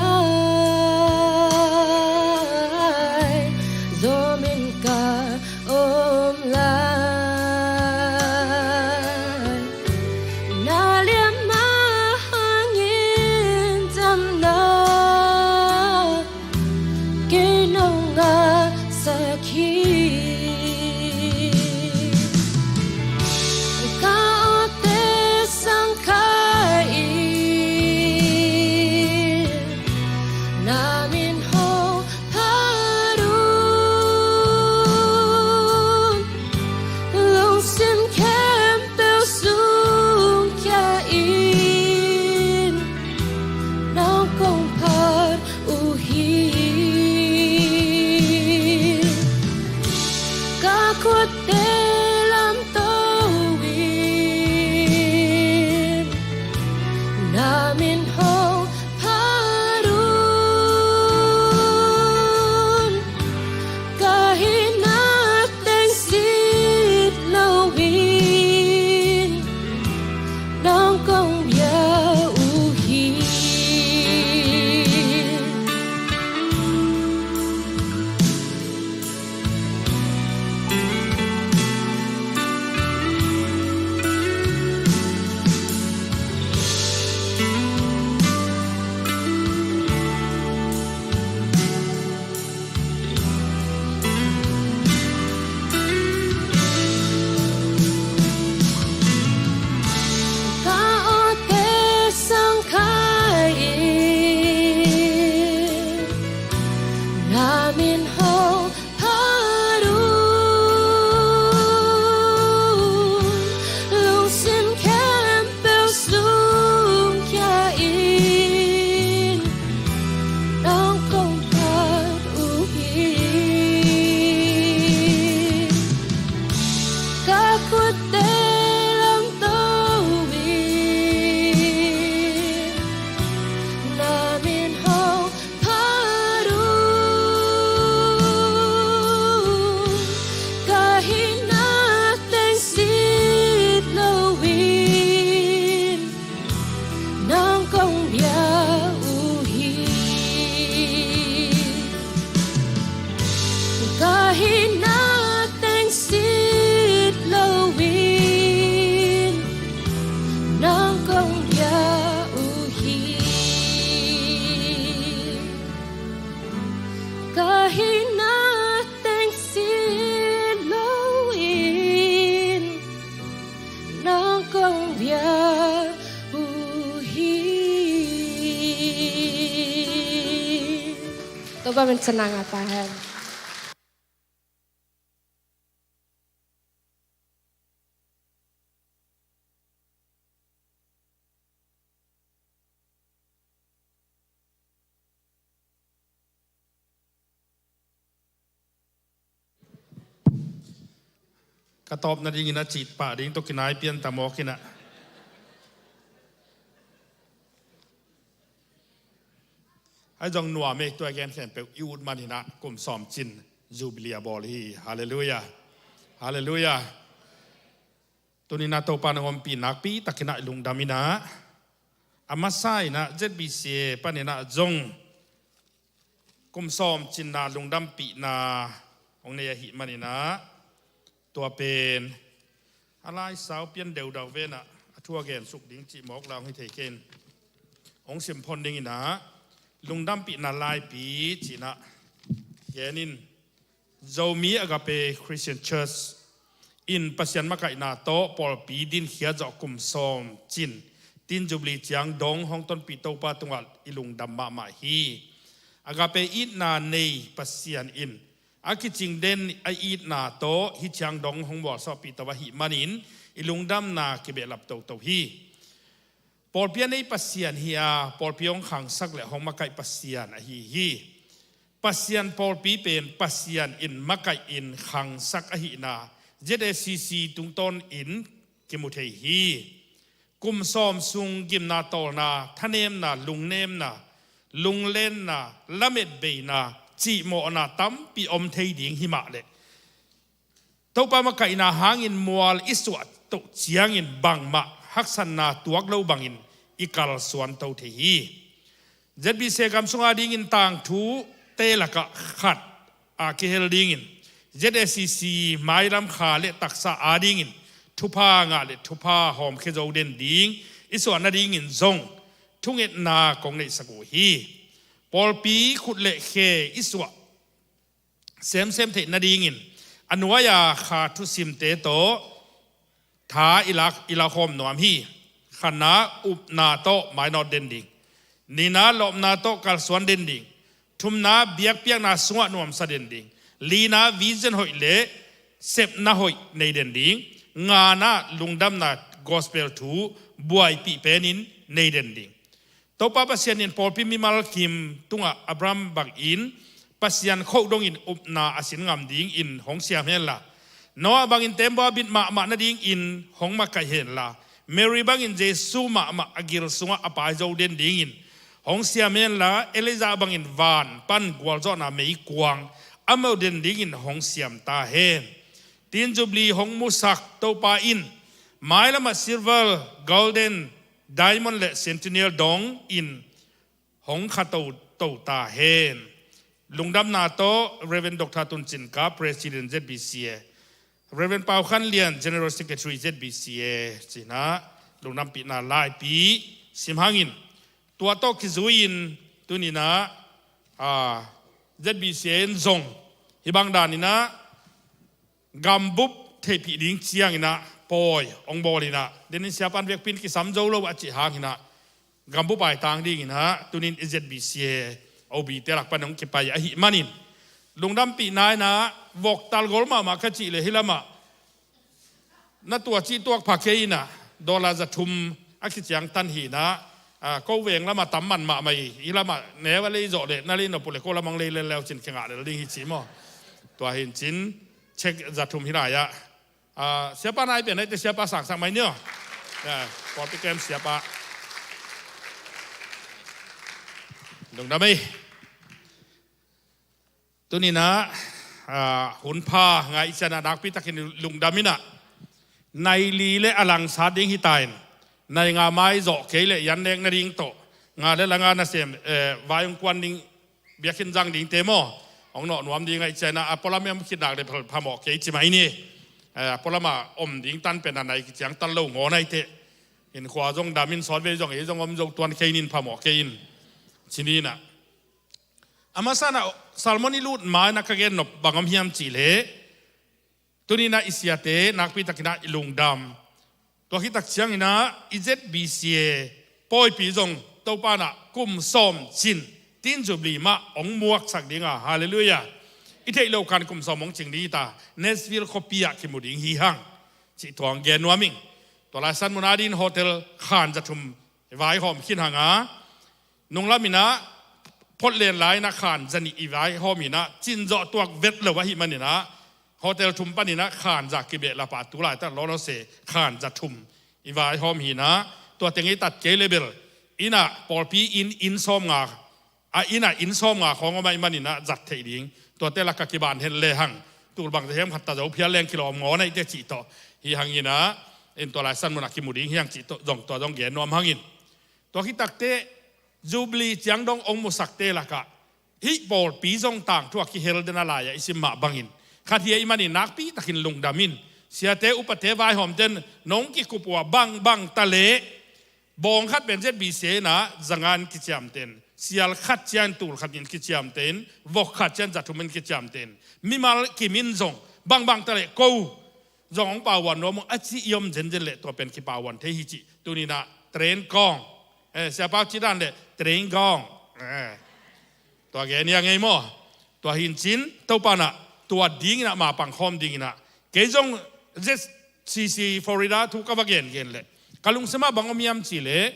Topa min thang ngah ta hen. Ka tawp nadingin a cih pah ding tawh kinai pian ta mawk in ah. Ahi zong nuam ei, tua gen khempeuh i ut manin ah kum sawm cin Jubilee a bawl hi. Halleluiah. Halleluiah. Tuni-in ah Topa na ompih nakpi takin ah i lungdam in ah, a masa in ah Z B C A panin ah zong kum sawm cinna lungdampihna hong nei ahih manin ah, tua pen a laisau pian deudau ven ah a thu a gensuk ding cih mawk la hong hi thei kei in, hong simphon dingin ah, lungdampihna laipi ci-in ah gen in, Zomi Agape Christian Church in Pasian makaihna tawh pawlpi dinkhia zawh kum sawm cin Tin Jubilee ciang dong hong tonpih Topa tungah i lungdam mahmah hi. Agape itna nei Pasian in a kicing den a itna tawh hih ciang dong hong mualsawhpih to ahih manin i lungdamna kibehlap toto hi. Pawlpi a nei Pasian hi a, pawlpi hong khangsak le hong makaih Pasian ahi hi. Pasian pawlpi pen Pasian in makaih in khangsak ahihna Z A C C tungtawnin kimu thei hi. Kum sawm sung gimna, tawlna, thanemna, lungnemna, lunglenna, lametbeina, cihmawhna tampi om thei ding hi mah leh, Topa makaihna hangin mual i suah toh ciangin bangmah haksatna tuak lo bangin i kalsuan to thei hi. Z B C A gam sunga dingin tangthu te lakah khat a kihel dingin Z A C C mailam kha le taksa a dingin thupha ngah le thupha hawmkhia zo den ding i suah nadingin zong thungetna kong neihsak uh hi. Pawlpi khut le khe i suah semsem theih nadingin a nuai-a kha thusimte tawh tha i lak, i lakhawm nuam hi. Khatna, upna tawh mainawt den ding. Nihna, lawpna tawh kalsuan den ding. Thumna, biakpiakna sungah nuamsa den ding. Lina, vision hoih le sepna hoih nei den ding. Ngana, lungdamna gospel thu buaipih penin nei den ding. Topa Pasian in pawlpi mimal kim tungah Abraham bangin Pasian khoh dongin upna a sin ngam dingin hong siam henla, Noah bangin teembaw a bit mahmah nadingin hong makaih henla, Mary bangin Jesu mahmah a gil sungah a pai zo den dingin hong siam henla, Elijah bangin van pan gualzawhna meikuang a mu den dingin hong siam ta hen. Tin Jubilee hong musak Topa in mailamah silver, golden, diamond le centennial dongin hong kha to, to ta hen. Lungdamna tawh Reverend Doctor Tun Cin Kap, President Z B C A, Reverend Pau Khan Lian, General Secretary Z B C A, ci-in ah lungdampihna laipi sim hangin, tua tawh kizui-in tuni-in ah, ah, Z B C A in zong hih bang danin ah gambup theihpih ding ciangin ah pawi hong bawl in ah, denin siapa in vekpi-in kisam zo lo a cih hangin ah gambup a i tang dingin ah tuni-in i Z B C A O B te lak pan hong kipai ahih manin, lungdampihna in ah vok talgol mahmah ka cih leh hih lamah na tua cih tuak pha kei in ah, dollar za thum a kiciang tan hi in ah, ah, ko veng lamah tam man mahmah hi. Hih lamah neu a lei zawh leh na lei nop uh leh ko lamah hong lei lel leu cin kingah lel ding hi ci maw. Tua hi in cin, cheque za thum hi lai ah, ah, siapa nai pian nai te, siapa sangsak mai ni aw. Ah, pawlpi kem siapa. Lungdam ei. Tuni-in ah, ah, hun pha ngaihcian ah nakpi takin lungdam in ah, nai li le a langsat ding hi ta in, nai nga mai zawh kei leh i an nek nading tawh, nga le la nga nasem, eh, vai hong kuan ding, biakinn zang dingte maw, hong nawh nuam ding ngaihcian ah, a pualam i om khit nak leh pha, phamawh kei ci mai ni. Eh, a pualam a om ding tan pen a nai kiciang tan lo ngaw nai teh. Innkhua zong dam in, sawtvei zong ei zong om zo tuan kei nin, phamawh kei in ci ni in ah. A masa in ah, sermon i lut ma-in ah ka gen nop bang om hiam cih leh, tuni-in ah i siate nakpi takin ah i lungdam. Tua khit tak ciangin ah i Z B C A pawipi zong Topa in ah kum sawm cin Tin Jubilee mah hong muaksak ding a, halleluiah. I theih loh kan kum sawm hong cing ding hi ta, Nashville khuapi ah kimu ding hi hang, cih tua hong gen nuam ing. Tua lai san mun a ding hotel khan za thum i vaihawm khin hang a, nunglam in ah Portland lai in ah khan za nih i vaihawm in ah, cin zawh tuak vet lo ahih manin ah, hotel thum panin ah khan za kibehlap a, tu laitak lawlaw se khan za thum i vaihawm hi in ah, tua teng i tat kei leh bel, inn ah pawlpi inn, inn sawmnga, a inn ah inn sawmnga khawng om ahih manin ah zat theih ding. Tuate lak ah kiban hen lehang, tul bang za hiam khat ta zo phial leng kilawm ngawn ahih teh cih tawh hi hang in ah, in tua lai san mun ah kimu ding hi hang cih tawh zong, tua zong gen nuam hang in. Tua khit tak teh, Jubilee ciang dong hong musakte lak ah hih pawlpi zong tangthu a kihel den a, lai ah i sim mah bangin, khat hi ahih manin nakpi takin lungdam in. Siate upate vaihawmte'n nong kikup uh a, bangbang ta leh, bawng khat pen Z B C in ah za nga in kiciamteh in, sial khat ciangin tul khat in kiciamteh in, vok khat ciangin za thum in kiciamteh in, mimal kim in zong bangbang ta leh ko zong hong pauan nuam ung a ci i om zenzen leh, tua pen kipauan thei hi cih. Tuni in ah train kawng, eh, Siapa cih dan leh train kawng, eh, tua gen hi a ngei maw. Tua hi in cin, Topa in ah tua ding in ah mapang khawm ding in ah, kei zong Z C C Florida thu ka va gengen leh, ka lungsim ah bang om hiam cih leh,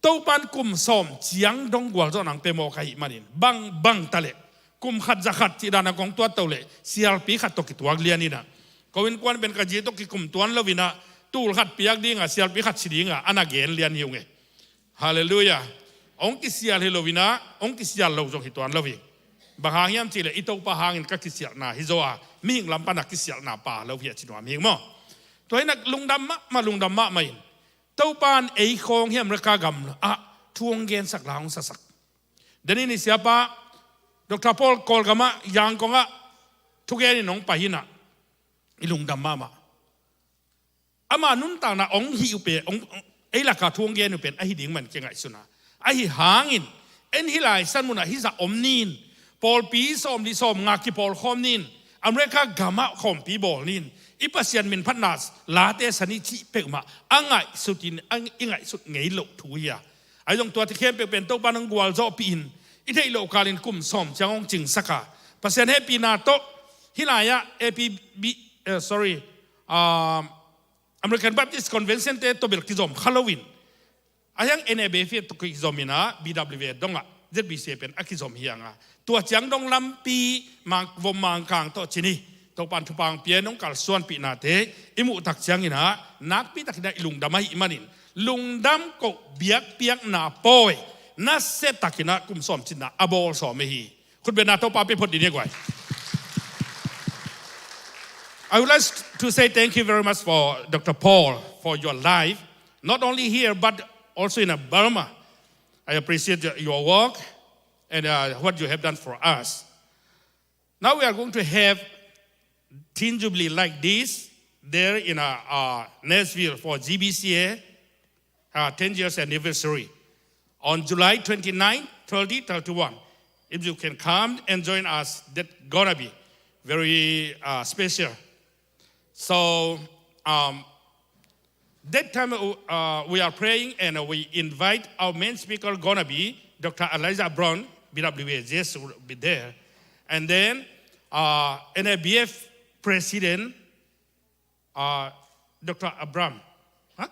Topa in kum sawm ciang dong gualzawhna hong pia mawk ahih manin, bangbang ta leh, kum khat za khat cih dan a kong tuat to leh, sialpi khat tawh kituak lian in ah, ko innkuan pen ka zi tawh kikum tuan lo in ah, tul khat piak ding a sialpi khat si ding a, a na gen lian hi ung e. Halleluiah. Hong kisial hi lo in ah, hong kisial lo zong hi tuan lo hi. Bang hang hiam cih leh, i Topa hangin ka kisialhna hi zaw a, mihing lam pan a kisialhna pha lo hi a ci nuam hi ing maw. Tua hi in ah lungdam mahmah, lungdam mahmah in. Topa in ei khawng hih America gam ah thu hong gensak, la hong sasak. Denin i siapa Doctor Paul Kawlgam ah, Yangon ah thugen in hong pai hi in ah, i lungdam mahmah. Ama nuntakna hong hih uh pen, hong, hong, ei lak ah thu hong gen uh pen ahi ding man kingaihsun a, ahi hangin, en hih lai san mun ah hih zah om ni in, pawlpi sawmli sawmnga kipawlkhawm ni in, America gam ah khawmpi bawl ni in, i Pasian min phatna late sa ni cih peuhmah a ngaihsut in, a, i ngaihsut ngei loh thu hi a. Ahi zong tuate khempeuh pen Topa in hong gualzawhpih in, i theih loh kal in kum sawm ciang hong cingsak a, Pasian hehpihna tawh hih lai ah A P B, eh, sorry, um, American Baptist Convention te tawh bel kizom kha lo in, a hiang N A B F tawh kizom in ah, B W A dong ah Z B C pen a kizom hi hang a, tua ciang dong lampi mang, vom mangkang tawh ci ni, Topa in thupha hong pia in hong kalsuanpihnate i muh tak ciangin ah, nakpi takin ah i lungdam ahih manin, lungdam koh biakpiakna pawi, nasia takin ah kum sawm cinna a bawl sawm ahi hi. Khut bengna Topa pia phot dih ni guai. I would like to say thank you very much for Doctor Paul, for your life, not only here but also in Burma. I appreciate your, your work and, uh, what you have done for us. Now we are going to have Teen Jubilee like this there in, uh, uh, Nashville for Z B C A, uh, ten years anniversary on July twenty-nine, thirty, thirty-one. If you can come and join us, that gonna be very, uh, special. So, um, that time, uh, we are praying and we invite our main speaker gonna be Doctor Elijah Brown, B W A, yes, will be there. And then, uh, N A B F President, uh, Doctor Abraham. Huh?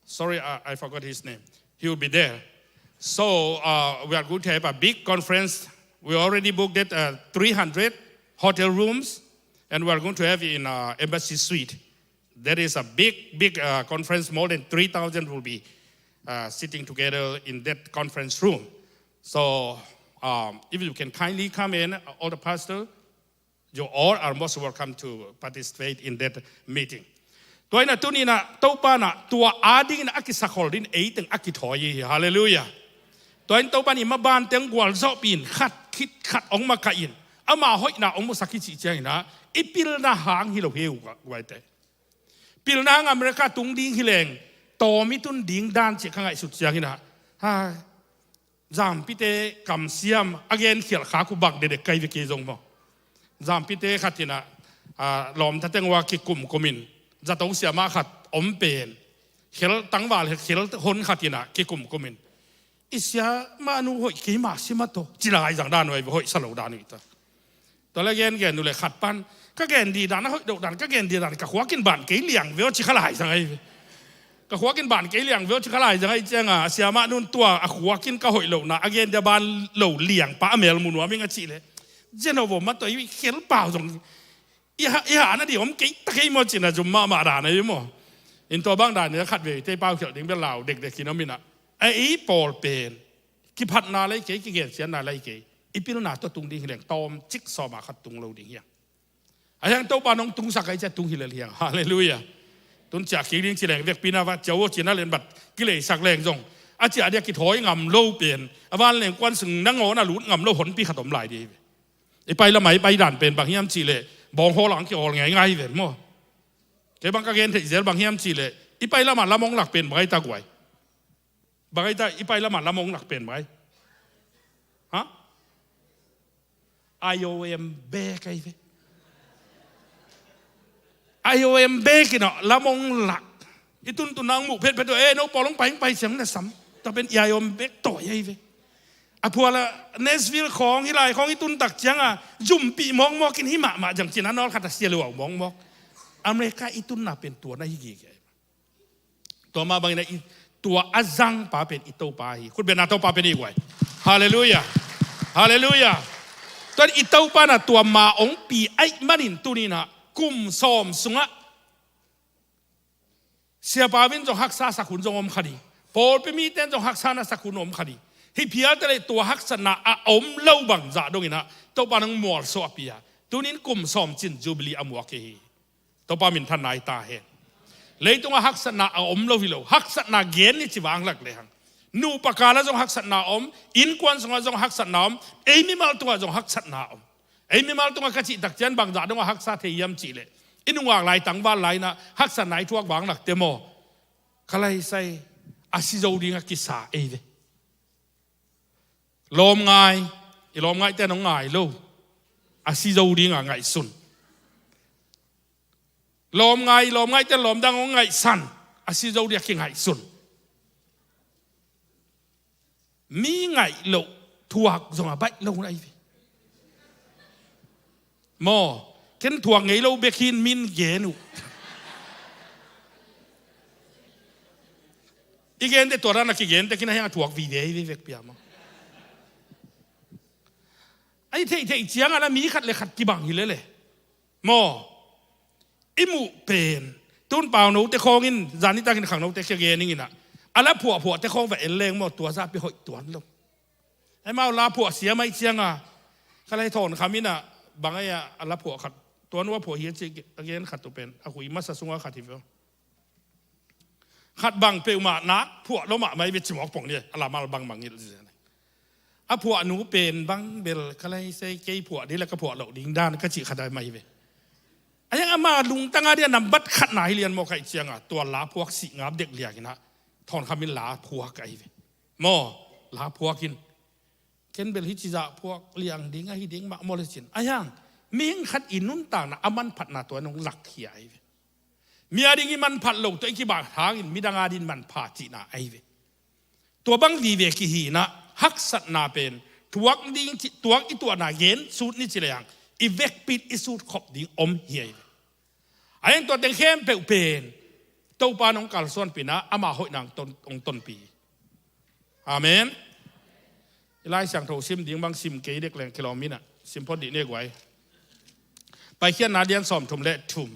Sorry, I, I forgot his name. He will be there. So, uh, we are going to have a big conference. We already booked it, uh, three hundred hotel rooms, and we are going to have it in, uh, Embassy Suite. That is a big, big, uh, conference. More than three thousand will be, uh, sitting together in that conference room. So, um, if you can kindly come in, uh, all the pastor, you all are most welcome to participate in that meeting. Tua in ah tuni in ah Topa in ah tua ading in ah a kisakhol ding in ei teng a kithawi hi. Halleluiah. Tua in Topa in i maban teng gualzawhpih in, khat khit khat hong makaih in, ama hoihna hong musak hi cih ciangin ah, i pilna hang hi lo hi uh guaite. Pilna hang America tung ding hi leng, tawm i tun ding dan cih ka ngaihsut ciangin ah, ha, zampite kamsiam a genkhialh khak uh bang dekdek ka hi ve kei zong maw. Zampite khat in ah, ah, lawmta teng uh a kikumkum in, zato siamah khat om pen, khel tangval khel hon khat in ah kikumkum in, i sia mah nu hoih kei mah si mah tawh, ci lai zang dan uh ahi ve, hoih sa lo dan uh hi ta. Tua le gen gen uh le khat pan, ka gen dih dan a hoih loh dan, ka gen dih dan ka khuak in ban kei liang ve aw ci kha lai zang ahi ve. Ka khuak in ban kei liang ve aw ci kha lai zang ahi cianga, a sia mah nun tua a khuak in ka hoih lohna a gen dia ban lo liang pa a mel mu nuam ing a cih le, zen aw vaw mah tawh i khel pau zong i ha, i ha na di om kei ta kei maw cina zum mahmah dan ahi maw. In tua bang dan ina khat ve te pau khialh ding bel lau dekdek in om ina. A ei pawl pen kiphatna lei kei, kigensiatna lei kei. I pilna tawh tung ding hi leng tawm cik sawma khat tung lo ding hiang. A hiang Topa nong tungsak a i cia tung hi lel hiang. Halleluiah. Tun ciah kik ding ci leng vekpi na va ciau aw cina len bat kileisak leng zong a ciah dia kithawi ngam lo pen a van leng kuan sung nangaw na lut ngam lo honpi khat om lai dih hi ve. I pai lamah i pai dan pen bang hiam cihleh bawnghawl ang kihawl ngaingai hi ven maw. Kei bang ka gen theih zel bang hiam cihleh i pai lamah lamong lak pen bang ai ta guai. Bang ai ta i pai lamah lamong lak pen bang ai. Ha? I O M bek ai ve. I O M bek ina lamong lak. I tuntun nang muh phetphet uh e no pawlong pai pai siang na sam. Tua pen i I O M bek tawi ai ve. A phuala Nashville khawng hi lai khawng i tun tak cianga zumpih mawkmawk in hi mahmah zang cina nawl khat a sia luau mawkmawk. America i tunna pen tua na hi gige. Tua mah bangin a i tua a zangpa pen i Topa hi. Khutbetna Topa pen i guai. Halleluiah. Halleluiah. Tuan i Topa na tua ma ong pi aih manin tuninah kum sawm sungah siapa vin zong haksa sak hun zong om kha ding. Pawlpi mite in zong haksa na sak hun om kha ding. Hih phialte lei tua haksatna a om lo bangzah donginah Topa nang mualsuah a pia. Tunin kum sawm cin Jubilee a muak hi. Topa minthanna i ta hen. Leitungah haksatna a om lo hi lo. Haksatna gen ni ci vanglak lehang. Nupa kala zong haksatna om. Innkuan sungah zong haksatna om. Ei mimal tungah zong haksatna om. Ei mimal tungah ka cih tak cian bangzah dongah haksa thei hiam cihleh i nungak lai tangval lainah haksatna i thuak vanglak te maw? Ka laisai a si zo dingah kisa ei ve. Lawm ngai, i lawm ngaihte nong ngai lo. A si zo dingah ngaihsun. Lawm ngai, i lawm ngaihte lawm dang hong ngaihsan. A si zo dingah kingaihsun. Mi ngaih loh thuak zong a baih lo na i ve. Maw, ken thuak ngei lo bek hin min gen uh. I gente tua dan a kigente kina hiang a thuak vive i vivek pia maw. Ai theihtheih ciangah la mi khat le khat kibang hi lele. Maw, i muh pen tun pau note khawngin zan nitakin khang note kia geninginah a la phuahphuahte khawng va en leng maw tua zahpi hoih tuan lo. Ai mau la phuah siam aih cianga ka lai thawn khaminah bang ai a la phuah khat tuan ua phuah hi a ci a gen khat uh pen a hui masa sunga khat hi veo. Khat bang peuhmah nak phuah lo mahmah i ve cimawk pong ni a lamal bang mangngilh zia ni. A phuah nu pen bang bel ka lai sei kei phuah ding le ka phuah loh ding dan ka cih khat ai mah hi ve. A yang ama lungtanga dia nambat khatna hi lian maw ka i cianga tua la phuak sih ngap dek lianginah thawn khamin la phuak ahi ve. Maw, la phuakin ken bel hi cizah phuak liang ding ahi ding mah maw le cin a yang mihing khat i nuntakna a manphatna tua nong lakkhia ahi ve. Mi a ding i manphat lo tua i kibah hangin midang a din manpha cihna ahi ve. Tua bang vive kihinah haksatna pen tuak ding ci tuak i tuahna gen sut ni ci lehang i vekpit i sut khop ding om hi ahi ve. A eng tua teng khempeuh pen Topa nong kalsuanpinah ama hoihna ong tonpi. Amen. I Lai Siangtho sim ding bang sim kei dek leng kilawm inah sim phot dih ne guai. Paikhiatna lian sawm thum le thum.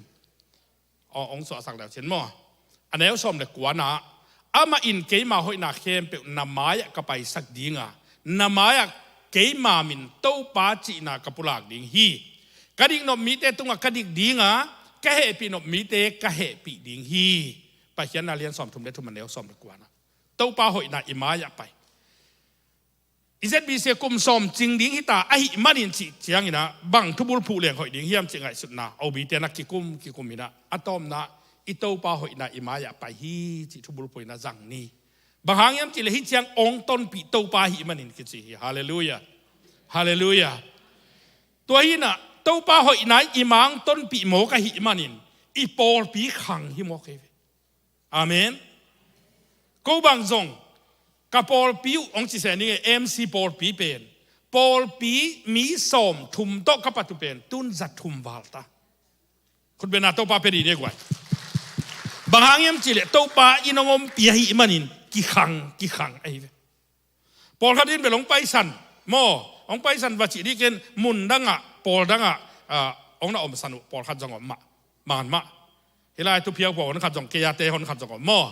Aw ong suahsak leu cin maw? A neu sawm le kuana amah in keima hoihna khempeuh na mai-ah ka paisak dinga na mai-ah keima min Topa cihna ka pulak ding hi. Ka dik nop mite tungah ka dik dinga ka hehpih nop mite ka hehpih ding hi. Paikhiatna lian sawm thum le thum a neu sawm le kuana Topa hoihna i mai-ah pai. I Z B C kum sawm cing ding hita ahih manin cih cianginah bang thubul phuh leng hoih ding hiam cih ngaihsutna obite na kikum kikum inah a tawmna i Topa hoihna i mai-ah pai hi cih thubul phuh inah zang ni. Bang hang hiam cihleh hih ciang ong tonpih Topa ahih manin kici hi. Halleluiah. Halleluiah. Tua hinah Topa hoihna i mang tonpih mawk ahih manin i pawlpi khang hi mawk hi ve. Amen. Ko bang zong Ka pawlpi uh hong ci seh ning e, M C pawlpi pen, pawlpi mi sawm thum tawh ka pat uh pen tun za thum val ta. Khutbetna Topa pia dih ni guai. Bang hang hiam cih leh Topa in hong ompih ahih manin kikhang kikhang ahi ve. Pawlkhat in bel hong paisan maw, hong paisan va cih dih ken, mun dangah pawl dangah hong na omsan uh pawlkhat zong om mah. Man mah. Hih lai thupiak pawh hon khat zong, kei a te hon khat zong om maw.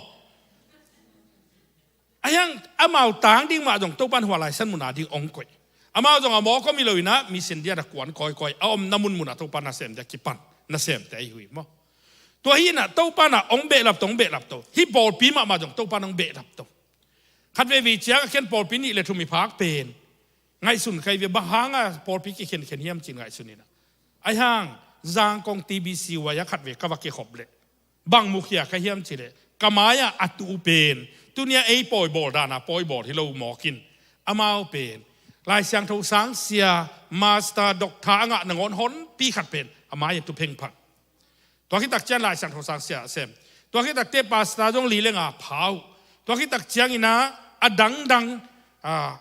Ahi hang amau tang ding mah zong Topan hua laisan mun a ding hong koih. Amau zong a mawk om hi lo in ah, mi sin dia da kuan kawikawi, a omna munmun ah Topan nasem dia kipan, nasemte ahi uh hi maw. Tua hi in ah Topan ah hong behlap to, hong behlap to. Hih pawlpi mahmah zong Topan hong behlap to. Khat veivei ciang a khen pawlpi nih le thum i phak pen ngaihsun kha hi ve, bang hang a pawlpi kikhenkhen hiam ci-in ngaihsun in ah. Ahi hang Zangkong T B C Y a khat vei ka va kikhop leh bang mukhia ka hiam cih leh, ka mai-ah a tu pen tuni-a ei pawi bawl dan a pawi bawl hi lo mawk in, amau pen Lai Siangtho sang sia, master, doctor a ngah nangawn honpi khat pen a mai-ah tu phengphang. Tua khit tak ciang Lai Siangtho sang sia a sem. Tua khit tak teh pastor zong li le nga pha uh. Tua khit tak ciang in ah a dangdang, a,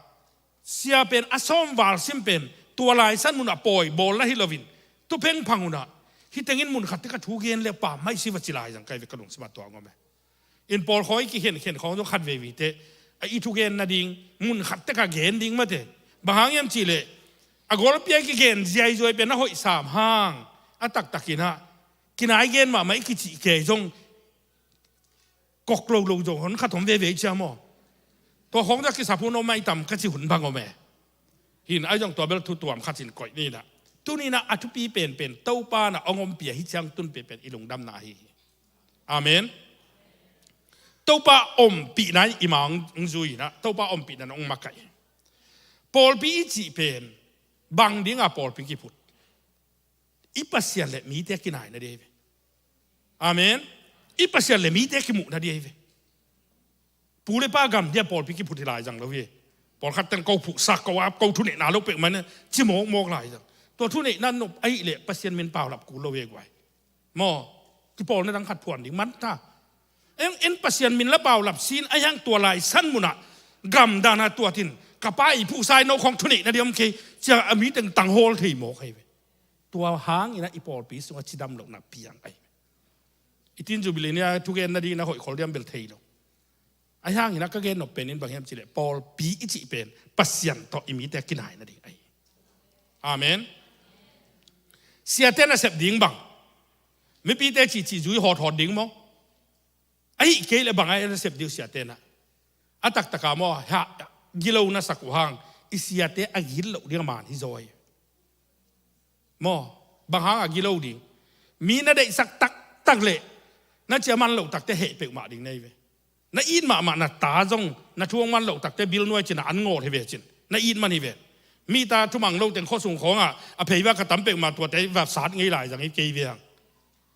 sia pen a sawm val sim pen tua laisan mun ah pawi bawl na hi lo in, tu phengphang un ah, hih teng in mun khat teh ka thu gen le pammaih si va ci lai zang ka hi ve, ka lungsim ah tua hong om e. In pawlkhawi kikhenkhen khawng zong khat veivei teh a i thugen nading mun khat teh ka gen ding mate. Bang hang hiam cih leh a golpi a kigen ziaizuai pen a hoih sam hang, a taktak in ah kinai gen mahmah i kicih kei zong kok lo lo zong hon khat om veve cia maw. Tua khawng zah kisap hun om maitam ka ci hun bang om e. Hi in ah zong tua bel thu tuam khat in koih ni in ah. Tuni in ah a thupi penpen Topa in ah hong ompih ahih ciang tun penpen i lungdamna ahi hi. Amen. Topa ompihna in i ma hong zui in ah, Topa ompihna in hong makaih. Pawlpi i cih pen bang ding a pawlpi kiphut? I Pasian le mite a kinaina ding ahi ve. Amen. I Pasian le mite a kimuhna ding ahi ve. Pu le pa gam dia pawlpi kiphut hi lai zang lo hi. Pawlkhat ten ko phuhsak, ko ap, ko thuneihna lo peuhmah in ci mawkmawk lai zang. Tua thuneihna nop ahih leh Pasian min paulap kul lo hi guai. Maw, kipawlna dang khat phuan ding man ta. Eng en Pasian min la paulap sin, ahi hang tua laisan mun ah gamdang a tuat in, ka pa i phuhsa in no khawng thuneihna ding om kei, cia a mi teng tanghawl thei mawk ahi ve. Tua hang in ah i pawlpi sungah cidam lohna piang ahi ve. I tin Jubilee ni a thugen nading in ah hoih khol diam bel thei lo. Ahi hang in ah ka gen nop pen in bang hiam cih leh pawlpi i cih pen Pasian tawh i mite a kinaina ding ahi. Amen. Siate nasep ding bang? Mipite cihcih zui hawthawt ding maw? Ahih kei leh bang a nasep ding uh siate na? A taktak a maw, ha, gilo na sak uh hang i siate a gilo ding a man hi zaw hi. Maw, bang hang a gilo ding? Mi na deihsak taktak leh na cia man loh tak teh heh peuhmah ding na hi ve. Na it mahmah na ta zong na thu hong man loh tak teh bil nuai cin a an ngawt hi ve cin, na it man hi ve. Mi ta thumang lo teng khuasung khawngah a pheiva ka tam peuhmah tuate va sat ngei lai zang hi kei ve hang.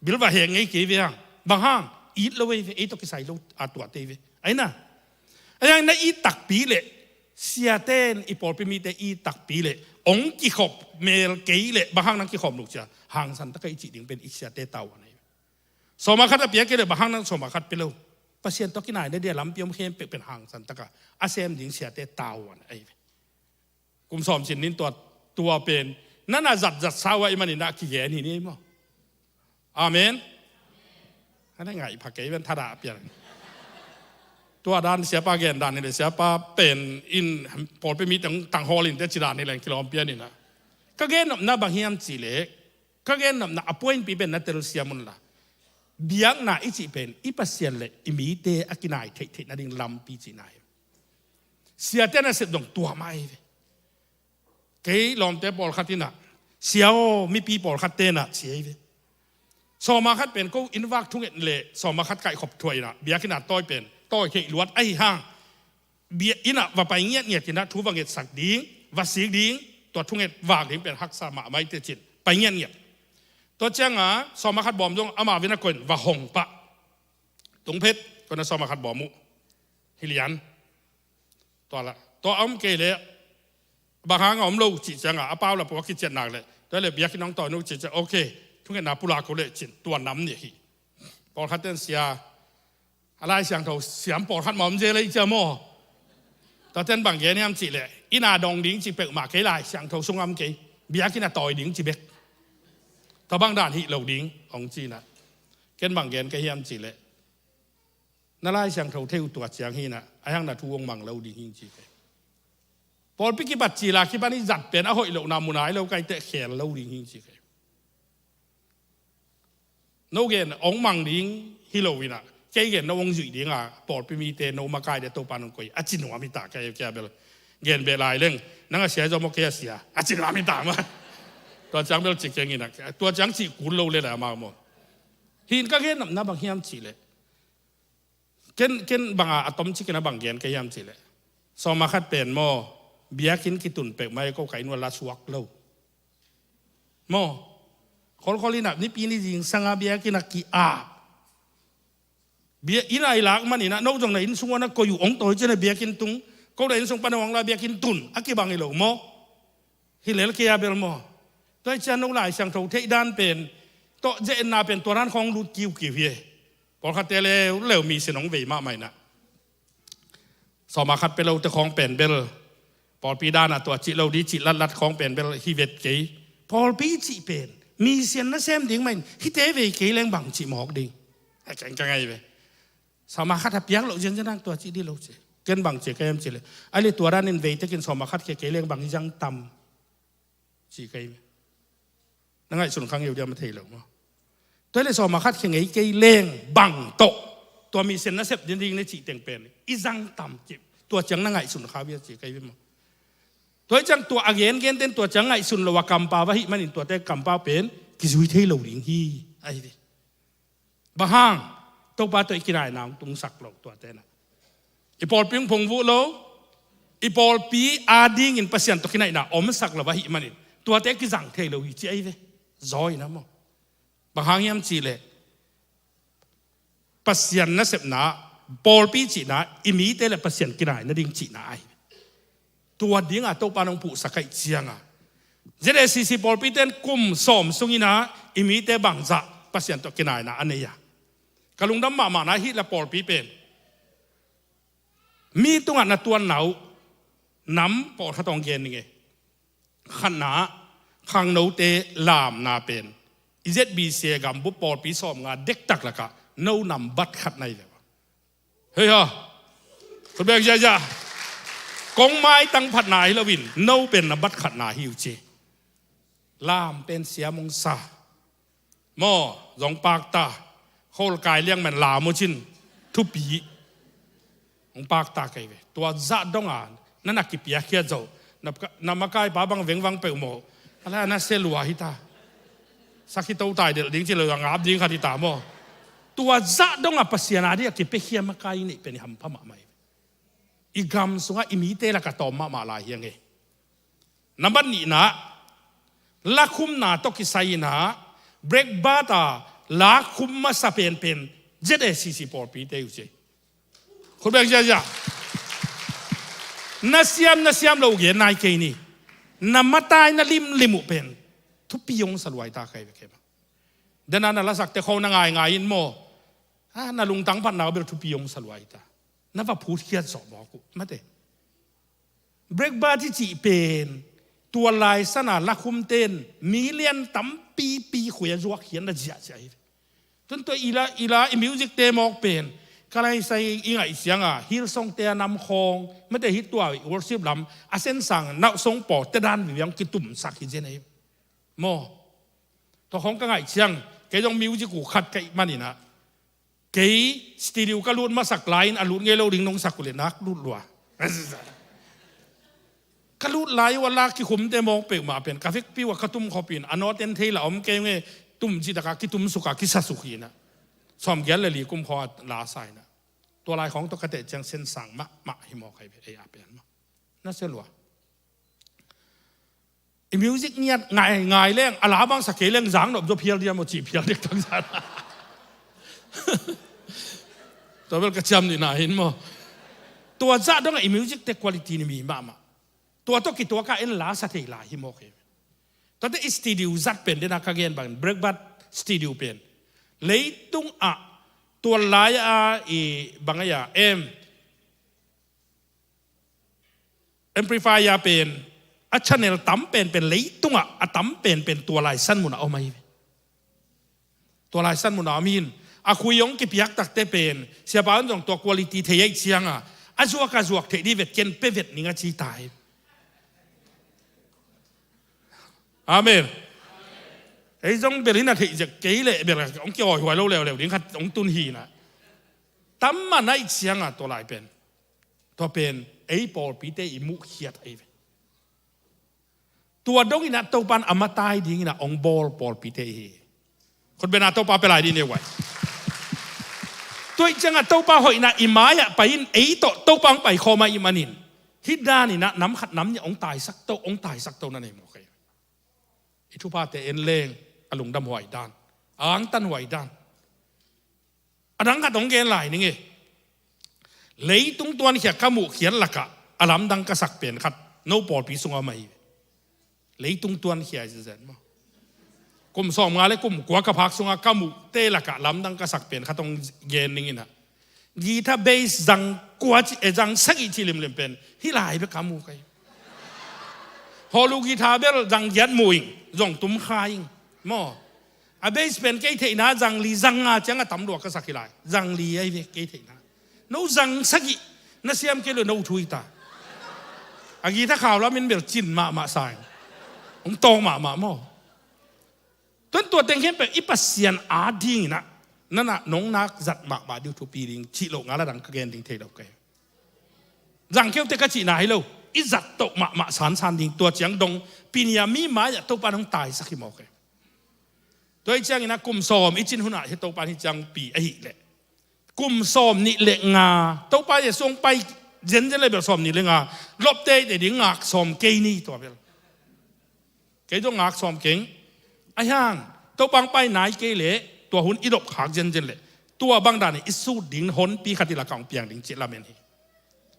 Bil va heng ngei kei ve hang. Bang hang? It lo hi ve, ei tawh kisai lo a tuate hi ve. Ahi na? Ahi hang na it takpi leh, siate in i pawlpi mite it takpi leh, hong kikhop mel kei leh bang hang nang kikhop nuk cia? Hangsan taka i cih ding pen i siate tavuan ahi ve. Sawma khat a pia kei leh bang hang nang sawma khat pia lo? Pasian tawh kinaina dia lampi om khempeuh pen hangsan taka a sem ding siate tavuan ahi ve. Kum sawm cin nin tua, tua pen na na zatzat sau a i manin a kigen hi ni maw. Amen. Ana ngai pha kei ven thadah a pian. Tua dan siapa gen dan hi leh siapa pen in pawlpi mi teng tanghawl in te ci dan hi leng kilawm pian in a. Ka gen nopna bang hiam cih leh, ka gen nopna a puainpi pen na telsiam un la. Biakna i cih pen i Pasian le i mite a kinai theihtheih nading lampi cihna hi. Siate nasep dong tua mah hi ve. Kei lawmte pawlkhat in a, sia aw, mipi pawlkhat te na ci hi ve. Sawma khat pen ko inn vak thunget le sawma khat kaihkhop thuah in a, biakinn a tawi pen tawi theih luat ahi hang. Biakinn ah va pai ngiatngiat in a, thu va ngetsak ding, va sik ding, tua thunget vak ding pen haksa mahmah hi te cin pai ngiatngiat. Tua ciangin sawma khat bawm zong amah vin a koih in va hong pah. Tung phet, koih in a sawma khat bawm uh. Hi lian. Tua la, tua a om kei leh bang hang a om lo cih ciangin a pau la pua kiciat nak leh, tua leh biakinn hong tawi no cih ciang, ok, thungetna pulak ko leh cin tua nam nih hi. Pawlkhat ten sia, a Lai Siangtho siam pawlkhat mah om zel ei cia maw. Tua ten bang gen hiam cihleh, inn a dong ding ci peuhmah kei, Lai Siangtho sung om kei, biakinn a tawi ding ci bek. Tua bang dan hih lo ding hong ci inah, ken bang gen ka hiam cihleh, na Lai Siangtho thei uh tua ciang hi inah, a hiang na thu hong mang lo ding hi ci kei. Pawlpi kipat cil a kipan i zat pen a hoih lohna mu nai lo ka hi teh khel lo ding hi ci kei. No gen hong mang ding hi lo inah, kei gen no hong zuih ding a, pawlpi mite no makai dia Topa nong koih a ci nuam hi ta, kei kia bel gen beh lai leng, nang a sia zaw maw, kei a sia a ci nuam hi ta maw. Tua ciang bel ci keng inah, tua ciang cih kul lo le la amau maw. Hi in ka gen nopna bang hiam cihleh, ken, ken bang a, a tom cikin a bang gen ka hiam cihleh, sawma khat pen maw, biakinn kitun peuhmah e, ko ka inn uah la suak lo. Maw, kholkhol inah nipi ni zingsang a biakinn a ki-ap. Bia, inn a i lak man inah, no zong na inn sung uah na koih uh hong tawi ciang a biakinn tung, ko na inn sung pan hong la biakinn tun a kibang hi lo maw. Hi lel kei a bel maw. Tua hi ciang no Lai Siangtho theih dan pen, tawh zia enna pen tua dan khawng lut kiukiu hi. Pawlkhatte leuleu mi sin hong vei mahmah inah, sawma khat pia lote khawng pen bel, pawlpi dan a tua cih lo ding cih latlat khawng pen bel hi vet kei. Pawlpi cih pen mi sin na sem ding mah in, hihte vei kei leng bang cih mawk ding. A keng ka ngai ve. Sawma khat a piak loh zianzian ang tua cih ding lo ci. Ken bang ci ka hiam cihleh, a le tua danin veitekin sawma khat khia kei leng bang i zang tam ci ka hi. Na ngaihsun kha ngei uh diam a thei lo maw. Tua hi leh sawma khat khia ngei kei leng bang tawh tua mi sin na sep ding ding na cih teng pen i zang tam ci. Tua ciang na ngaihsun kha uh ia ci ka hi maw. Tua hi ciang tua a gengen ten tua ciang ngaihsun lo a kampau ahih manin tuate kampau pen kizui thei lo ding hi. Ahi ve. Bang hang? Topa tawh i kinaina hong tungsak lo tuate na. I pawlpi hong phungvuh lo, i pawlpi adingin Pasian tawh kinaina omsak lo ahih manin tuate kizang thei lo hi ci ahi ve. Zaw inah maw. Bang hang hiam cihleh, Pasian nasepna, pawlpi cihna, i mite le Pasian kinai nading cihna ahi. Tua dinga Topa nong puhsak ahih cianga, Z A C C pawlpite in kum sawm sungin ah i mite bangzah Pasian tawh kinaina a nei a. Ka lungdam mahmahna hih la pawlpi pen mi tungah na tuanna uh nam pawlkhat hong gen ning e. Khatna, khangnote lamna pen i Z B C A gambup pawlpi sawmnga dektak lakah no nambat khatna hi ve. Hei ha. Khut beng ziahziah. Kong maitang phatna hi loin no pen nambat khatna hi uh ci. Lam pen siam hong sa. Maw, zong pakta. Khol kai liang man lam uh cin thupi hong pakta kei ve. Tua zah donga na na kipiakhia zo. Na, na makaipa bang vengvang peuh maw. Ala na se lua hita. Sakhi to tai delh ding ci lo a ngap ding khat hita maw. Tua zah donga Pasian a dih a kipiakhia makai nih pen i hampha mahmah hi. I gam sungah i mite lakah tawm mahmah lai hi a ngei. Nambat nihna, lakhumna tawh kisai inah breakfast a lakhum masa penpen Z A C C pawlpite uh ci. Khut beng ziahziah. Na siam na siam lo gen nai kei ni. Na matai na limlim uh pen thupi hong sa luai ta kei ve kei ma. Dena na lasakte khong na ngaingai in maw. Ah, na lungtang phatna uh bel thupi hong sa luai ta. Na va phutkhiat zawh mawk uh mate. Breakfast i cih pen tua lai sana lakhumte in million tampipi khuia zuak hian na ziahziah hi. Tun tua ila ila i musicte mawk pen ka laisai i ngaih sianga Hillsongte a nam khawng mate hi tua worship lam a sensang nauhsong pawte dan viviang kitumsak hi zen ahi. Maw. Tua khawng ka ngaih ciang kei zong music uh khat ka ih maninah kei studio ka lut masak lai-in a lut ngei lo ding nong sak uh le nak lut lua. Ka lut lai uh a lak kikhumte mawk peuhmah pen ka vekpi uh a ka tum khopin a nawten thei la om kei nge tum cih takah kitum suka kisa suk hinah. Sawmgiat le li kum khaw a la sa hinah. Tua lai khawng tawh ka teh ciang sensang mahmah hi mawk ahi ve ei a pen mah. Na sia lua. I music ngiat ngai ngai leng a la bangsa kei leng zang nop zaw phial diam aw cih phial dek takzat. Tua bel ka ciam nihna hin maw. Tua zah dongah i music te quality ni mi mahmah. Tua tawh kituaka en la sa thei lai hi mawk hi. Tuate i studio zat pen dena ka gen bangin breakfast studio pen leitung ah tua lai-a i bangaya em Amplifier pen a channel tam penpen, leitungah a tam penpen tua lai san munah om ahi ve. Tua lai san munah om hi in, a khui hong kipiak takte pen siapa un zong tua quality thei ahih cianga a zuak a zuak theih dih vet ken pe vet ning a ci ta hi. Amen. Ei zong bel in a theih zek kei leh bel hong kiawihuai lo leuleu ding khat hong tun hi na. Tam man ahih cianga tua lai pen, tua pen ei pawlpite i muhkhiat ahi ve. Tua dongin ah Topan a matai dingin ah hong bawl pawlpite i hi. Khutbetna Topa pia lai dih ni uai. Tua ahih ciangah Topa hoihna i mai-ah pai in, ei tawh Topa hong paikhawm ahih manin, hih danin ah nam khat nam nih hong taisak to, hong taisak to na nei mawk hi. I thuphate en leng a lungdam huai dan, a angtan huai dan. A dang khat hong gen lai ning e. Leitung tuankhia ka muhkhiat lakah a lamdang ka sak pen khat no pawlpi sungah om ahi. Leitung tuankhia i zenzen maw? Kum sawmnga le kum kua ka phak sungah ka muhte lakah lamdang ka sak pen khat hong gen ning in ah, guitar bass zang kua ci, eh, zang sagih ci limlim pen hih lai bek ka mu kai. Hawlu guitar bel zang giat mu ing, zong tum kha ing maw? A bass pen kei theihna zang li zang nga ciang a tam lua ka sak hi lai. Zang li ahi ve kei theihna. No zang sagih na siam kei lo no thui ta. A guitar khau lamin bel cin mahmah sa ing. Hong tawng mahmah maw? Tuan tua teng khempeuh i Pasian a dingin ah, nana nong nak zat mahmah ding thupi ding cih loh ngal a dang ka gen ding thei lo kei. Zang keu te ka cihna hi lo. I zat toh mahmah sansan ding, tua ciang dong pinia mi mai-ah Topa nong taisak hi mawk e. Tua hi ciangin ah kum sawm i cin hunah hi Topa hi ciang pi ahih leh kum sawm nih le nga, Topa Jesu hong pai zenzen le bel sawm nih le nga lopte i te ding ngak sawm kei ni tua bel. Kei zong ngak sawm keng. Ahi hang Topa hong pai nai kei leh tua hun i dop khak zenzen leh tua bang danin i sut ding honpi khat i lakah hong piang ding cih lamen hi.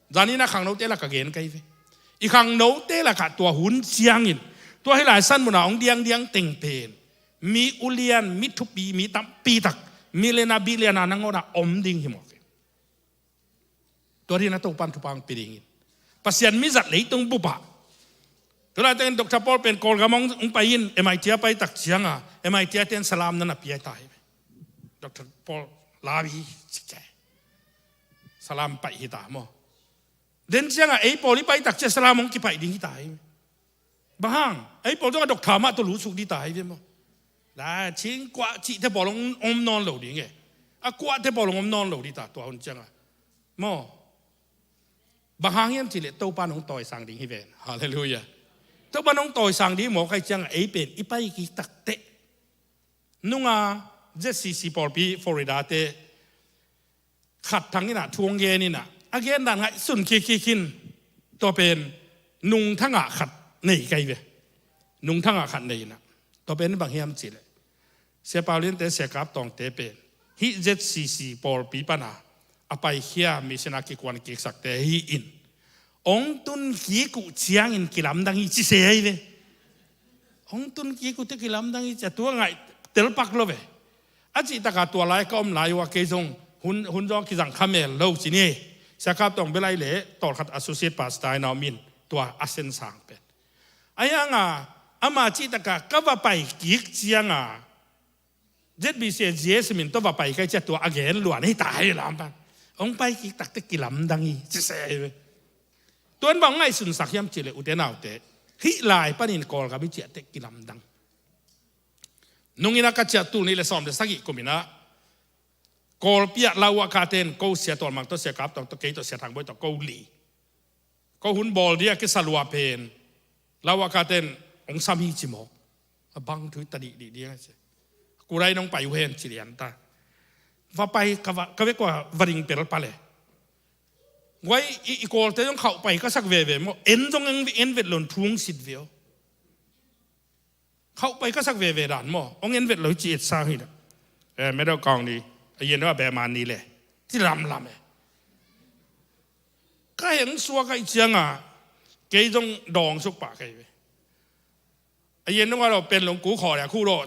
Zanin a khangnote lakah gen kai ve. I khangnote lakah tua hun ciangin tua hih lai san munah hong diangdiang teng pen mi ulian, mi thupi, mi tampi tak, mi lena bi liana nangawnah om ding hi mawk hi. Tua dingin a Topan thupha hong pia dingin Pasian mizat leitung bupah. Tulai tengin Doctor Paul pen Kawlgam hong pai in, M I T a pai tak cianga M I T a ten salam nana pia ta hi. Doctor Paul labi cik salam pai hi ta maw? Den cianga ei Paul i pai tak cia salam hong kipai ding hi ta hi. Bang hang, ei pawl zong a dok tha mah tawh lusuk dih ta hi ve maw? La cing kuah cihte pawl hong om nawn lo ding e. A kuahte pawl hong om nawn lo dih ta tua hun cianga maw? Bang hang hiam cihleh Topa nong tawisang ding hi ven. Halleluiah. Topa nong tawisang ding maw kai cianga ei pen i pai kik takteh nunga Z C C pawlpi Florida te khat thang inah thu hong gen inah a gen dan ngaihsun kikik in tua pen nungthangah khat nei kai ve. Nungthangah khat nei inah tua pen bang hiam cihleh Sia Pauliante, Sia Kap Tawngte pen hih Z C C pawlpi pana a paikhia mission a kikuan kiksakte hi in hong tun kik uh ciangin kilamdang hi ci se ahi ve. Hong tun kik uh te kilamdang hi ci a tua ngaih telpak lo ve. A cihtaka tua lai ka om lai uh a kei zong hun, hun zong kizang kha mel lo ci ni. Sia Kap Tawng bel ai le tawlkhat associate pastor ina om in tua a sensang pen. Ahi hanga ama cihtaka ka va pai kik cianga Z B C a G S min tawh va pai kai cia tua a gen luan hi ta hi lam pan. Hong pai kik takte kilamdang hi ci se hi ve. Tuan bang ngaihsunsak hiam cihleh ute naute hih lai panin Kawlgam i ciahte kilamdang. Nungina ka ciah tul nih le sawm le sagih kuminah Kawlpi ah lau a katen ko Sia Tualmang tawh, Sia Kap Tawng tawh, kei tawh, Sia Thang Bawi tawh ko li. Ko hun bawl dia kisa lua pen lau a katen hong sam hi ci mawk. A bang thui ta dih dih dia ci. Kurai nong pai uh hen ci lian ta. Va pai ka va, ka vek ua va ring pel pale. Guai i, i Kawlte zong khauh pai ka sak veve maw? En zong en, en vet lon thung sit ve aw. Khauh pai ka sak veve dan maw? Hong en vet lo ci et sang hi da. Eh, medal kong ni a yen a be man ni le ti lam lam e. Ka heng suak a i cianga kei zong dawng suk pah kei ve. A yen nunga lo pen long ku khaw le a khu lo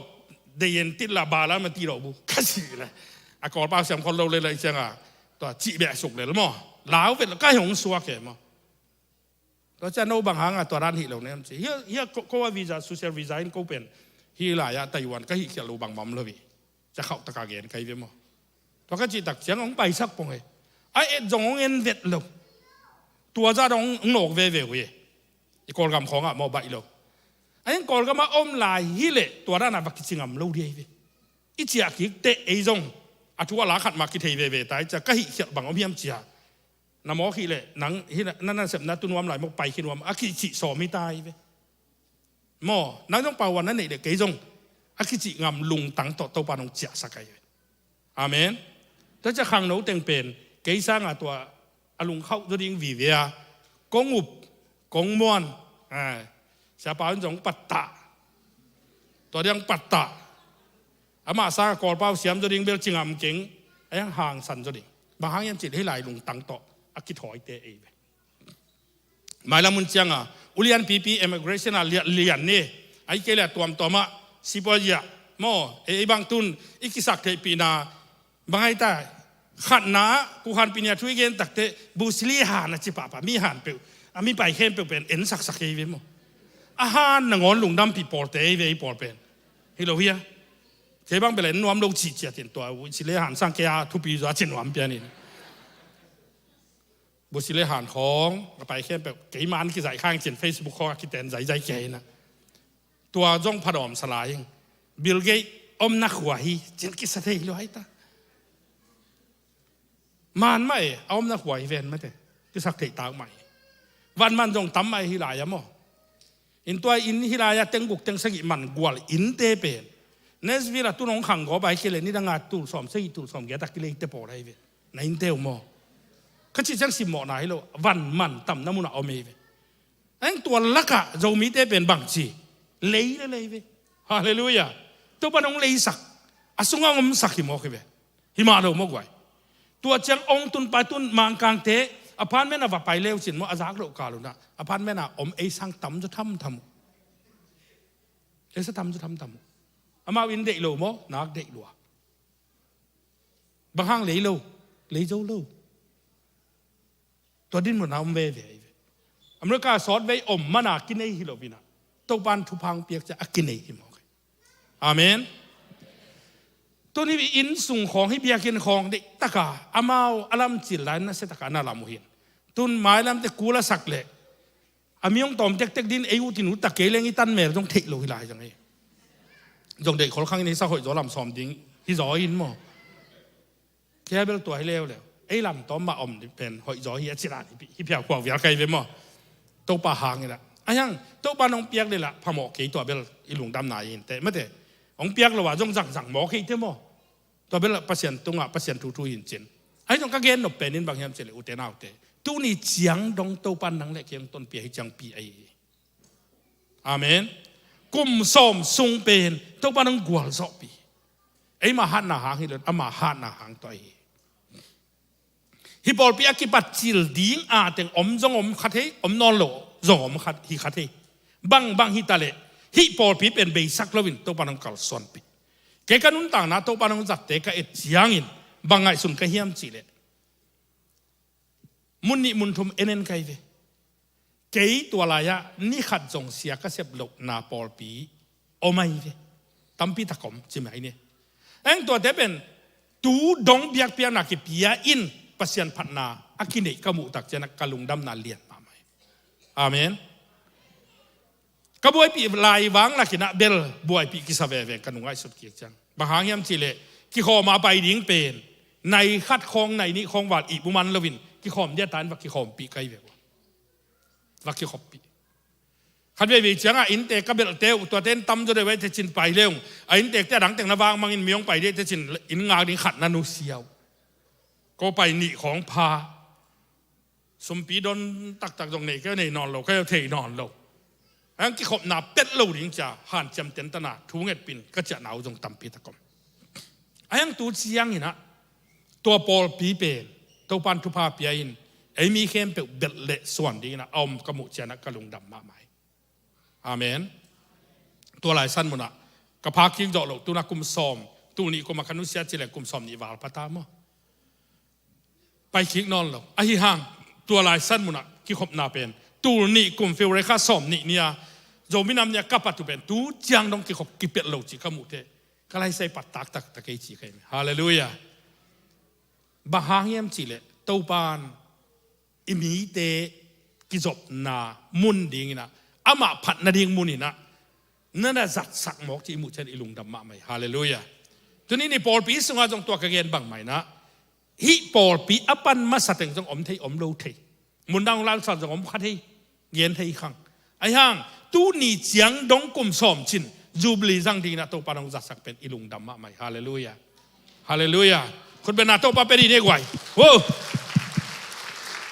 de yen tit la ba la ma ti lo bu ka si le. A Kawlpa siam khol lo le la i cianga tua cih beh suk le lo maw? Lau vet lo ka heng suak e maw? Tua ciang no bang hanga tua dan hih lo na hiam ci. Hia, hia ko, ko a visa, social visa in ko pen hih lai-ah Taiwan ka hih khialh lo bangmah om lo hi. Cia khauh taka gen ka hi ve maw. Tua ka cih tak ciang hong paisak pong hi. A et zong hong en vet lo. Tua zah dong hong nawk veve uh hi. I Kawlgam khawngah maw baih lo. A in Kawlgamah om lai hi leh tua danah va kici ngam lo dih hi ve. I ciah kik teh ei zong a thu a la khat mah kithei veve ta hi cia ka hih khialh bang om hiam cia. Na mawk hi leh nang hi na, na nasepna tu nuam lai mawk pai khi nuam a kicih sawm hi ta hi ve. Maw, nang zong pauan na neih leh kei zong a kicih ngam lungtang tawh Topa nong ciahsak ahi ve. Amen. Tua ciah khangno teng pen kei sanga tua a lungkhauh zaw ding vive a kong up, kong muan. Siapa un zong pattah. Tua diang pattah. Amah sanga Kawlpau siam zaw ding bel ci ngam keng. A hiang hangsan zaw ding. Bang hang hiam cih leh hih lai lungtang tawh a kithawite ei ve. Mailam hun cianga ulian pipi immigration a lian, lian ni. Ai kei le tuamtuam ah sipuai zia maw ei, ei bang tun i kisak theihpihna bang ai ta. Khatna kukhan pinia thu i gen takte busili han a ci pahpah mi han peuh a mi pai khempeuh pen ensaksak ei ve maw. A han nangawn lungdampih pawlte ei ve ei pawl pen. Hi lo hia. Kei bang bel en nuam lo cihciat in tua busili han sang kei a thupi zaw a ci nuam pianin. Busili han khawng a pai khempeuh keima an kizaih khang cin Facebook khawng a kiten zaizai kei na. Tua zong phadawm sa lai ing. Bill Gates omna khua hi cin kisa thei lo hai ta. Man mah e a omna khua hi ven mate. Kisak theih tak mah hi. Van man zong tam mah hi lai a maw. In tua in hi lai a teng guk teng sagih man gual innte pen Nashville a tun hong khang gawp ai kei le nidanga tul sawm sagih tul sawm giat a kileite pawl ahi ve. Na innte uh maw. Ka cih ciang simmawhna hi lo van man tamna munah om ei ve. Aeng tua lakah Zomite pen bangci lei le lei ve. Halleluiah. Topa nong leisak a sungah omsak hi mawk hi ve. Hi mah lo maw guai. Tua ciang ong tun pai tun Mangkangte apartment a va pai leu cin maw a zak loh kal unah apartment a om ei sang tamzaw thamtham uh. Ei sa tamzaw thamtham uh. Amau in deih lo maw nak deih lua. Bang hang lei lo lei zo lo. Tua din mawna om veve ahi ve. America sawt vei om mana kinei hi lo vinah Topan thupha hong piak ciah a kinei hi mawk hi. Amen. Tuni inn sung khawng hi biakinn khawng deih taka amau a lamcil lai nasia taka na lam uh hin tun mailamte kul a sak leh a mi hong tawm tektek din ei utin ut tak kei leng i tan mel zong theih lo hi lai zang ei. Zong deih kholkhang in hi sa hoih zaw lam sawm ding hi zaw in maw. Kei a bel tua hi leuleu ei lam tawm mah om pen hoih zaw hi a cilan hi phiau khuak vial kai ve maw. Topa hang inah a hiang Topa nong piak lelah phamawh kei tua bel i lungdamna i hinte mate. Hong piak lo ah zong zangzang maw kei te maw. Tua bel Pasian tungah Pasian thuthu hin cin. Ahi zong ka gen nop pen in bang hiam cih leh ute naute tuni ciang dong Topa nang le kei hong tonpia hi ciangpi ahi hi. Amen. Kum sawm sung pen Topa nong gualzawhpi. Eima hatna hang hi lo ama hatna hang tua hi. Hi pawlpi a kipat cil ding a teng om zong om kha thei om nawn lo zong om kha hi kha thei. Bang bang hi ta leh hih pawlpi pen beisak loin Topa nong kalsuanpi. Kei ka nuntakna Topa nong zatte ka et ciangin bang ngaihsun ka hiam cih leh mun nih mun thum en en kai ve. Kei tua lai-ah ni khat zong sia ka sep lohna pawlpi om ahi ve. Tampi tak om ci mai ni. Eng tuate pen tu dong biakpiakna kipia in Pasian phatna a kineih ka muh tak cianah ka lungdamna lian mahmah hi. Amen. Ka buaipih lai vang lakinah bel buaipih kisa veve ka nungaihsut kik ciang bang hang hiam cihleh kikhawma pai ding pen nai khat khawng nai nih khawng val ih buman loin kikhawm dia tain va kikhawmpih kai ve uh. Va kikhoppih. Khat veivei ciangah innte ka belhte uh tuate in tamzaw deuh ei tecin pai leung a inntekte a dangteng na vangmangin mi hong pai dih tecin inn ngak ding khat na nusia uh. Ko pai nih khawng pha. Sumpi don taktak zong nei kei nei nawn lo kei thei nawn lo. Ahiang kikhopna pet lo ding cia hanciam tentana thu ngetpin ka ciahna uh zong tampi tak om. Ahiang tu cianginah tua pawlpi pen Topan thupha pia in ei mi khempeuh belh le suan dinginah a om ka muh cianah ka lungdam mahmah hi. Amen. Tua lai san munah ka pha kik zawh loh tuna kum sawm tul nih kuma ka nusia cileh kum sawm nih val pata maw? Pai kik nawn lo ahi hang tua lai san munah kikhopna pen Tul nih kum February kha sawm nih ni-a Zomi Nam Ni-a ka pat uh pen tu ciang dong kikhop kipelh lo cih ka muh teh ka laisai pat taktak ta kei ci ka hi. Halleluiah. Bang hang hiam cihleh Topa'n i mite kizopna mun dinginah, amah phat nading muninah na na zatsak mawk cih i muh ciang i lungdam mahmah hi. Halleluiah. Tuni-in i pawlpi sungah zong tua ka gen bangmah inah, hih pawlpi a pan masa teng zong om thei om lo thei, mundang lalsat zong om kha thei, gen thei khang. Ahi hang tuni ciang dong kum sawm cin Jubilee zang dinginah Topa nong zatsak pen i lungdam mahmah hi. Halleluiah. Halleluiah. Khut benna Topa pe dih ni guai. Wo.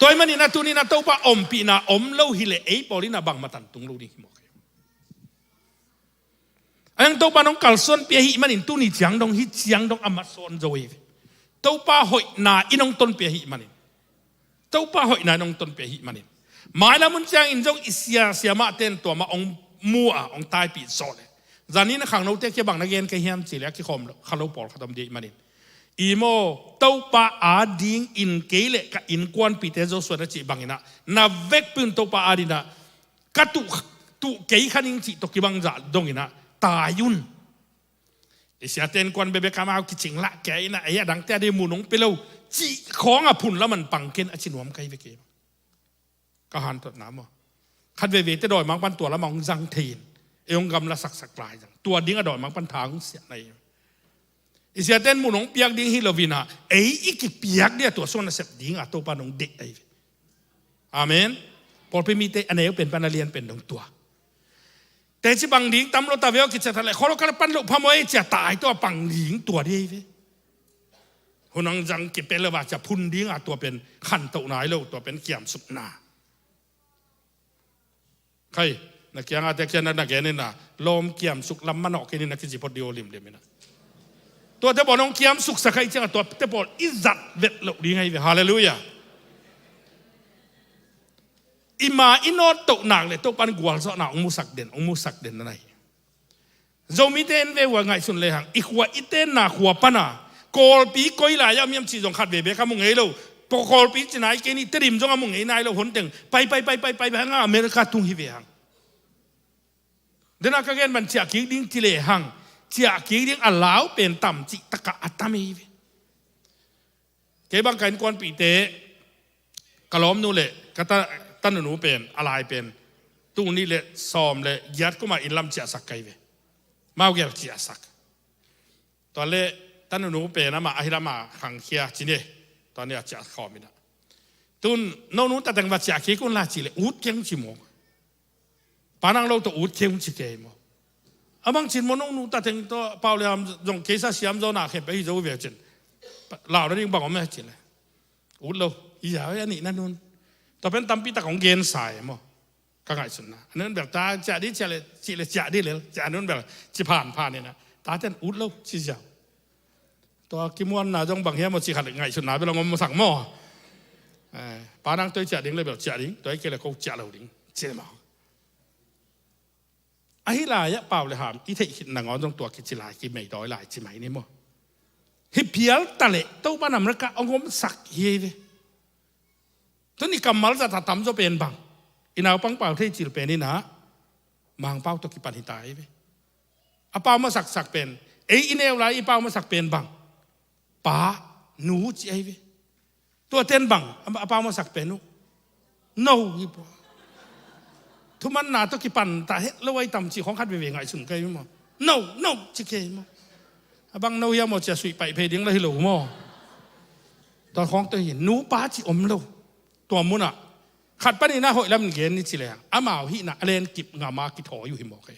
Tua ahih maninah tuni-inah Topa ompihna om lo hileh ei pawl inah bangmah tan tung lo ding hi mawk hi. Ahi hang Topa nong kalsuanpih ahih manin tuni ciang dong, hih ciang dong a matsawn zo hi ve. Topa hoihna in hong tonpih ahih manin, Topa hoihna in hong tonpih ahih manin, mailam hun ciangin zong i sia siamahte in tua mah hong mu a hong taipih zawh leh, zanin a khangnote kia bang na gen ka hiam cihleh a kikhawm kha lo pawlkhat om dih ahih manin, i maw, Topa adingin kei le ka innkuanpihte Joshua na cih banginah na vekpi un Topa adinah ka tuh, tuh kei kha ning cih tawh kibang zah donginah tai un. I siate innkuan bekbek amau kicing lah kei inah ei a dangte a ding mun hong pia lo cih khawng a phun lam an pang ken a ci nuam ka hi ve kei. Ka hanthawnna maw, khat veivei te dawimang pan tua lamah hong zang thei in ei hong gamla saksak lai zang, tua ding a dawimang pan tha hong siah na hi. I siate in mun hong piak ding hi loinah ei i kipiak ding a tua suan a sep dinga Topa nong deih ahi ve. Amen. Pawlpi mite a neu pen pan a lian pen dong tua. Teci pang ding tam lo ta ve aw, kicia ta leh kholokal pan loh phamawh ei cia tai tua pang ding tua dih ahi ve. Hun hong zang kipia lo a cia phun dinga tua pen khantohna hi lo, tua pen kiamsukna. Khai, na kiangah te kian na gen inah lawm kiamsuk lam manawh kei ni na kici phot dih aw limlim inah. Tuate pawl hong kiamsuksak ahi ciangah tuate pawl i zat vet loh ding ahi ve. Halleluiah. I ma i nawttoh nak le Topa in gualzawhna hong musak den, hong musak den na hi. Zomite en ve ua ngaihsun lehang i khua i tenna khua pana Kawlpi koi lai-ah a miam cih zong khat veivei kha mu ngei lo. Kawlpi ci nai kei ni, Tedim zong a mu ngei nai lo, honteng pai pai pai pai pai pai hanga America tung hi ve hang. Dena ka gen ban ciah kik ding ci lehang ciah kik ding a lau pen tam cih takah a tam hi ve. Kei bang ka innkuanpihte, ka lawmnu le ka ta, tanunu pen a lai pen tul nih le sawm le giat kumah inn lam ciahsak ka hi ve. Mau gel ciahsak. Tua le tanunu pen amah ahi lama khangkhia ci ne. Tua ne a ciah khawm inah, tun nonu tateng va ciah kik un la ci le ut keng ci mawk. Pa nang lo tawh ut kei un ci kei maw. A bang cin maw, nong nu ta teng tawh pau le ham zong keisa siam zaw na khem peh hi zo ve cin. Lau na ding bang om e cin le ut lo. Iya a nih na nun. Tua pen tampi tak hong gensa e maw. Ka ngaihsutna a nun bel ta ciah dih ciah le cih le ciah dih lel ciah a nun bel ci phan phan ina ta ten ut lo ci ziau. Tua kimuanna zong bang hiam maw cih khat le ngaihsutna bel hong om sak maw. Eh, pa nang toi ciah ding le bel ciah ding, toi kei le ko ciah lo ding ci le maw. Ahi lai-ah pau le ham i theih khit nangawn zong tua kici lai, kimeidawi lai ci mai ni maw. Hi phial ta leh Topa in America hong omsak hi ei ve. Tun i kammal zat a tamzaw pen bang, i naupang pau thei cil pen inah Mangpau tawh kipan hi ta ei ve. A pau masaksak pen, ei i neu lai i pau masak pen bang, pa, nu ci ei ve. Tua ten bang a pau masak pen uh no hi pua. Thumanna tawh kipan ta het lo ai tam ci khawng khat veve ngaihsun kei maw. No, no ci kei maw. A bang no hiam maw cia suih paih phei ding la hi lo maw. Tua khawng tawh hi nu pa ci om lo. Tua munah khat panin a hoih lamin gen ni ci leng amau hihna a len kip ngama kithawi uh hi maw kei.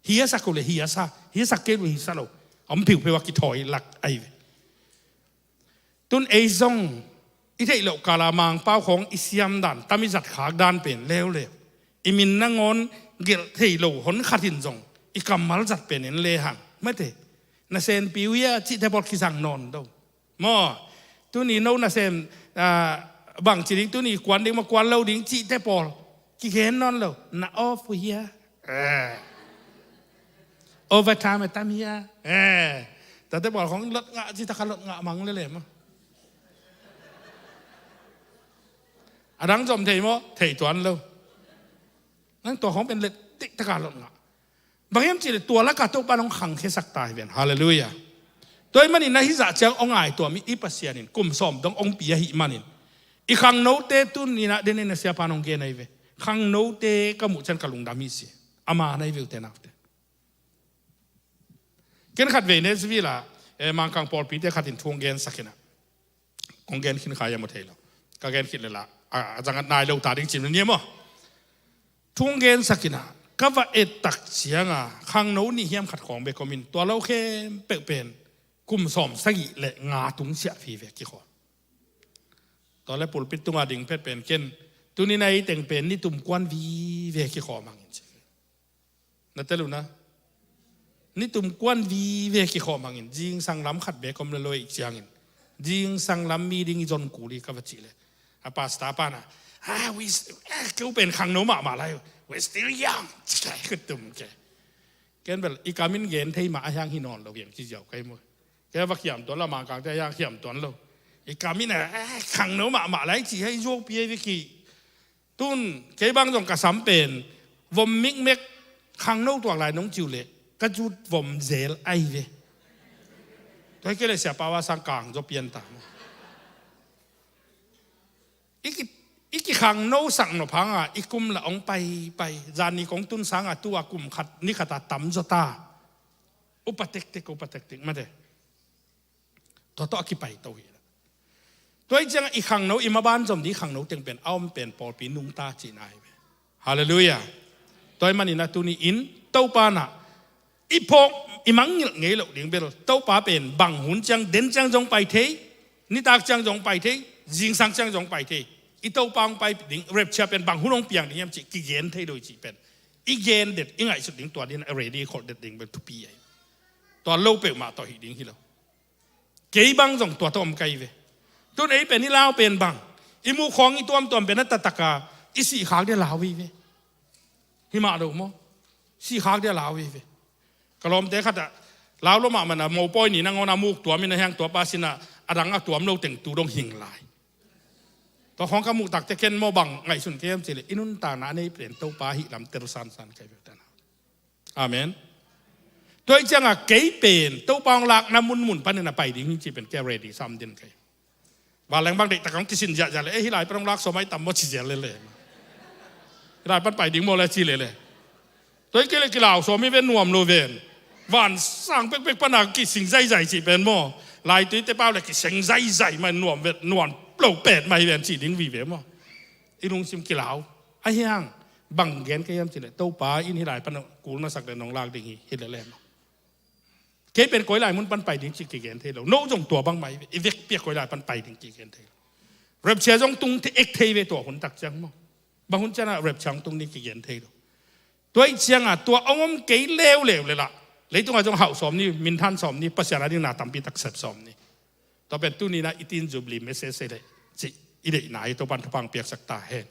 Hiasak uh le hiasa, hiasak kei uh hisa lo. A om phiupheu a kithawi lak ai ve. Tun ei zong i theih loh kala Mangpau khawng i siam dan tam i zat khak dan pen leuleu i min nangawn gelh thei lo hon khat in zong i kammal zat pen en lehang mate, na senpi uh hia cihte pawl kizang nawn do. Maw, tuni no na sem, ah, bang ci ding, tuni kuan ding maw kuan lo ding cihte pawl kigen nawn lo, na off uh hia. Eh. Overtime a tam hia. Eh. Tate pawl khong lot ngah ci taka lot ngah mang lele maw. A dang zom thei maw, thei tuan lo. Nang tua khawng pen let teitaka lot ngah. Bang hiam cihleh tua lakah Topa nong khangkhiasak ta hi ven. Halleluiah. Tua ahih manin na hih zah ciang hong ngaihtuam i Pasian in kum sawm dong hong pia ahih manin, i khangnote tuni-in ah, den in a siapa nong gen ahi ve. Khangnote ka muh ciang ka lungdam hi ci. Ama na hi ve ute naute. Ken khatvei Nashville ah, eh, Mangkang pawlpite khat in thu hong gensak in ah. Kong gen khin kha hiam maw thei lo. Ka gen khit leh lah a, a zang nai lo ta ding cih na ni maw. Thu hong gensak in ah, ka va et tak ciang a, khangno nih hiam khat khawng bek om in, tua lo khempeuh pen kum sawm sagih le nga tung siah vive kikhawm. Tua leh pulpit tungah ding phet pen ken, tuni-in ah ei teng pen nitum kuan vive kikhawm hang in ci. Na tel uh na. Nitum kuan vive kikhawm hang in, zingsang lam khat bek om leh lo ahih ciangin, zingsang lam meeting i zon kul hi ka va cih leh, a pastor pa in ah, ah, we, ah, kei uh pen khangno mahmah lai, we're still young. Ka tum ke. Ken bel i kam in gen thei mah a hiang hi nawn lo hiam ci ziau ka hi maw. Kei va khiam tuan lo, Mangkangte a hiang khiam tuan lo. I kam in ah, ah, khangno mahmah lai ci hi zuau pi ahi ve ki. Tun kei bang zong ka sam pen vom mikmek, khangno tuak lai nong ci uh leh ka zut vom zel ahi ve. Tua hi kei leh siapa uh a sang kang zaw pian ta maw. I ki, i kikhangnosak nop hang a, i kum lah hong paipai. Zan ni kong tun sang a, tu-a kum khat ni khat a tam zaw ta. Upa tektek, upa tektek mate. Tua tawh a kipai to hi. Tua hi ciangah i khangno, i maban zom ding khangno teng pen a om pen pawlpi nungta cihna hi ve. Halleluiah. Tua ahih manin ah tuni-in Topa in ah i phawk, i mangngilh ngei loh ding bel, Topa pen bang hun ciang, den ciang zong pai thei, nitak ciang zong pai thei, zingsang ciang zong pai thei. I Topa hong pai ding, rapture pen bang hun hong piang ding hiam cih kigen thei lo hi cih pen, i gen det, i ngaihsut ding, tua ding a ready kholh det ding bel thupi ahi. Tua lo peuhmah tawh hi ding hi lo. Kei bang zong tua tawh om ka hi ve. Tun ei pen i lau pen bang, i muh khawng i tuamtuam pen a taktak a, i sih khak dia lau hi ve. Hi mah lo maw. Sih khak dia lau hi ve. Ka lawmte khat ah, lau lo mahmah in ah, mopawi ni nangawn a muk tuam in a hiang tua pa sin ah, a dang a tuam lo teng tu dong hing lai. Tua khawng ka muh tak teh ken maw bang ngaihsun ka hiam cih leh, i nuntakna a nei pen Topa ahih lam tel sansan ka hi ve ute nau. Amen. Tua ahih ciangah kei pen Topa hong lakna munmun panin a pai ding hi cih pen kei a ready sam den ka hi. Vanleng bang deihtak hong kisin ziahziah leh, eh, hih lai pan hong lak sawm ahi tam maw ci ziah lele. Hih lai pan pai ding maw le ci lele. Tua hi kei leh kilau sawm hi ven, nuam lo ven. Van sang pekpek pan a kising zaizai cih pen maw, laituite pau leh kiseng zaizai mah, nuam ven, nuam lo pet mah hi ven cih ding vive maw. I lungsim kilau. Ahi hang, bang gen ka hiam cih leh, Topa in hih lai pan kul na sak leh nong lak ding hi, hi lele maw. Kei pen koi lai mun pan pai ding cih kigen thei lo. No zong tua bang mah hi ve, i vekpi a koi lai pan pai ding kigen thei lo. Rapture zong tung thei, ek thei ve tua hun tak ciang maw. Bang hun ciang a rapture hong tung ding kigen thei lo. Tua ahih ciangah tua hong om kei leuleu leh lah, leitungah zong hauh sawm ni, minthan sawm ni, Pasian a ding na tampi tak sep sawm ni. Tua pen tuni-in ah i teen jubilee message hi leh cih i deihna hi, Topa'n thupha hong piaksak ta hen.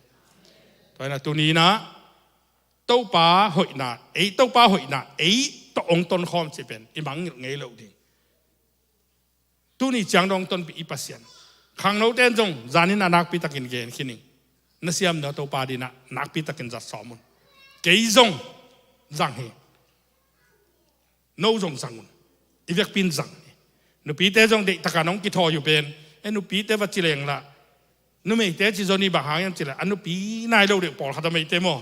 Tua hi-in ah tuni-in ah Topa hoihna, ei Topa hoihna ei tawh hong tonkhawm cih pen i mangngilh ngei loh ding. Tuni ciang dong tonpih i Pasian. Khangnote in zong zanin a nakpi takin gen khin ing. Na siamna Topa adingin ah nakpi takin zat sawm un. Kei zong zang hi. No zong zang un. I vekpi in zang hi. Nupite zong deihtakin hong kithawi uh pen, eh, nupite va ci leng lah, numeite ci zaw ni, bang hang hiam cih leh a nupi nai lo deuh pawlkhat a meite maw,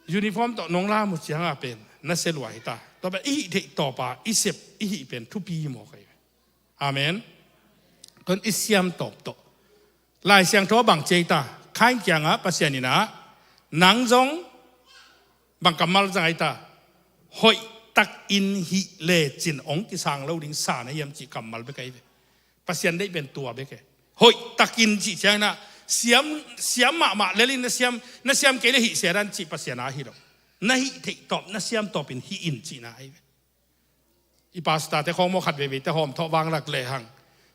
uniform tawh nong lam uh ciangah pen na sia lua hi ta. Tua pen i hih theih tawp a i sep i hih pen thupi hi maw kei. Amen. Tua in i siam tawp tawh. Lai Siangtho ah bang ci ahi ta, Kain kiangah Pasian in ah, nang zong bang kammal zang ahi ta, hoihtakin hih lecin hong kisang lo ding sa na hiam cih kammal bek ahi ve. Pasian deih pen tua bek e. Hoihtakin cih ciangin ah, siam, siam mahmah lel in na siam, na siam kei leh hih sia dan cih Pasian a hi lo. Na hih theih tawp, na siam tawpin hih in cihna ahi ve. I pastorte khawng maw, khat veivei te hawmthawh vanglak lehang,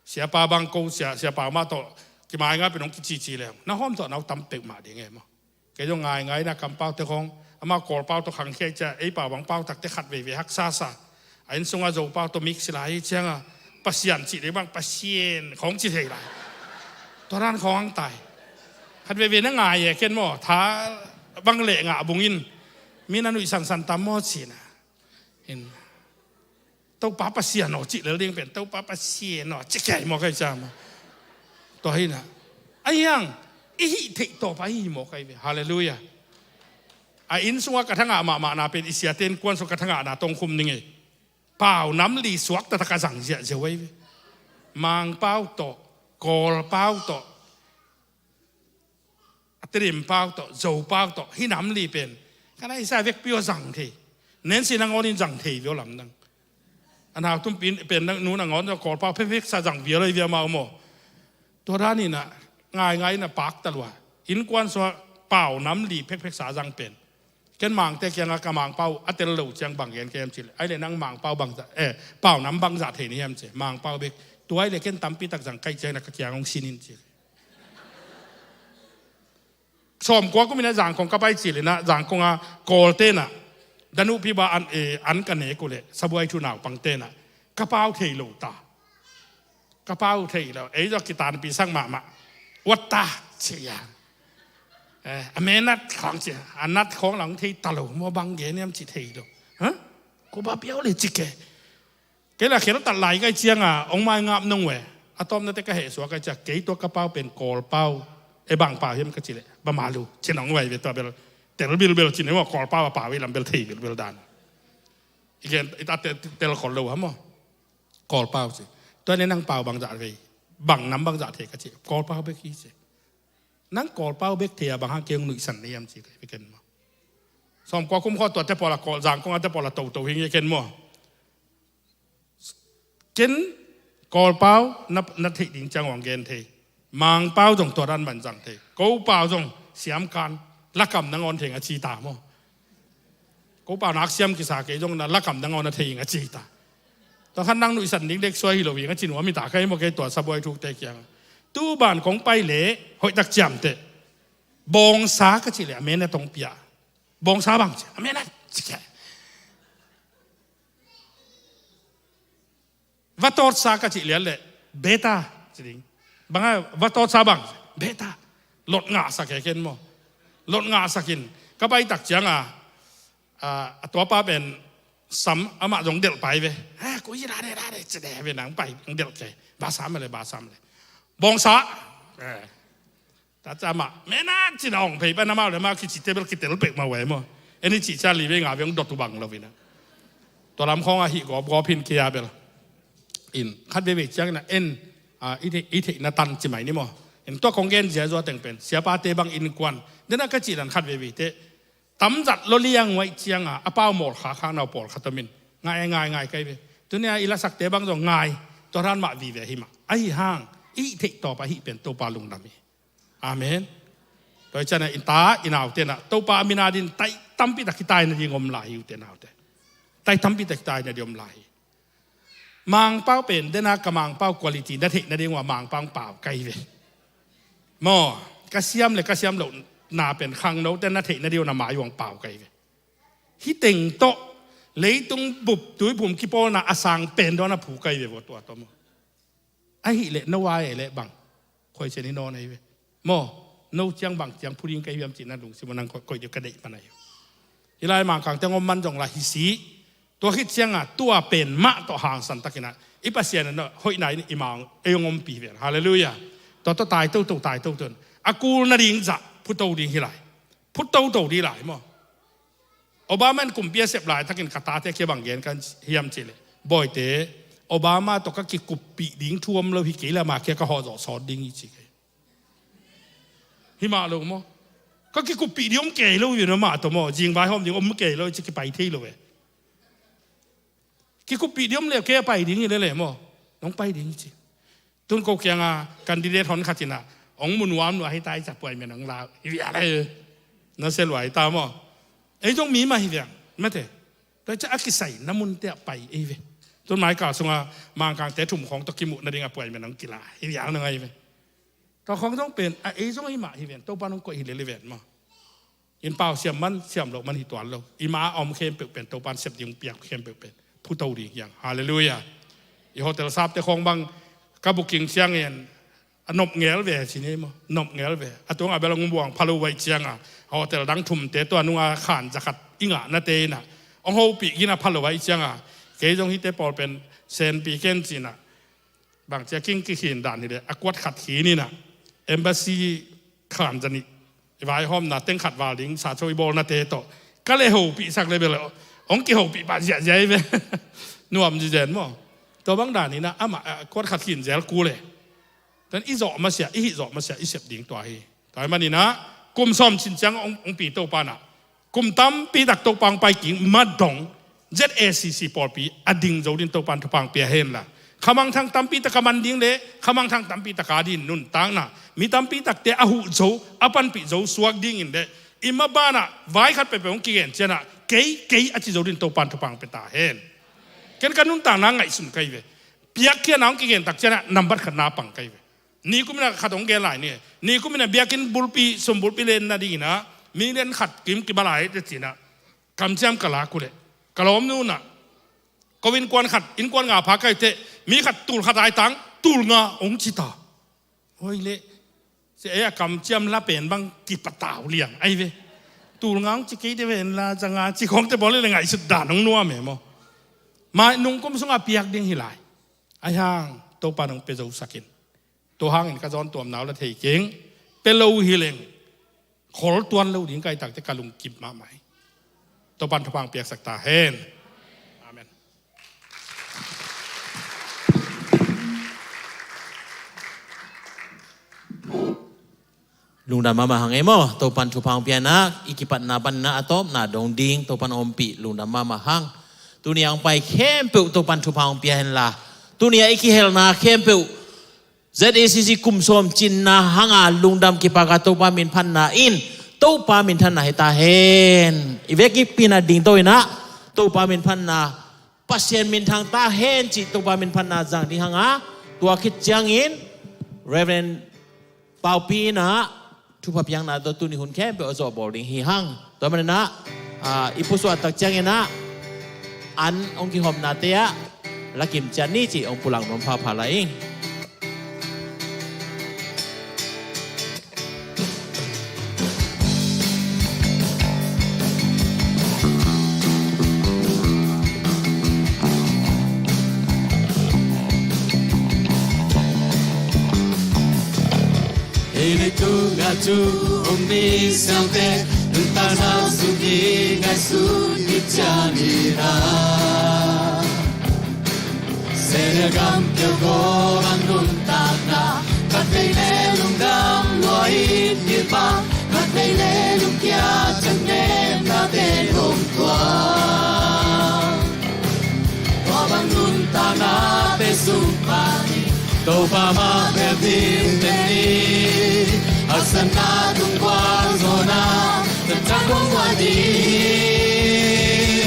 siapa bang ko, sia, siapa mah tawh kimaingai pen hong kicici lehang, na hawmthawhna uh tam peuhmah ding e maw. Kei zong ngaingai in ah kampaute khawng, amau Kawlpau tawh khangkhia ciah, ei pau bang pau takte khat veivei haksa sa. A inn sungah Zopau tawh mix lai hi ciangah, Pasian cih ding bang, Pasian khawng ci thei lai. Tua dan khawng hang tai. Khat veivei na ngai e ken maw, tha bang leh ngah bungin, mi na nuih sansan tam maw cina. In, Topa Pasian aw cih lel ding pen, Topa Pasian aw cih kei maw kai cama. Tua hi na. Ahiang, i hih theih tawp ahi maw kai ve. Halleluiah. A inn sungah ka thangah mahmahna pen, i siate innkuan sung ka thangahna tongkhum ning ei. Pau nam li suak taktak a zang ziahziah uh ahi ve. Mangpau tawh, Kawlpau tawh, a Tedim pau tawh, Zo pau tawh, hih nam li pen. Ka na i sa vekpi aw zang thei. Nancy nangawn in zang thei viau lamdang. A nau tum pen, pen nang nu nangawn tawh Kawlpau phekphek sa zang viau lai viau mau maw. Tua dan in a, ngaingai in a pak ta lua. Innkuan sungah pau nam li phekphek sa zang pen. Ken Mangte kiangah ka Mangpau a tel lo ciang bang gen ka hiam cih leh, ai leh nang Mangpau bangzah, eh, pau nam bangzah thei na hiam ci. Mangpau bek. Tua ai leh ken tampi tak zang kaih ciang na ka kiang hong sin in ci. Sawmkua kum in a Zangkong ka pai cil in a, Zangkong a Kawlte in a, danuhpi ba an, eh, an ka nek uh leh, sabuai thu naupangte in a, ka pau thei lo ta. Ka pau thei lo. Ei zaw kitanpi sak mahmah. Uat ta, ci a. Eh, a menat khawng ci a. A nat khawng lang thei ta lo. Maw bang gen hiam ci thei lo. Ha? Ko ba piau le ci ke. Kei la khel tat lai kai ciang a, ong mai ngap nong we. A tawpna te ka heh suak kai ciang, kei tua ka pau pen Kawl pau. E bang pau hiam ka ci le. Ba ma lu. Ci nong wai ve tua bel. Tel bilbil ci ne maw Kawl pau a pau i lam bel thei bilbil dan. I gen, i ta tel, tel khol lo ha maw. Kawl pau ci. Tua ne nang pau bang zah vei. Bang nam bang zah thei ka ci. Kawl pau bek hi ci. Nang Kawl pau bek thei a bang hang kei hong nuihsan ne hiam ci ka hi ken maw. Sawmkua kum khaw tua te pawl a Kawl Zangkong a te pawl a toto hi nge ken maw. Ken Kawl pau na, na theih ding ciang hong gen thei. Mang pau zong tua dan man zang thei. Ko pau zong siam kan. Lakam nangawn thei nga ci ta maw. Ko pau nak siam kisa kei zong na lakam nangawn na thei nga ci ta. Tua khan nang nuihsan ding dek suai hi lo hi nga ci nuam hi ta ka hi maw kei tua sabuai thukte kiang. Tu ban kong pai le hoih tak ciam te. Bawngsa ka ci le a men a tong pia. Bawngsa bang ci a men a ci ke. Va tawtsa ka cih lian leh beta ci ding. Bang a va tawtsa bang beta. Lot ngahsak he ken maw. Lot ngahsak in ka pai tak ciang a, a, a tuapa pen sam amah zong delh pai ve. Ha, ko hi rade rade ci de ve nang pai ang delh ke. Ba sam le ba sam le. Bawngsa. Eh. Tua ciang amah, mena cin a ong phei pan amau le amau kici table kitel pek mah uh e maw. En i cih ciang li vei nga vei ong dot uh bang lo vina. Tua lam khawng a hih gawp gawp hin kia bel. In, khat vei vei ciang na en, a, i theih, i theihna tan ci mai ni maw. In tua kong gen ziazua teng pen, siapate bang innkuan. Dena ka cih dan khat vei vei te. Tamzat lo liang uaih ciang a, a pau mawl kha khak nau pawl khat om in. Ngai, ngai, ngai kai ve. Tunia i lasakte bang zong ngai. Tua ran mah vive hi mah. Ahi hang, i theih tawp a hih pen Topa lungdam hi. Amen. Tua hi ciangin i ta i naute na Topa a min a din tai tampi tak kitai na ding om lai hi ute naute. Tai tampi tak kitai na ding om lai hi. Mangpau pen dena ka Mangpau quality na theih na ding ua Mangpau pau kai ve. Maw, ka siam le ka siam lo na pen khangno te na theih na ding ua na mai uang pau kai ve. Hi teng tawh leitung bup tuiphum kipawlna a sang pen dawn a phu kai ve vua tua tawh maw. Ahih leh no a eh leh bang. Khoi cian hi nawn ahi ve. Maw, no ciang bang ciang phu ding ka hi hiam cih na lungsim uh nang koih, koih dih ka deih pan ahi. Hi lai Mangkang teng om man zong la hi si. Tua khit ciang a tua pen mah tawh hangsan takin a. I Pasian in hoihna in i mang ei hong ompih ven. Halleluiah. Tua tawh tai toto, tai toto. A kul nading zah phu to ding hi lai. Phu toto dih lai maw. Obama in kumpi a sep laitakin ka tate kia bang gen kan hiam cih leh. Bawite, Obama tawh ka kikuppih ding thu om lo hi kei lama kia ka hawhzawh sawt ding hi ci kei. Hi mah lo maw. Ka kikuppih ding om kei lo hi na mah tawh maw. Zingvai hawm ding om kei lo hi ci kipai thei lo ve. Kikuppih ding om le kei a pai ding hi lele maw. Nong pai ding hi ci. Tun ko kianga candidate hon khat in a, ong mu nuam lua hi ta hi ci a puai men ong la hi vial hi. Na sia lua hi ta maw. Ei zong mi mah hi viang mate. Tua hi ci a kisai na munte a pai ei ve. Tun mai kal sunga Mangkangte thum khawng tawh kimuh nading a puai men ong kila hi vial nang ahi ve. Tua khawng zong pen a ei zong ei mah hi ven Topa nong koih hi lel hi ven maw. In pau siam man siam loh man hi tuan lo. I ma a om khempeuh pen Topan sep ding piak khempeuh pen phu to ding hiang. Halleluiah. I hotel sapte khawng bang ka booking siang in A nop ngel ve ci ni maw, nop ngel ve. A tuang a bel hong buang pha lo vai cianga, hotel dang thumte tua nunga khan zakhat i ngahnate inah hong hopih gina pha lo vai cianga, kei zong hite pawl pen senpi ken cinah, bangcia king kikhin dan hileh a kuat khat khin inah, embassy khan zanih, i vaihawmna teng khat val ding sa cho i bawlnate tawh ka le hopihsak le bel hong kihopih pah ziahziah i ve. Nuam zizen maw? Tua bang dan inah amah, ah, kuat khat khin zel ku le. Ten i zawh masiah, i hih zawh masiah i sep ding tua hi. Tua hi maninah kum sawm cin ciang hong, hong pi Topa nah, kum tampi tak Topa hong pai king madong, Z A C C pawlpi a ding zo din Topan thupha hong pia henla, khamangthang tampi tak a man ding le khamangthang tampi tak a din nuntakna, mi tampi takte a huh zo, a panpih zo suak dingin le i mabanah vai khat peuhpeuh hong kigen cianah kei, kei a ci zo din Topan thupha hong pia ta hen. Ken ka nuntakna ngaihsun ka hi ve. Piakkhiatna hong kigen tak cianah nambat khatna pang ka hi ve. Nikum inah khat hong gen lai ni. Nikum inah biakinn bulpi, sum bulpi len nadinginah million khat kim kiba lai te cinah kamciam ka lak uh leh, ka lawmnu nah, ko innkuan khat, innkuan nga pha ka hi teh, mi khat tul khat ai tang, tul nga hong ci ta. Hoi leh, sia ei a kamciam la pen bang kipatau liang ai ve. Tul nga hong ci kei te ven la, za nga ci khawngte bawl le ngaihsut dan hong nuam e maw? Mai nungkum sungah piak ding hi lai. Ai hang Topa nong pia zo sakin. Tua hangin ka zawn tuamna uh la thei keng, pe lo hi leng khol tuan lo ding ka hi takte ka lungkim mahmah hi. Topan thupha hong piaksak ta hen. Amen. Lungdam mahmah hang ei maw, Topan thupha hong pianah i kipatna paninah a tawpna dong ding Topan ompih lungdam mahmah hang. Tuni a hong pai khempeuh Topan thupha hong pia henla, tuni a i kihelna khempeuh Z A C C kum sawm cinna hanga lungdam kipaka Topa minphatna in Topa minthanna hi ta hen. I vekpi inah dingto inah Topa minphatna, Pasian minthang ta hen cih Topa minphatna zang ding hanga, tua khit ciangin Reverend Paupi inah thupha piakna tawh tuni hun khempeuh a zawh bawl ding hi hang. Tua maninah, ah, i pusuah tak cianginah an hong kihopnate ah la kim ciat ni cih hong pulak nuam phapha lai ing. Hih leitung a thu om ni siangte, nuntakna sung hi ngaihsun hi ciang hi ta. Sene gam keu ko ang nuntakna, khat vei le lungdam lua in hi pa, khat vei le lungkia ciang nem na te hong tua. Tua bang nuntaknate sung panin Topa mah bek ding teni. Haksatna tung gualzawhna tangtang hong guan ding.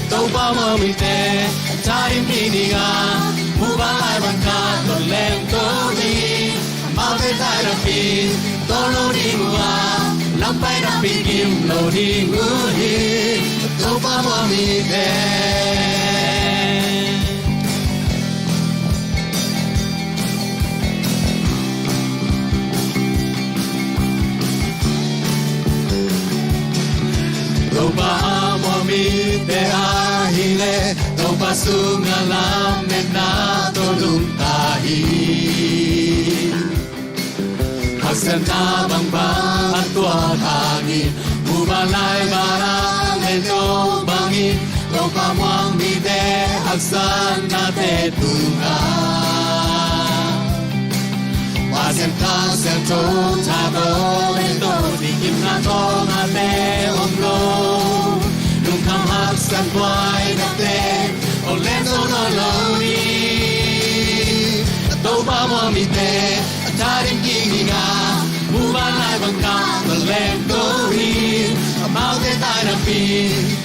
Topa mah mite thadim ding ding a, muh bang lai bang khat tawh leng to ding. Amaute tai napi tawh lo ding uh a, lampai napi kim lo ding uh hi. Topa mah mite Topa a muak mite ahih leh Topa sungah lametna tawh nungta hi. Haksatna bangbang a tuak hangin, muh bang lai bang a lento bangin, Topa muak mite haksatnate tungah Pasian Kha Siangtho tha tawh lento ding, gimna tawh ngahte om lo. Lungkham haksat buainate hong lento nawn lo ding. Topa muak mite thadim ding ding a, muh bang lai bang khat tawh lento ding. Amaute tai napi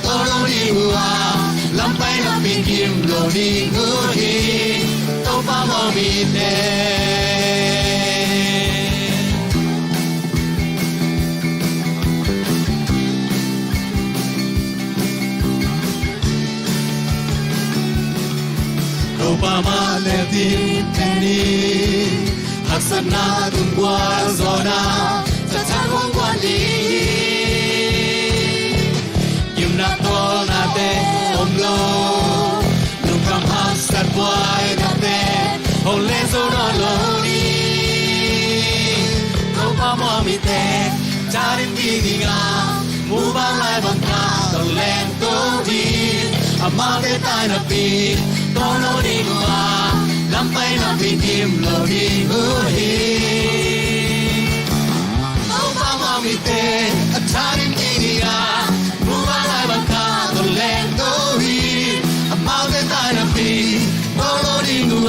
tawh lo ding uh a, lampai napi kim lo ding uh hi. Topa muak mite Topa mah leh ding teni. Haksatna tungbual zawhna, thatang hong guan ding hi. Gimna tawlnate om lo, lungkham haksat buainate hong leng zo nawn lo ding. Topa muang mite thanem ding hi a, muvanlai bang tha tawh leng to ding. Amaute tainapi tawng lo ding uh a, lam painapi gim lo ding uh hi. Topa muang mite thanem ding hi a, muvanlai bang tha tawh leng to ding. Amaute tainapi tawng lo ding uh a,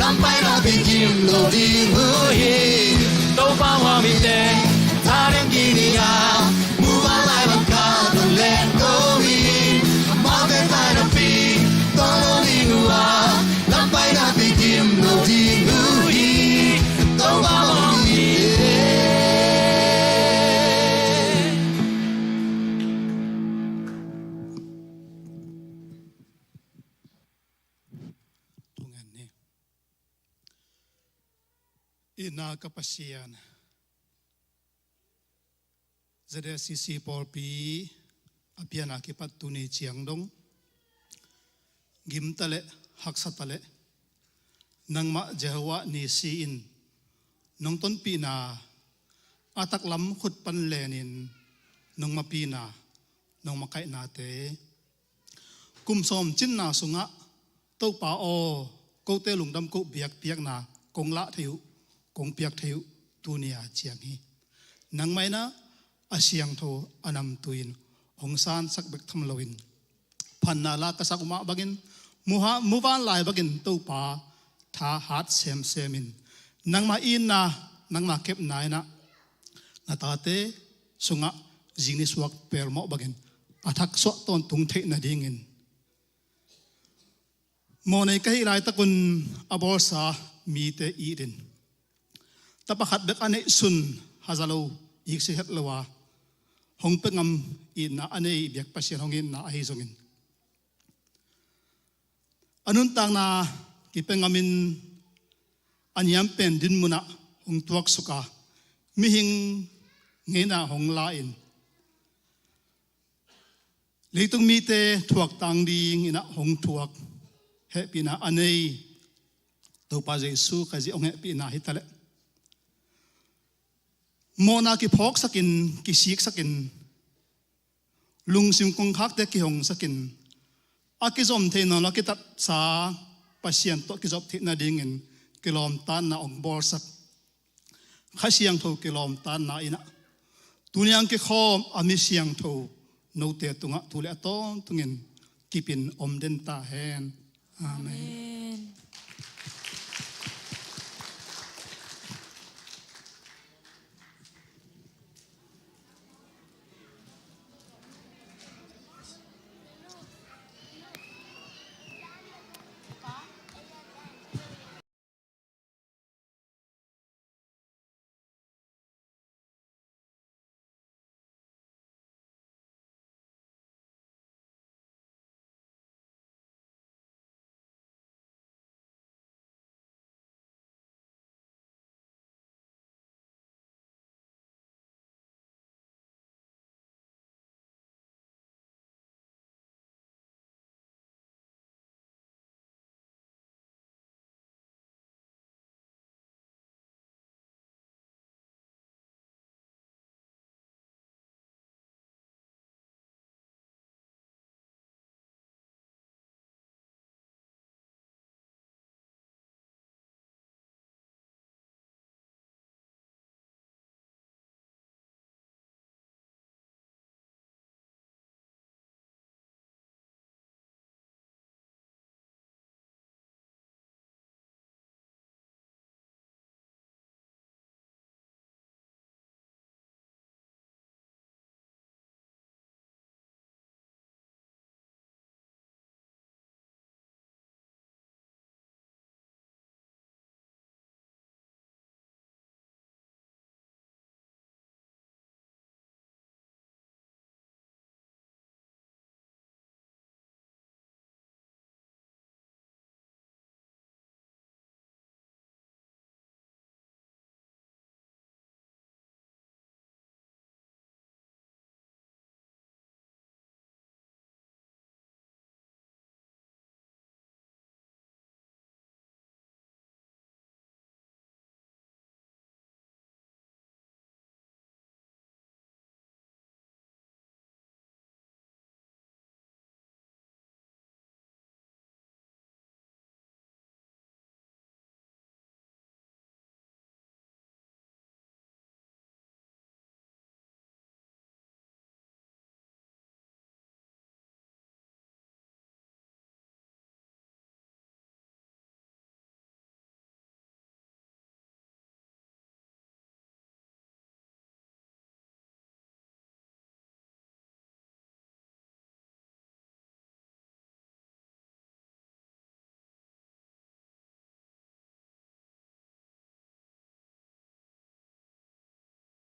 lam painapi gim lo ding uh hi. Topa muang mite thanem ding hi a, muvanlai bang tha tawh leng to ding. Amaute tainapi tawng lo ding uh a, lam painapi gim lo ding uh hi. Topa muang mite. Thungen ni. Itna ka Pasian, Z A C C pawlpi a pianna kipat tuni ciang dong gimta le haksata le nangmah Jehovah Nisi in nong tonpihna a taklam khut pan lenin nong mapihna, nong makaihnate, kum sawm cinna sungah Topa aw, kote lungdam koh biakpiakna kong lah thei uh, kong piak thei uh tuni a ciang hi. Nangmah in a siangtho a namtui in hong sansak bek tham loin, phatna la ka sak uh mah bangin, muha- muvanlai bangin Topa tha hat semsem in, nangmah itna, nangmah kepna in a na tate sungah zing ni suak pelmawh bangin a thaksuah tawntung theih nadingin, mawhnei ka hih laitakun a bawlsa mite it in, tapa khat bek a neihsun haza lo, iksi het lo a hong pia ngam itna a nei biak Pasian hong itna ahi zongin, a nuntakna kipia ngamin a niam pen din munah hong tuaksuk a, mihing ngeina hong la in, leitung mite thuaktang dingin a hong thuak, hehpihna a nei Topa Jesu Khazih hong hehpihna hi taleh, mawhna kiphawksakin, kisiksakin, lungsim kongkhakte kihongsakin, a kizom thei nawn lo a kitatsa Pasian tawh kizop theih nadingin kilawmtatna hong bawlsak Kha Siangtho kilawmtatna in a, tuni a kikhawm a mi siangtho note tungah tu le a tawntungin kipin om den ta hen. Amen.